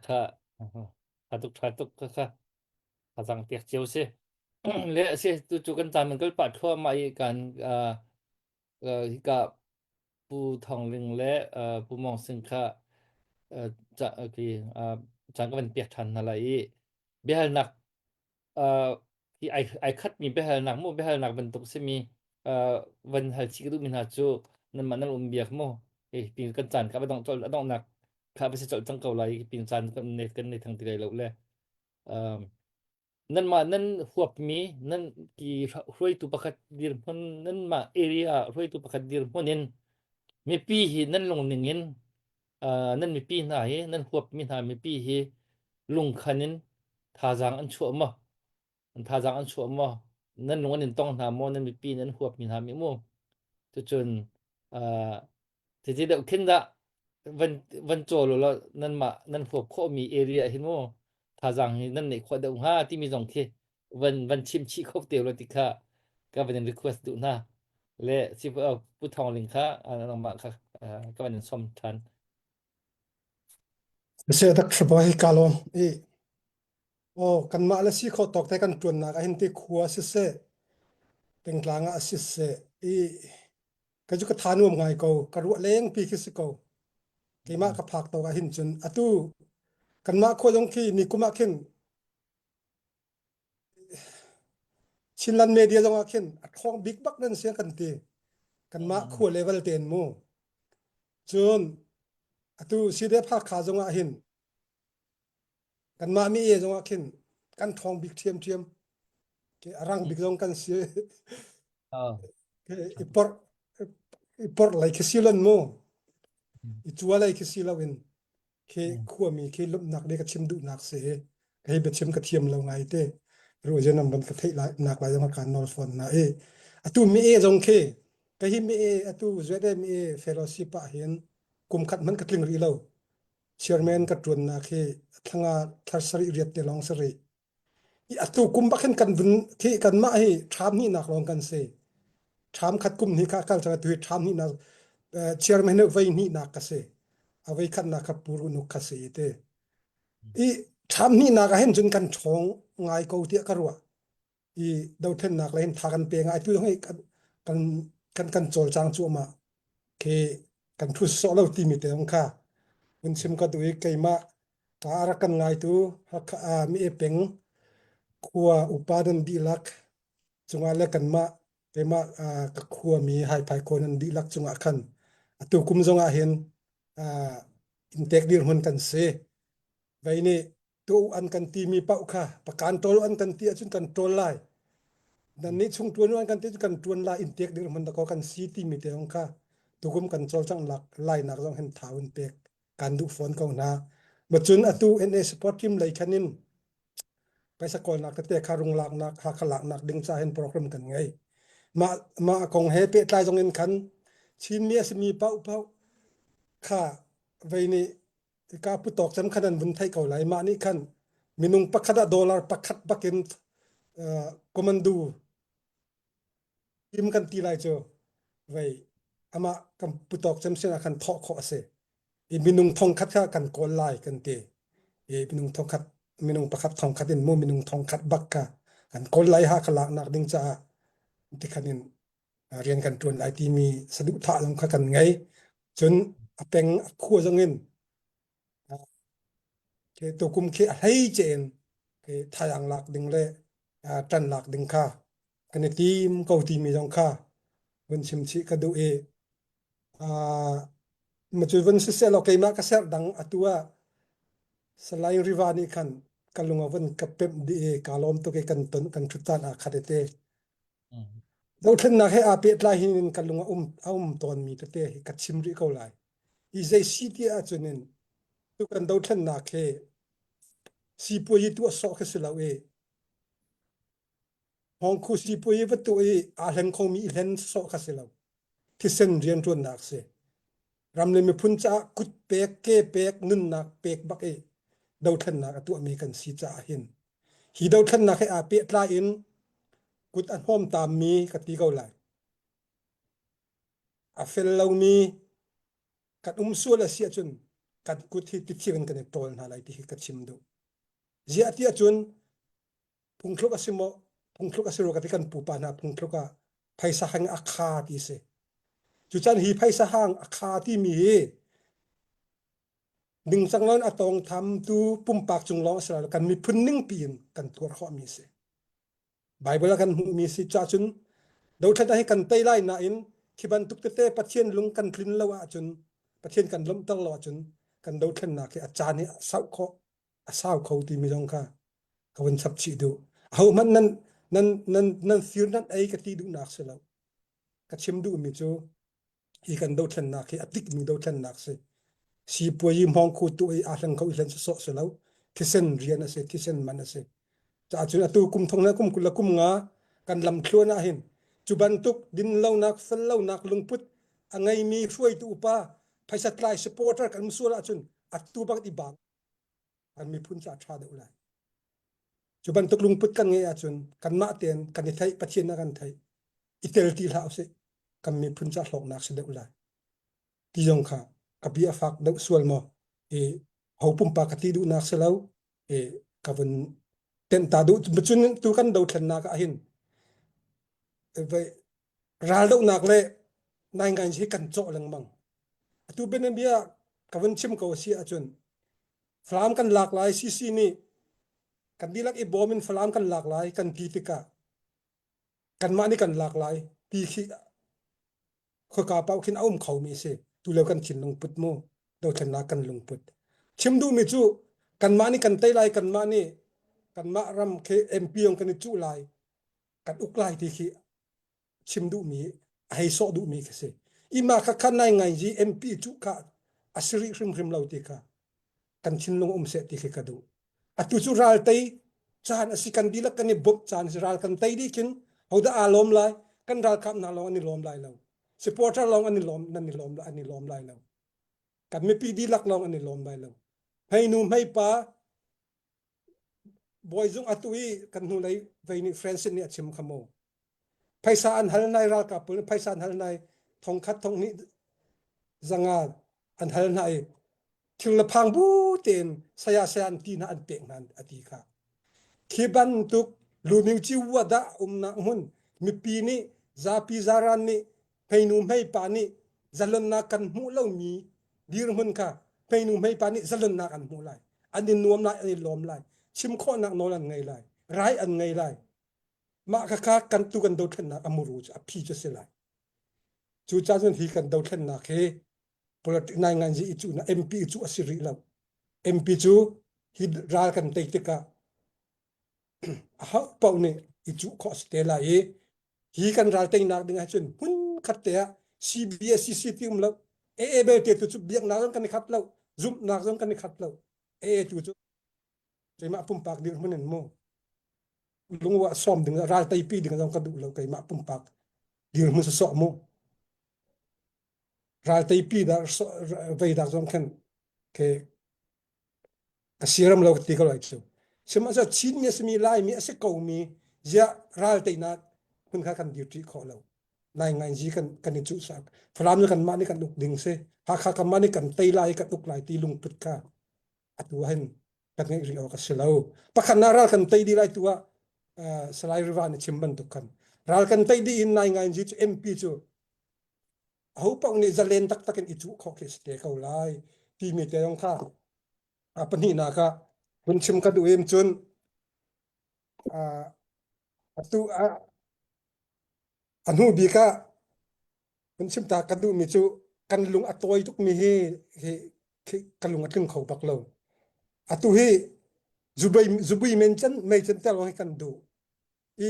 kha tha tuk tha tuk kha kha thazang pek cio si. Le a si tu cu kan caan kal pah thluahmah i kan uh, uh, hika Pu Thawng Ling le uh, Pu Mong Sing kha uh, ca, okay, uh, caan ka van pek ṭhan hna lai i biahalnak uh, hi ai ai khatmi biahalnak mu biahalnak bantuk simi uh, van hal chih ka duhmi hna cu nanmah nan um biak mu hi pin kan caan kha va dongh colh a donghnak kha va si colh cang ko lai pin caan kan nei kan nei thang ti lai lo le um, nanmah nan huapmi nan ki hruaitu pakhat dirhmun nanmah area hruaitu pakhat dirhmun in mipi hi nan lungning in uh, nan mipi hna hi nan huapmi hna mipi hi lungkhan in thazaang an chuah maw an thazaang an chuah maw nan lung an in tong hna maw nan mipi nan huapmi hna mi mu cucun uh, titi deuh khin dah van van cawl law nan mah nan huap khawhmi area hin mu thazaang hi nan neih khawh deuh hnga timi zong khi van van chim chih kho te lo ti kha ka van in request duh hna le si pu Thawng Ling kha nangmah kha ka van in som than Se tak thabo hi kalom i o kanmah le si kho tawk te kan tuannak ahin ti khua si se pengtlang ah si se i ka ju ka tha nuam ngai ko ka ruah leng pi khi si ko keimah ka phak tawk ahhin cun atu kanmah khua zong khi ni kum ah khin. Chinland media zong ah khin a ṭhawng bik bak nan si kan ti. Kanmah khua level tein mu. Cun atu CDF Hakha zong ah hin kanmah mi e zong ah khin kan ṭhawng bik ṭhiamṭhiam. A rang bik zong kan si. I porh i porh lei khi si lon mu. I cua lei khi si loin khi khuami khi lawmhnak le ka chim duhnak si. Hei biachim ka thiam lo ngai te. Ruazen nam ban ka theih lai nak lai zong kan nawl fawn na i atu mi e zong khi ka hi mi e atu zuet mi e fellowship ah hin kum khat man ka tling rih lo. Chairman ka tuannak hi thlanga thlar sarih riat te lawng si rih. I atu kum bak hin kan vun khi kanmah hi ṭham hnihnak lawng kan si. Ṭham khat kum hnih kha kal cang atu hi ṭham hnihnak chairman hi voi hnihnak ka si. A voi khatnak kha Pu Runuk kha si te. I ṭham hnihnak ah hin cun kan ṭhawng ngai ko tiah ka ruah. I dothlennak lei hin tha kan pe ngai tu zong hi kan kan kan kan cawlcang cuahmah khi kan thu sawh lo timi te zong kha hun chim ka duh i keimah ka a rak kan ngaitu Hakha ah mi e peng khua upa nan dihlak cungah le kanmah keimah ka khuami Haiphai khua nan dihlak cungah khan atu kum zong ah hin inntek dirhmun kan si vei nih tu an kan timi paoh kha pakan ṭawl an kan ti ahcun kan ṭawl lai nan nih chung ṭuan an kan ti ahcun kan ṭuan lai in tek dirhmun dakaw kan si timi te zong kha tukum kan cawlcangh lak lainak zong hin thau in pek kan duh fawn ko hna macun atu NA support team lei khan in paisa kawlnak tete kha rung laknak Hakha laknak ding ca hin program kan ngei mah mah kong he pehtlai zong in khan Chinmi a simi paoh paoh kha vei nih Hika putawk cem khan an vun theih ko lai. Mah nih khan minung pakhat ah dollar pakhat bakin uh, commando team kan ti lai cu vei amah kan putawk cem sin ah khan thawh khawh a si. I minung thong khat kha kan kawl lai kan ti. I minung thong khat minung pakhat thong khat in mu minung thong khat bak kha kan kawl lai ha kha lak nak ding caah ti khan in rian kan ṭuan lai timi saduhthah zong kha kan ngei. Cun a peng a khua zong in tukum khi a hlei ce in thayang lak ding le ṭan lak ding kha kan i tim ko timi zong kha vun chim chih ka duh i cu vun siseh law keimah ka serh dang atu ah Salai Riva nih khan ka lung a vun ka pemh dih i kaa lawm tuk i kan ton kan ṭhut caan aa khat te. Dothlennak he aa pehtlai hin ka lung a um, a um tawnmi tete hi ka chim rih ko lai. Hi zei si ti ahcun in tu kan dothlennak hi sipuazi tuah sawh khi si lo i hngawngkhu sipuazi va tuah i aa hleng khomi i hlen sawh kha si lo. Thisen rianṭuannak si. Ram le miphun caah kut pek, ke pek, nunnak pek bak i dothlennak a tuahmi kan si caah hin hi dothlennak he aa pehtlai in kut a hnawmtaammi ka ti ko lai. A fel lomi kan um sual a si ahcun kan kut hi tithir in kan i ṭawl hna lai ti hi ka chim duh. Ziah ti ahcun phungthluk a si maw phungthluk a si rua ka ti kan pupa hna phungthluk ah phaisa hang a kha ti si. Cucan hi phaisa hang a kha timi hi ningcang loin a tawngthamtu pumpak cung lawng a si lo kan miphun ningpi in kan tuar khawhmi a si. Bible ah kan hmuhmi si cah cun dothlat hi kan tei lai nain khi bantuk tete Pathian lung kan tlin lo ahcun Pathian kan lawmhter lo ahcun kan dothlennak hi a caan hi a sauh khawh a sau kho timi zong kha ka vun chap chih duh. Ahohmanh nan nan nan nan fir nan ei ka ti duhnak si lo. Ka chim duhmi cu hi kan dothlennak hi a tikmi dothlennak si. Sipuayi hmawngkhu tu i aa hleng kho i hlen sawsawh si lo. Thisen rian a si, thisen man a si. Caah cun atu kum thong le kum 20 le kum nga kan lamthluan ah hin cu bantuk dinlonak, fellonak lungput a ngeimi hruaitu upa phaisa tlai supporter kan um sual ahcun atu bak i bang kan miphun ca ṭha deuh lai. Cu bantuk lungput kan ngeih ahcun kanmah tein kan i theih, Pathian a kan theih. I tel ti hlah usih. Kan miphun ca hlawknak si deuh lai. Ti zong kha ka bia a fak deuh sual maw? I ho pumpak ka ti duhnak si lo. I ka vun tenh ta duh. Cun tu kan dothlennak ah hin raldohnak le naingai hi kan cawh lengmang. Atu bianabia ka vun chim ko si ahcun Falam kan lak lai CC nih kan dihlak i bawm in Falam kan lak lai kan ti tikah. Kanmah nih kan lak lai ti khi khoika paoh khin a um khomi a si. Tulio kan thinlung put mu dothlennak kan lungput. Chim duhmi cu kanmah nih kan tei lai kanmah nih kanmah ram khi MP yong kan i cuh lai kan uk lai ti khi chim duhmi a hei sawh duhmi khi si. Ima kha kha nai ngai ji MP cuh kha a si rih hrimhrim lo ti kha kan thinlung um seh ti khi ka duh. Atu cu ral tei caan a si kan dihlak kan i bawmh caan a si ral kan tei dih khin hodah aa lawm lai kan ralkap hna lawng an i lawm lai lo supporter lawng an i lawm nan i lawm an i lawm lai lo kan mipi dihlak lawng an i lawm lai lo hmeinu hmeipa bawizung atu i kan hnulei vei nih Francis nih a chim kha mu phaisa an hal nai ralkap pawl nih phaisa an hal nai thongkhat thonghnih zanga an hal hna i thil le phang bu tein saya saya an ti hna an pek hna a ti kha khi bantuk luming ci wa dah umnak hmun mipi nih zapi zaran nih hmeinu hmeipa nih zalonnak kan hmuh lomi dirhmun kha hmeinu hmeipa nih zalonnak an hmuh lai an i nuam lai an i lawm lai chim khawhnak nawl an ngei lai rai an ngei lai Mah khakha kan tu kan dothlennak a muru cu a phi cu si lai. Cucaah cun hi kan dothlennak hi politic nainganzi i cuhnak MP i cuh a si rih lo. MP cu hi ral kan tei tikah a hau paoh nih i cuh khawh a si te lai i hi kan ral teinak ding ahcun hmun khat te ah CBSCC ti um lo. AA belte tu cu biaknak zong kan i khat lo, zumhnak zong kan i khat lo. AA tu cu keimah pumpak dirhmun in mu lungwa sawm ding ral teipi ding zong ka duh lo keimah pumpak dirhmun sawsawh mu ral teipi dah vei dak zong khan ke ka siram lo ti ko lai cu sihmanhsehlaw Chin mi a simi Laimi a si ko mi ziah ral teinak hmun kha kan dirṭi khawh lo nai ngai zi kan kan i cuh sak Falam cu kanmah nih kan uk ding si Hakha kanmah nih kan tei lai kan uk lai ti lungput kha atu hin kan ngeih rih awk a si lo. Pakhatnak ral kan tei dih lai tu ah Salai Riva nih chim bantuk khan ral kan tei dih in nai ngai cu MP cu aho paoh nih zalen taktak in i cuh khawh khi si te ko lai timi te zong kha a pahnihnak ah hun chim ka duh im cun atu a hnu bik ah Kan chim ta kan duhmi cu kan lung a tawi tukmi hi hi ka lung a tling kho bak lo. Atu hi zubui zubui men can mei can tel hi kan duh. I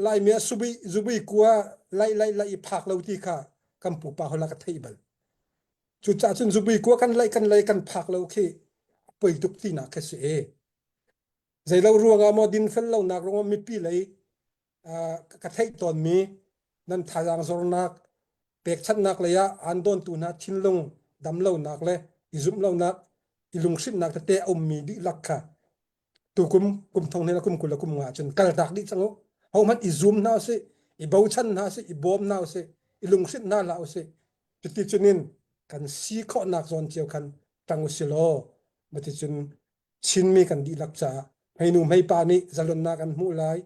Laimi ah subui zubui kua lai lai lai i phak lo ti kha kan pupa hola ka theih bal. Cucaah cun zubui kua kan lai kan lai kan phak lo khi poi tuk tinak khi si e. Zeilo ruangah maw dinfel lonak ruangah mipi lei ka theih tawnmi nan thazaang zornak pekchanhnak lei ah aan dawntu hna thinlung damlonak le i zumhlonak i lunghrinhnak tete a ummi dihlak kha tukum kum thong hnih le kum 20 le kum nga cun kaltak dih cang u hohmanh i zum hna usih i bochan hna usih i bawm hna usih i lunghrinh hna hlah usih cuti cunin kan si khawhnak zawn cio khan ṭang usih law maticun Chinmi kan dihlak caah hmeinu hmeipa nih zalonnak an hmuh lai.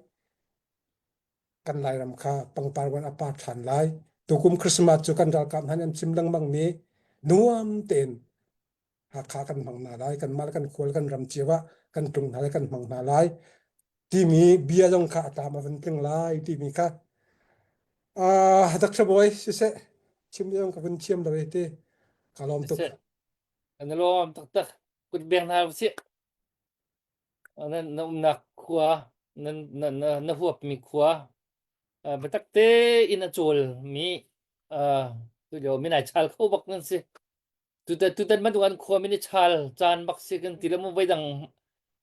Kan Lairam kha pangpar wan a par ṭhan lai. Tukum Christmas cu kan ralkap hna nih an chim lengmang mi nuam tein Hakha kan hmang hna lai, kanmah le kan khual kan ram cio ah kan tlung hna lai, kan hmang hna lai timi bia zong kha a tlam a van tling lai timi kha uh, Dr. Boy siseh chim zong ka vun thiam lo ti ka lawm tuk. Kan lawm taktak. Kut beng hna usih. Na, na umnak khua, na, na, na, na huapmi khua, uh, biatak tein a cawlmi uh, tulio min ai chal kho bak nan si. Tutan tutan bantuk an khua min i chal caan bak si kan ti le mu voi dang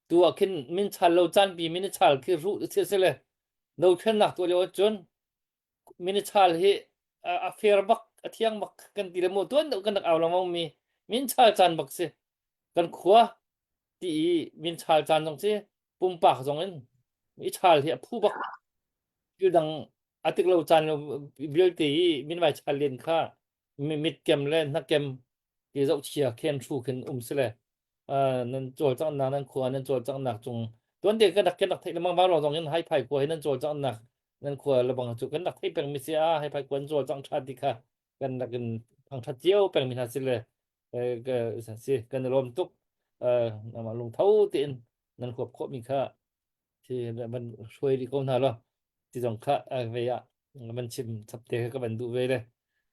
tu ah khin min chal lo caan pi min i chal khi ru si si le no thlennak tu lio cun min i chal hi a fair bak a thiang bak kan ti le mu tuan deuh kan rak au lengmang mi min chal caan bak si kan khua ti i min chal caan zong si pumpak zong in i chal hi a phu bak thil dang a tik lo caan lo vialte i min vai chal len kha mit kem le hnakem ti zohchia khen hru khin um si le nan cawlcanghnak nan khua nan cawlcanghnak cung tuan te kan rak kan rak theih lengmang vang zong in hai phai khua hi nan cawlcanghnak nan khua lebang cu kan rak theih peng mi si a hai phai khua an cawlcangh tha ti kha kan rak in thangthat cio peng mi hna si le si kan i lawm tuk nama lungtho tein nan huap khawh mi kha si van hruai rih ko hna lo. Ti zong kha ve ah van chim chap te ka van duh ve le.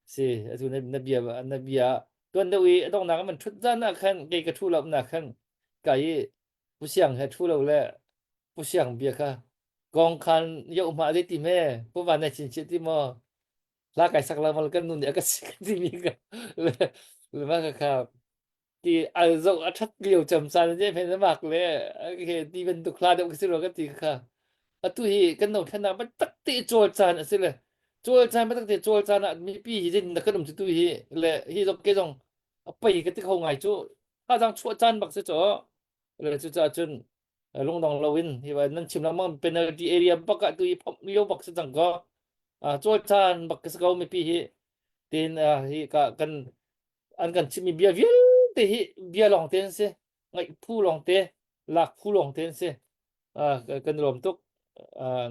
Si atu na na bia na bia tuan deuh i a donghnak man thut zan ah khan kei ka thu lo na khan ka i pu siang he thu lo le pu siang bia kha kong khan yoh ma dei ti me pu van na chin chi ti mo la kai sak la mal kan nu nih a ka si ka ti mi ka le le ma ka kha ti al zo a that lio cham san je phen mak le he ti bantuk hla deuh si lo ka ti kha atu hi kan no thlan ba tak te chawl chan a si le chawl chan ba tak te chawl chan ah mipi hi jin na kan um tu hi le hi zong ke zong a pai ka ti kho ngai chu ha jang chuah chan bak si cho le chu cha chun lungdong loin hi ba nan chim lengmang penalty area bak ah tu i phomh lio bak si cang ko chawl chan bak ka si ko mipi hi tin hi ka kan an kan chimmi bia vialte hi bia lawng te an si ngaih phu lawng te lak phu lawng te an si kan lawm tuk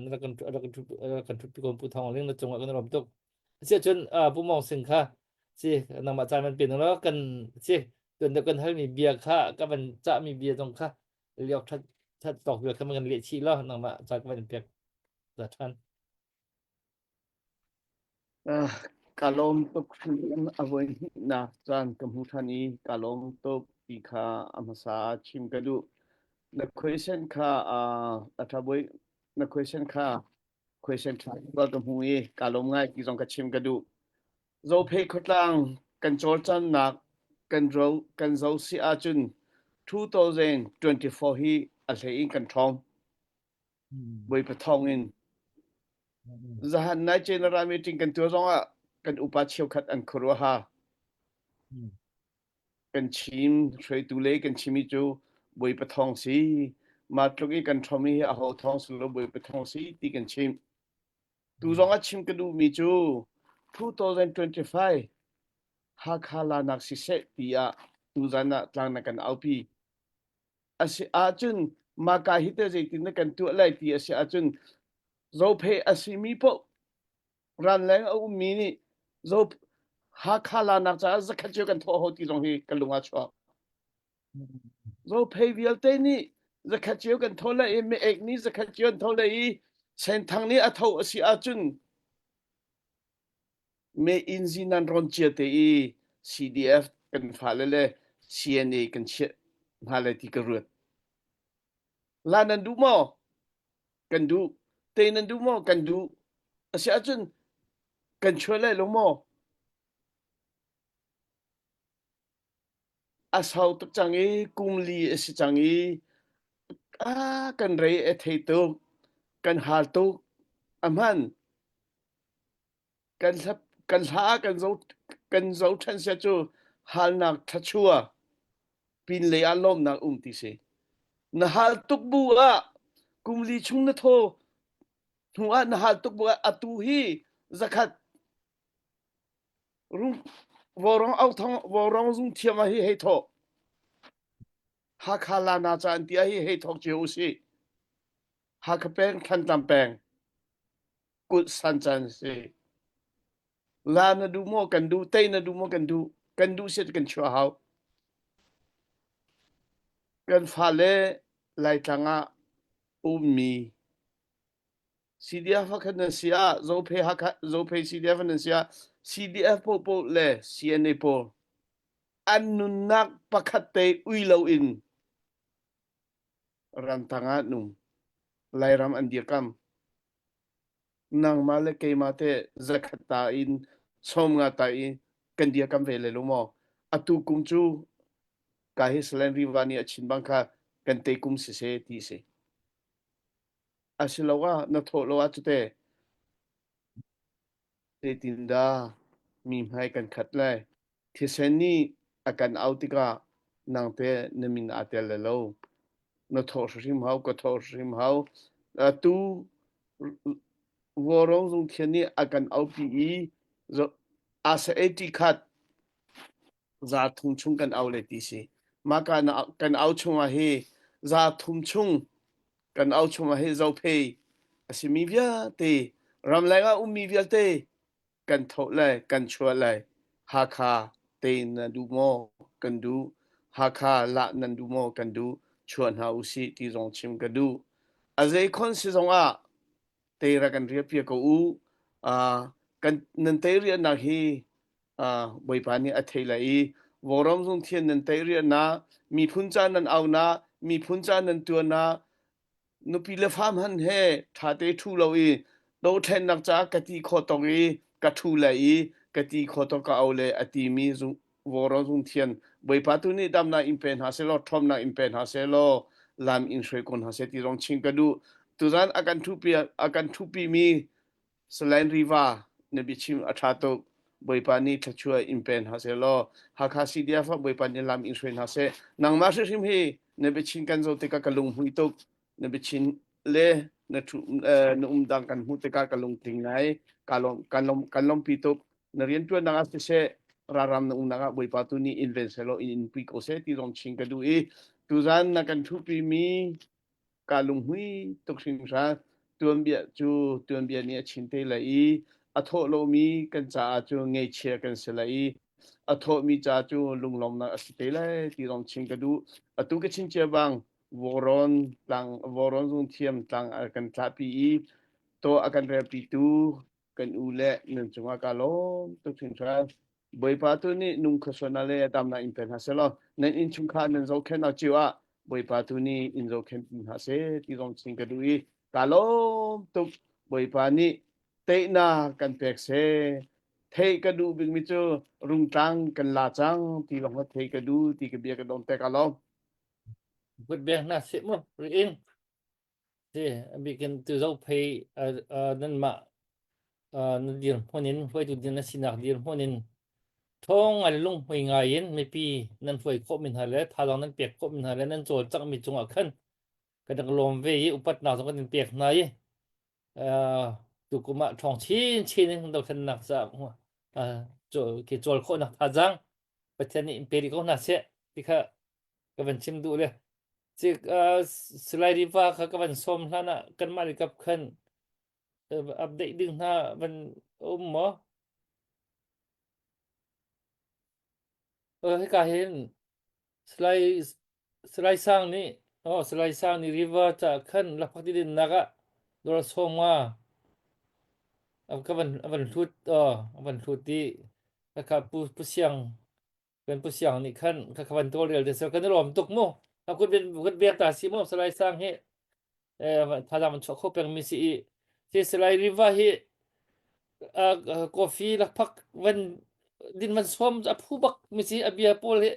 na kan kan thut pi ko pu thong ling na cungah kan lawm tuk asiahcun pu mong sing kha si nangmah caan man pen lo kan si tuan kan halmi bia kha ka van cahmi bia zong kha liok that that tawk bia kha kan leh chih lo nangmah caan ka van pek za than Ka lawm tuk a voi hnihnak caan ka hmu ṭhan i ka lawm tuk ti kha a hmasa ah chim ka duh. Na question kha a ṭha bawi na question kha question ṭha ka hmu i ka lawm ngai ti zong ka chim ka duh. Zophei khuatlang kan cawlcannak kan ro kan zo si ahcun 2024 hi a hlei in kan ṭhawng. Bawipa thawng in Zahan nai general meeting kan tuah zongah kan upa cheukhat an khuaruahha. Kan chim hruaitu le kan chimi cu Bawipa thawng si. Mah tluk i kan ṭhom hi aho thawng si lo Bawipa thawng si ti kan chim. Tu zong a chim ka duhmi cu 2025 Hakha lanak siseh tiah tuzan ah tlang na kan aupi. A si ahcun mahka hi teh zeitin na kan tuah lai ti a si ahcun Zophei a simi paoh ranleng a ummi nih Zo Hakha lanak caah zakhat cio kan thawh ho ti zong hi ka lung ah chuak. Zophei vialte nih zakhat cio kan tho lai i mi-ek nih zakhat cio an tho lai i Senthang nih a tho a si ahcun Me inn zi nan rawn cia te i CDF kan fale le CNA kan chiah hna lai ti ka ruat. La nan duh maw? Kan duh. Te nan duh maw? Kan duh. A si ahcun kan chuah lai lo maw? A sau tuk cang i kum li a si cang i ah kan rei a thei tuk. Kan hal tuk. A hman. Kan hla kan hla ah kan zo kan zo ṭhan sia cu halnak thluachua pinlei ah lawmnak um ti si. Na hal tuk bu ah kum li chung na thaw hnu ah na hal tuk bu ah atu hi zakhat rum vawrong au thong vawrong zung thiam ah hi hei thawh. Hakha lana ca an ti ah hi hei thawk cio usih. Hakha peng Thantlang peng kulh san caan a si. La na duh maw kan duh, tei na duh maw kan duh, kan duh siat kan chuah hau. Kan fale Laitlang ah ummi CDF khan nan si ah Zophei Hakha Zophei CDF nan si ah CDF popo le CNA pawl an nunnak pakhat te ui loin ramtang ah nung Lairam an dirkam. Nangmah le keimah teh zakhat ta in 50 ta in kan dirkam ve le lo maw? Atu kum cu ka hi Salen Riva nih a chin bang kha kan te kum si se ti si. Asiloah na thawh lo ah cute zeitindah mi hmai kan khat lai? Thisen nih a kan auh tikah nangteh na min aa tel lai lo. Na thawh hrimhrim hau, ka thawh hrimhrim hau. Atu Vawrong zungthian nih a kan aupi i asa 80 khat za thum chung kan au le ti si. Mah kan kan au chungah hi za thum chung kan au chungah hi zophei a simi vialte ramleng ah ummi vialte kan thoh lai, kan chuah lai. Hakha te na duh maw? Kan duh. Hakha lah nan duh maw? Kan duh. Chuah hna usih ti zong chim ka duh. A zei khon si zong ah. Tei ra kan riah piak ko u. Uh, kan nan tei riahnak hi uh, Bawipa nih a thei lai i Vawram zung thian nan tei riahnak, miphun ca nan aunak, miphun ca nan tuannak, nupi le fa hmanh he ṭhate ṭhu lo i dothlennak caah ka ti khawh tawk i ka ṭhu le i ka ti khawh tawk ka au le a timi Vawraw zungthian Bawipa tu nih damnak in pe hna sehlaw ṭhawmnak in pe hna sehlaw lam in hruai ko hna seh ti zong chim ka duh. Tuzan a kan ṭhupi a kan ṭhupi Salai Riva na biachim a ṭha tuk. Bawipa nih thluachuah in pe hna sehlaw Hakha CDF ah Bawipa nih lam in hruai hna seh. Nangmah hrimhrim hi na biachim kan zoh tikah ka lunghmui tuk. Na biachim le na ṭhu na umdang kan hmuh tikah ka lungtling ngai. Ka lawm kan lawm kan lawmpi tuk. Na rianṭuannak ah siseh ralram na umnak ah Bawipa tu nih in ven sehlaw in in pui ko seh ti zong chin ka duh i tuzan na kan ṭhupi mi ka lunghmui tuk hringhran tuanbia cu tuanbia nih a chin te lai i a thawh lomi kan caah cu ngeichia kan si lai i a thawhmi ca cu lunglawmnak a si te lai ti zong chin ka duh atu ka chin cia bang Vawrawn tlang Vawrawn zungthiam tlang a kan tlahpi i to a kan relpitu kan u le nan cungah ka lawm tuk hringhran. Bawipa tu nih nung khuasuana le damnak in pe hna seh law nan innchungkhar nan zohkhenhnak cio ah Bawipa tu nih in zohkhenh hna seh ti zong chim ka duh i ka lawm tuk. Bawipa nih teihnak kan pek seh. Theih ka duh bikmi cu rungtlang kan la cang ti lawng kha theih ka duh ti ka bia ka dong te ka lawm. Kut beng hna seh mu ri Si, a bikin tu zophei nanmah na dirhmun in hruaitu ding na sinak dirhmun in ṭhawng ngai le lunghmui ngai in mipi nan hruai khawhmi hna le thazaang nan pek khawhmi hna le nan cawlcanghmi cungah khan kan rak lawm ve i upatnak zong kan in pek hna i tukum ah ṭhawng chinchin in dothlennak caah cawl khawhnak thazaang Pathian nih in pe rih ko hna seh ti kha ka van chim duh le Salai Riva kha ka van sawm hlan ah kanmah le kap khan update ding hna van um maw? Hika hin Salai Salai Sang nih oh Salai Sang nih Riva ca khan lakphak ti dinnak ah dawr sawm nga ka van a van hlut oh a van hlut i kha pu pu siang Kan Pu Siang nih khan kha kha van tawlrel te sir kan i lawm tuk mu. A kut ben kut bek ta si mu Salai Sang hi eh thazaang man chuah kho peng mi si i si Salai Riva hi coffee lakphak van din van som a phu bak mi si a bia pawl hi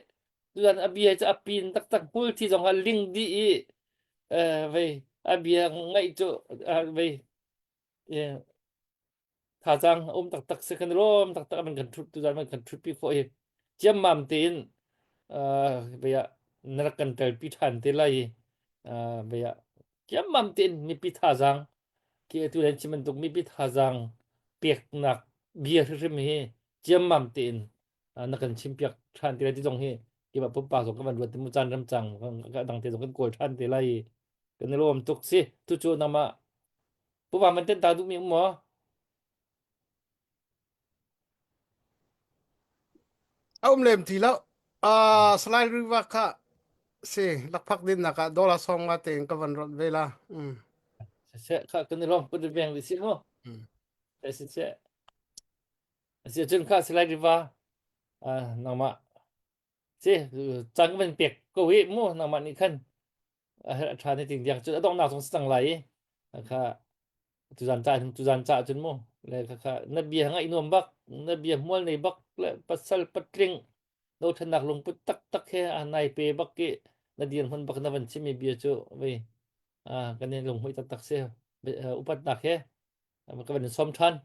tuan a bia cu a pin taktak hmul thi zong a ling dih i eh vei a bia ngaih cu vei Thazaang a um taktak si kan i lawm taktak an kan ṭhut tuzaan man kan ṭhutpi khawh hi ciammam tein uh, vei ah na rak kan telpi ṭhan te lai i uh, vei ah ciammam tein mipi thazaang khi atu len chim bantuk mipi thazaang peknak bia hrimhrim hi ciammam tein uh, na kan chimpiak ṭhan te lai ti zong hi keimah pumpak zong ka van ruat ti mu caan ram cang ka dang te zong kan kawl ṭhan te lai i kan i lawm tuk si tu cu nangmah Pu Van van ten ta duhmi um maw? A um lem ti lo. Uh, Salai Riva kha si lakphak din nak ah dollar song nga tein ka van ron ve la. Mm. Se kha kan i lawm put beng vi si mu. Mm. Se se. Si cun kha Salai Riva uh, nangmah si cang van pek ko hi mu nangmah nih khan a herh a ṭha ne ting tiang cun a donghnak zong si cang lai i kha tuzan ca tuzan ca cun mu le kha kha na bia ngaih nuam bak na bia hmual nei bak le pasal patling dothlennak lungput taktak he a nai pe bak i na dirhmun bak na van chimmi bia cu vei kan in lunghmuih taktak si upatnak he ka van in sawm ṭhan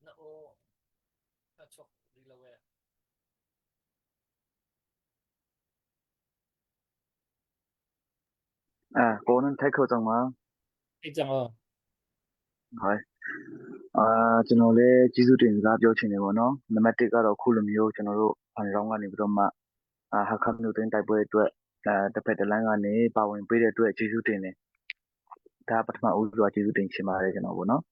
Na aw a chuak rih lo ee. Ah, kaw nan thei kho cang ma? Thei cang aw. Hai. အာကျွန်တော်လည်းကျေးဇူးတင်စကားပြောချင်တယ်ပေါ့နော်နံပါတ်1ကတော့အခုလိုမျိုးကျွန်တော်တို့ဖန်ရောင်းကနေပြီးတော့မှအာဟာခမြို့တွင်းတိုက်ပွဲအတွက်အဲတစ်ဖက်တစ်လမ်းကနေပါဝင်ပေးတဲ့အတွက်ကျေးဇူးတင်တယ်။ ဒါပထမဦးစွာကျေးဇူးတင်ချင်ပါတယ်ကျွန်တော်ပေါ့နော်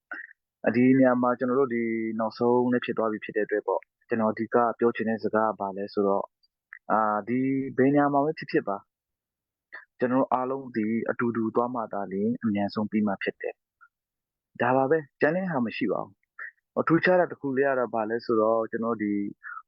ဒီနေရာမှာကျွန်တော်တို့ဒီနောက်ဆုံးလည်းဖြစ်သွားပြီဖြစ်တဲ့အတွက်ပေါ့ကျွန်တော်အဓိကပြောချင်တဲ့စကားကဘာလဲဆိုတော့အာဒီဘယ်နေရာမှာပဲဖြစ်ဖြစ်ပါကျွန်တော်တို့အားလုံးဒီအတူတူသွားမှသာလျှင်အမြန်ဆုံးပြီးမှဖြစ်တယ်ဒါပါပဲကျန်တဲ့ဟာမရှိပါဘူး။ထူးခြားတာတစ်ခုလေးကတော့ဘာလဲဆိုတော့ကျွန်တော်ဒီ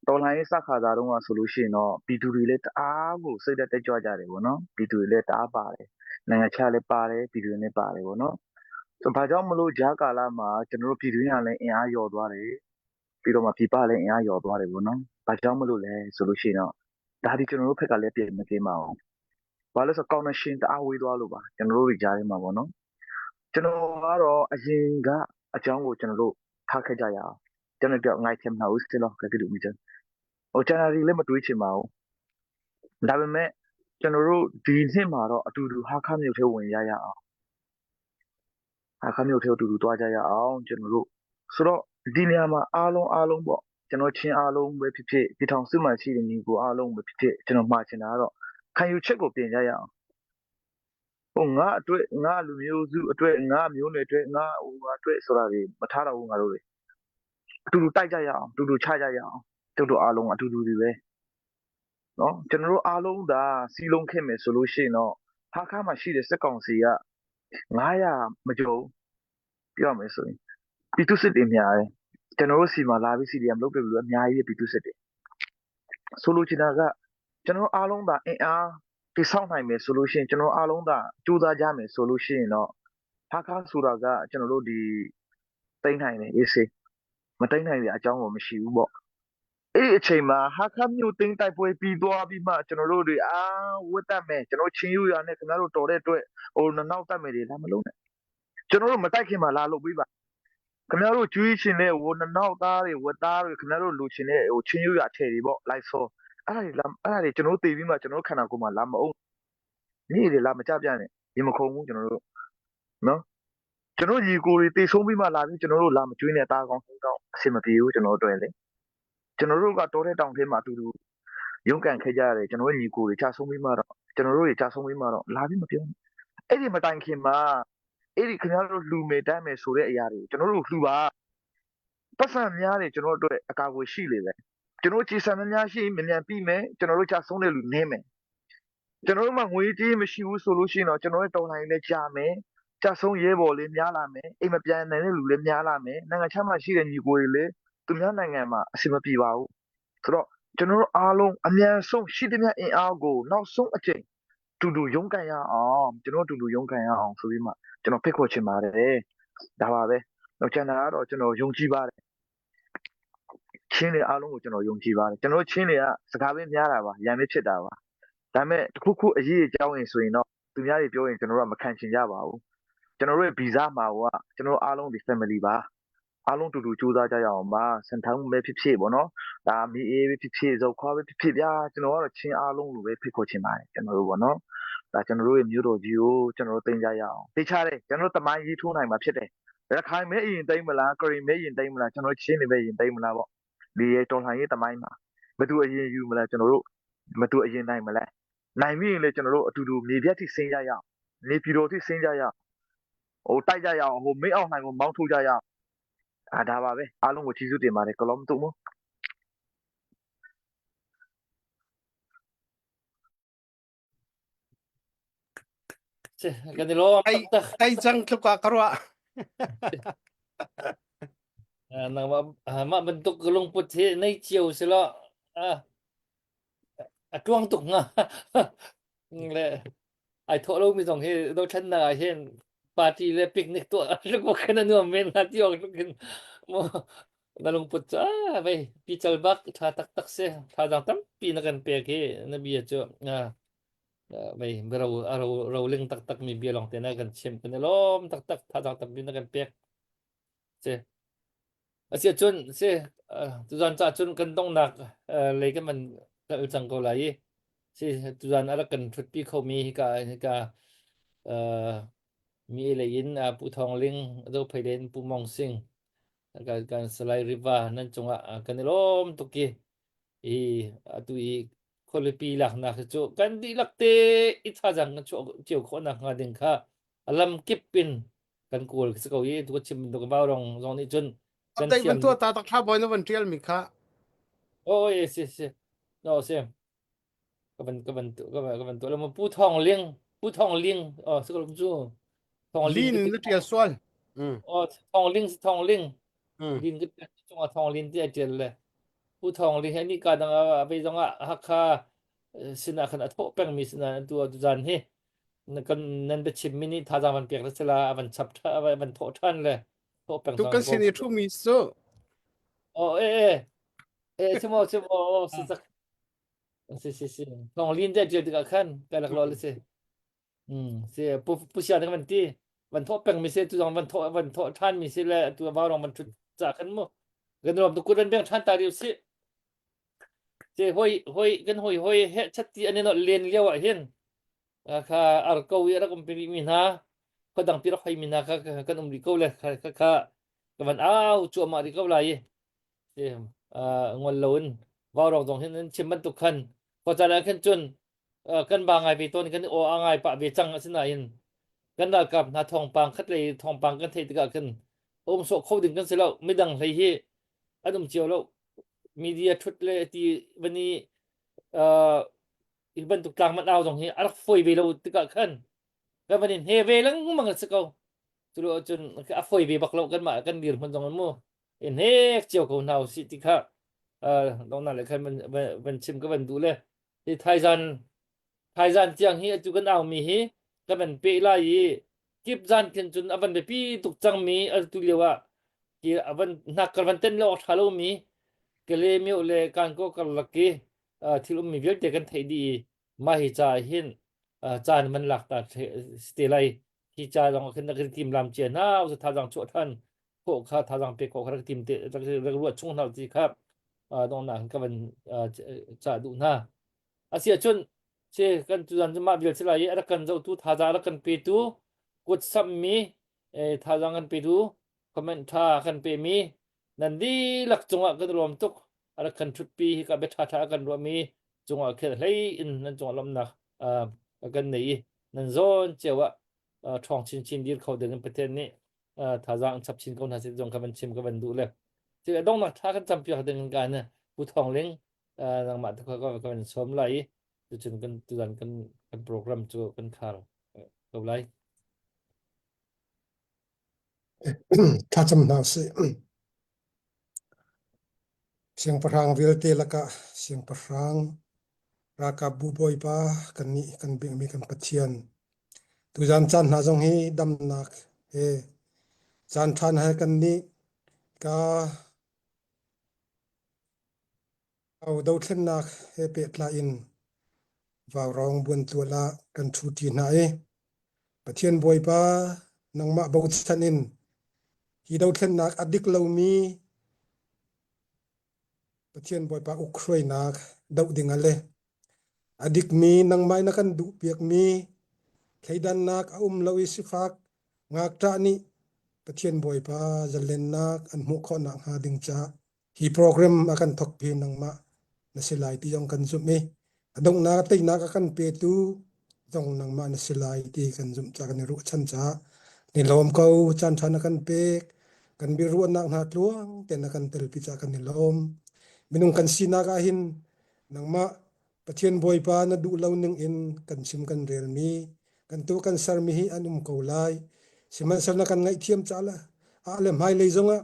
တော်လှန်ရေးစခါစတုန်းကဆိုလို့ရှိရင်တော့ပြည်သူတွေလည်းတအားကိုစိတ်ဓာတ်တက်ကြွကြတယ်ပေါ့နော်။ပြည်သူတွေလည်းတအားပါတယ်။နိုင်ငံခြားလည်းပါတယ်ပြည်သူတွေလည်းပါတယ်ပေါ့နော်။ဆိုဘာကြောင့်မလို့ကြားကာလမှာကျွန်တော်တို့ပြည်တွင်းကလည်းအင်အားလျော့သွားတယ်။ပြီးတော့မှပြည်ပလည်းအင်အားလျော့သွားတယ်ပေါ့နော်။ဘာကြောင့်မလို့လဲဆိုလို့ရှိရင်တော့ဒါဒီကျွန်တော်တို့ဖက်ကလည်းပြင်မကင်းပါဘူး။ဘာလို့ဆို connection တအားဝေးသွားလို့ပါကျွန်တော်တို့တွေကြားထဲမှာပေါ့နော်။ကျွန်တော်ကတော့အရင်ကအကြောင်းကိုကျွန်တော်တို့ထားခဲ့ကြရအောင်ကျွန်တော်ပြောငိုက်ထင်မှာဦးစလောကကတူမီချန်ဟိုကျန်တာတွေလည်းမတွေးချင်ပါဘူးဒါပေမဲ့ကျွန်တော်တို့ဒီနှစ်မှာတော့အတူတူဟာခမြို့ထဲဝင်ရရအောင်ဟာခမြို့ထဲအတူတူသွားကြရအောင်ကျွန်တော်တို့ဆိုတော့ဒီနေရာမှာအားလုံးအားလုံးပေါ့ကျွန်တော်ချင်းအားလုံးပဲဖြစ်ဖြစ်ဒီထောင်စုမှရှိတဲ့ညီကိုအားလုံးပဲဖြစ်ဖြစ်ကျွန်တော်မှာချင်တာကတော့ခံယူချက်ကိုပြင်ကြရအောင်ဟိုငါအတွက်ငါလူမျိုးစုအတွက်ငါမျိုးနွယ်အတွက်ငါဟိုငါအတွက်ဆိုတာတွေမထားတော့ဘူးငါတို့တွေအတူတူတိုက်ကြရအောင်အတူတူချကြရအောင်ကျုပ်တို့အားလုံးအတူတူတွေပဲနော်ကျွန်တော်တို့အားလုံးဒါစီလုံးခဲ့မယ်ဆိုလို့ရှိရင်တော့ဟာခါမှာရှိတဲ့စက်ကောင်စီက900မကျော်ပြောရမယ်ဆိုရင်ပြည်သူစစ်တွေများတယ်ကျွန်တော်တို့စီမှာလာပြီး CDM လုပ်တယ်လို့အများကြီးပဲပြည်သူစစ်တွေဆိုလိုချင်တာကကျွန်တော်အားလုံးဒါအင်အားတိဆောက်နိုင်မယ်ဆိုလို့ရှိရင်ကျွန်တော်အားလုံးဒါကြိုးစားကြမယ်ဆိုလို့ရှိရင်တော့ဟာခါဆိုတာကကျွန်တော်တို့ဒီတိမ့်နိုင်တယ်အေးစေးမတိမ့်နိုင်တဲ့အကြောင်းကိုမရှိဘူးပေါ့အဲ့ဒီအချိန်မှာဟာခါမျိုးတင်းတိုက်ပွဲပြီးသွားပြီးမှကျွန်တော်တို့တွေအာဝတ်တတ်မယ်ကျွန်တော်ချင်းယူရနဲ့ခင်ဗျားတို့တော်တဲ့အတွက်ဟိုနောက်တတ်မယ်တွေလာမလို့နဲ့ကျွန်တော်တို့မတိုက်ခင်မှာလာလို့ပြီးပါခင်ဗျားတို့ကျွေးရှင်တဲ့ဝနောက်သားတွေဝတ်သားတွေခင်ဗျားတို့လူချင်းတဲ့ဟိုချင်းယူရအထည်တွေပေါ့လိုက်စောအဲ့ဒါတွေလာအဲ့ဒါတွေကျွန်တော်တို့တည်ပြီးမှကျွန်တော်တို့ခန္ဓာကိုယ်မှာလာမအောင်နေ့တွေလာမကြပြနဲ့ရေမခုံဘူးကျွန်တော်တို့နော်ကျွန်တော်ညီကိုတွေတေဆုံးပြီးမှလာပြီးကျွန်တော်တို့လာမကျွေးနဲ့တာကောင်းတော့အဆင်မပြေဘူးကျွန်တော်တို့တွေ့လေကျွန်တော်တို့ကတောတဲ့တောင်ထဲမှာအတူတူရုန်းကန်ခဲ့ကြရတယ်ကျွန်တော်တို့ညီကိုတွေကြာဆုံးပြီးမှတော့ကျွန်တော်တို့တွေကြာဆုံးပြီးမှတော့လာပြီးမပြောဘူးအဲ့ဒီမတိုင်ခင်မှာအဲ့ဒီခင်ဗျားတို့လှူမယ်တမ်းမယ်ဆိုတဲ့အရာတွေကျွန်တော်တို့လှူပါပတ်စံများတယ်ကျွန်တော်တို့အတွက်အကာအကွယ်ရှိလေပဲကျွန်တော်ကြည်စံများများရှိမြန်မြန်ပြီးမယ်ကျွန်တော်တို့ကြာဆုံးတဲ့လူနည်းမယ်ကျွန်တော်တို့မှငွေကြေးမရှိဘူးဆိုလို့ရှိရင်တော့ကျွန်တော်တို့တော်လိုင်းလည်းကြာမယ်ကြာဆုံးရဲဘော်လေးများလာမယ်အိမ်မပြန်နိုင်တဲ့လူလည်းများလာမယ်နိုင်ငံခြားမှာရှိတဲ့ညီကိုတွေလည်းသူများနိုင်ငံမှာအဆင်မပြေပါဘူးဆိုတော့ကျွန်တော်တို့အားလုံးအမြန်ဆုံးရှိသမျှအင်အားကိုနောက်ဆုံးအကြိမ်တူတူရုန်းကန်ရအောင်ကျွန်တော်တူတူရုန်းကန်ရအောင်ဆိုပြီးမှကျွန်တော်ဖိတ်ခေါ်ချင်ပါတယ်ဒါပါပဲတော့ကျန်တာကတော့ကျွန်တော်ယုံကြည်ပါတယ်ချင်းတွေအားလုံးကိုကျွန်တော်ယုံကြည်ပါတယ်ကျွန်တော်ချင်းတွေကစကားပဲများတာပါရံပဲဖြစ်တာပါဒါပေမဲ့တခုခုအရေးအကြောင်းရင်ဆိုရင်တော့သူများတွေပြောရင်ကျွန်တော်တို့ကမခံချင်ကြပါဘူးကျွန်တော်တို့ရဲ့ဗီဇမှာကကျွန်တော်အားလုံးဒီ family ပါအားလုံးတူတူစူးစမ်းကြရအောင်ပါစံထောင်းပဲဖြစ်ဖြစ်ပေါ့နော်ဒါမီအေးပဲဖြစ်ဖြစ်ဇောက်ခွားပဲဖြစ်ဖြစ်ဗျာကျွန်တော်ကတော့ချင်းအားလုံးလိုပဲဖိတ်ခေါ်ချင်ပါတယ်ကျွန်တော်တို့ပေါ့နော်ဒါကျွန်တော်တို့ရဲ့မျိုးတော်ကြီးကိုကျွန်တော်တို့တင်ကြရအောင်သိချတယ်ကျွန်တော်တို့တမိုင်းကြီးထိုးနိုင်မှာဖြစ်တယ်ရခိုင်မဲအရင်တိမ့်မလားကရင်မဲအရင်တိမ့်မလားကျွန်တော်ချင်းနေပဲအရင်တိမ့်မလားပေါ့ဒီရဲ့တော်လှန်ရေးတမိုင်းမှာဘယ်သူအရင်ယူမလဲကျွန်တော်တို့မတူအရင်နိုင်မလဲနိုင်ပြီရင်လေကျွန်တော်တို့အတူတူမြေပြတ်ထိဆင်းကြရအောင်နေပြည်တော်ထိဆင်းကြရအောင်ဟိုတိုက်ကြရအောင်ဟိုမင်းအောင်နိုင်ကိုမောင်းထုတ်ကြရအောင်အာဒါပါပဲအားလုံးကိုကျေးဇူးတင်ပါတယ်ကလောမတုမို့ Kan i lawm Ai taktak. ai cang tluk ah ka ruah. Ah, nangmah ah, mah bantuk lungput hi nei cio si law ah, a tuang tuk hnga. Le ai thawh lomi zong hi dothlennak ah hin party le picnic tuah lungput khin a nuam men hnga ti awk tluk in mu na lungput cu ah vei pical bak tha taktak si thazaang tampi na kan pek hi na bia cu ah vei ro ro roling taktak mi bia lawng te na kan chim kan i lawm taktak thazaang tampi na kan pek si Asiah cun si tuzan ca cun kan donghnak lei kan van kal cang ko lai i si tuzan a rak kan ṭhutpi khomi hika hika mi lei in Pu Thawng Ling, Zophei lei in Pu Mong Sing kan kan Salai Riva nan cungah kan i lawm tuk i i atu i khualipi laknak hi cu kan dihlak te i thazaang kan chuah cio khawh nakhnga ding kha. A lam kip in kan kawl si ko i tu ka chim bantuk vaurong zong nih cun kan Update thiam van tuah ta tak thla boy na van tial mi kha. Oh yes yes yes. No si. Ka van ka van ka van ka van tuah lo Pu Thawng Ling Pu Thawng Ling oh si ko cu Thawng Ling Lin na tial sual. Mm. Oh Thawng Ling si Thawng Ling. Mm. Lin ka cungah Thawng Lin ti a tial le Pu Thawng Ling he ni ka dang a ve zong ah Hakha sinah khan a thawh pengmi sinah tu zan hi na kan nan biachim mi nih thazaang van pek le sila a van chap tha a van thawh than le thawh peng Tu kan sin i thu mi cu. Oh eh eh eh si mo si mo oh si sak si si si thong lin te tial tikah khan kai lak lo le si um si pu pu sia van ti van thawh peng mi si tu zong van thawh van thawh than mi si le tu va rong van thut cha khan mu kan rom tu kut van beng than ta riu si Te hoi hoi kan hoi hoi he chat ti an i nolh len lio ah hin kha arko i a rak um pi mi hna khuadang pi rak hoi mi hna kha kan um rih ko le kha kha kha ka van au cuahmah rih ko lai i ngol lo in vaurawng zong hin an chim bantuk khan khuacan ah khan cun kan ba ngai ve tawn kan aw a ngai pah ve cang asinain kan ralkap hna thawngpang khat lei thawngpang kan theih tikah khan um sawh kho ding kan si lo midang hlei hi an um cio lo media thut le ti vani uh, hi bantuk tlang man au zong hi a rak foi ve lo tikah khan kan van in he ve lengmang a si ko cu lo cun a foi ve bak lo kan mah kan dir hmun zong mu in hek cio ko hna usih ti kha uh, dongna le khan van van chim ka van duh le hi thaizan thaizan tiang hi atu kan au mi hi kan van pe lai i kip zan khin cun a van biapi tuk cang mi atu lio ah ki a van hnak kar van ten lo tha lo mi kele mio le kan ko karlak ki thil um mi vialte kan theih dih i mah hi ca hin caan man lak ta te lai hi ca zong khin rak tim lam cia hna u thazaang chuah than khawh kha thazaang pek khawh kha rak tim te rak ruah chung hna ti kha dongnak ka van ca duh hna Asiahcun si kan tuzan cu mah vial si lai i a rak kan zohtu thazaang a rak kan petu kut samhmi thazaang kan petu comment ṭha kan pemi nan dihlak cungah kan i lawm tuk a rak kan ṭhutpi hika bia ṭhaṭha a kan ruahmi cungah khin hlei in nan cungah lawmhnak a kan nei i nan zawn cio ah ṭhawng chinchin dir kho ding in Pathian nih thazaang an chap chin ko hna seh zong kha van chim ka van duh le donghnak ṭha kan campiak ding in ka Pu Thawng Ling nangmah tu kha ka van sawm lai i tucun kan tuzan kan kan program cu kan khar ko lai. Thlacam hna usih. Siangpahrang vialte lakah siangpahrang ralkapbu bawipa kannih kan biakmi kan Pathian tuzan caan hna zong hi damnak he caan ṭha he kannih ka Dothlennak he pehtlai in vaurawng buantual ah kan ṭhuṭi hna i Pathian Bawipa nangmah bochan in hi dothlennak a dik lomi Pathian Bawipa ukhruainak doh ding ah le a dikmi nangmah in a kan duhpiakmi thleidannak a um lo i sifak ngakṭah nih Pathian Bawipa zalennak an hmuh khawh nakhnga ding caah Hi program a kan thawkpi nangmah na si lai ti zong kan zumh i a donghnak teinak a kan petu zong nangmah na si lai ti kan zumh ca kan i ruahchan caah ni lawm ko caan ṭha na kan pek kan biaruahnak hna tluang tein na kan telpi caah kan i lawm minung kan sinak ah hin nangmah Pathian Bawipa na duh lo ning in kan chim kan relmi kan tuah kan sermi hi an um ko lai sihmanhsehlaw na kan ngaihthiam caah le ah le hmailei zongah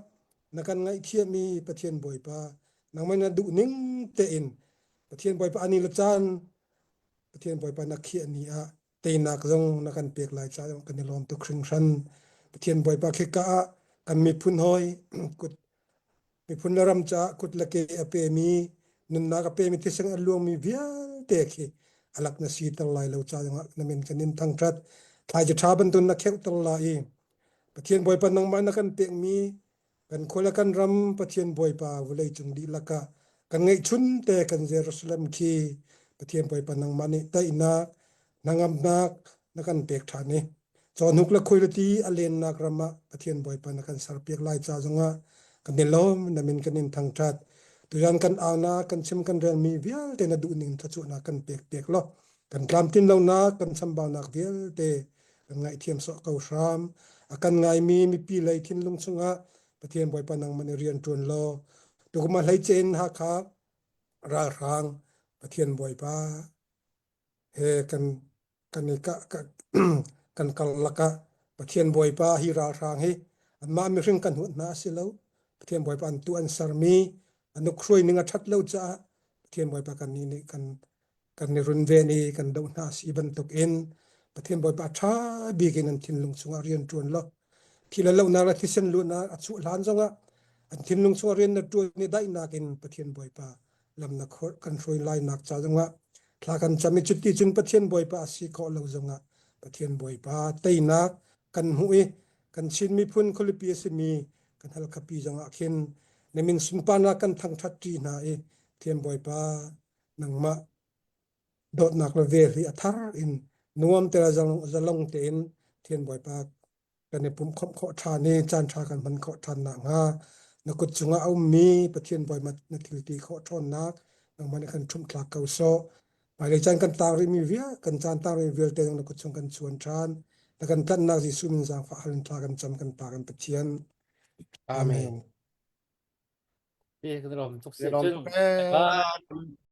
na kan ngaihthiam i Pathian Bawipa nangmah na duh ning tein Pathian Bawipa ani le caan Pathian Bawipa na khiah ni ah teinak zong na kan pek lai caah kan i lawm tuk hringhran Pathian Bawipa khika ah kan miphun hawi kut miphun le ram caah kut le ke a pemi nunnak a pemi thisen a luangmi vialte khi alak na si ter lai lo ca zongah na min kan in thangṭhat thlaici ṭha bantuk na kheuh ter lai i Pathian Bawipa nangmah na kan pekmi kan khua le kan ram Pathian Bawipa vawleicung dihlak ah kan ngeihchun te kan Jerusalem khi Pathian Bawipa nangmah nih daihnak hnangamnak na kan pek ṭhan i cawhnuk le khuailati a lennak ram ah Pathian Bawipa na kan serpiak lai ca zongah kan i lawm na min kan in thangṭhat tuzan kan aunak kan chim kan relmi vialte na duhning thluachuahnak kan pek piak law kan tlamtlin lonak kan chambaunak vialte. Kan ngaihthiam sawh ko hram. A kan ngaimi mipi lei thinlung chungah Pathian Bawipa nangmah nih rian ṭuan law tukum ah hleice in Hakha ralhrang Pathian Bawipa he kan kan i ka, ka, kan karlak ah Pathian Bawipa hi ralhrang hi anmah mihring kan huat hna a si lo. Pathian Bawipa an tu an sermi an ukhruai ning a ṭhat lo caah Pathian Bawipa kan nih nih kan kan i runven i kan doh hna si bantuk in Pathian Bawipa ṭha bik in an thinlung chungah rian ṭuan law thi le lohnak le thisen luhnak a chuah hlan zongah an thinlung chungah rian na ṭuan i daihnak in Pathian Bawipa lam na kan hruai lainak ca zongah thla kan cam i cuti cun Pathian Bawipa a si khawh lo zongah Pathian Bawipa teinak kan hmuh i kan Chin miphun khualipi a simi kan Halkhapi zongah khin na min sunparnak kan thangṭhat ṭi hna i Pathian Bawipa nangmah dawtnak le vel hi a thar in nuam te le zalong tein Pathian Bawipa kan i pumh khawmh khawh ṭhan i caan ṭha kan hman khawh ṭhan nakhnga na kut cungah a ummi Pathian Bawipa na thil ti khawh ṭhawnnak nangmah nih kan ṭhumh thlak ko sawh. Hmailei caan kan taang rihmi vial kan caan taang rihmi vialte zong na kut chung kan chuan ṭhan. Na kan tlanhnak Jesuh min zaangfah hal in thla kan cam kan Pa kan Pathian. Amen. Amen. Ti kan rom tuk Lawm si tuk cun. ee. Bye.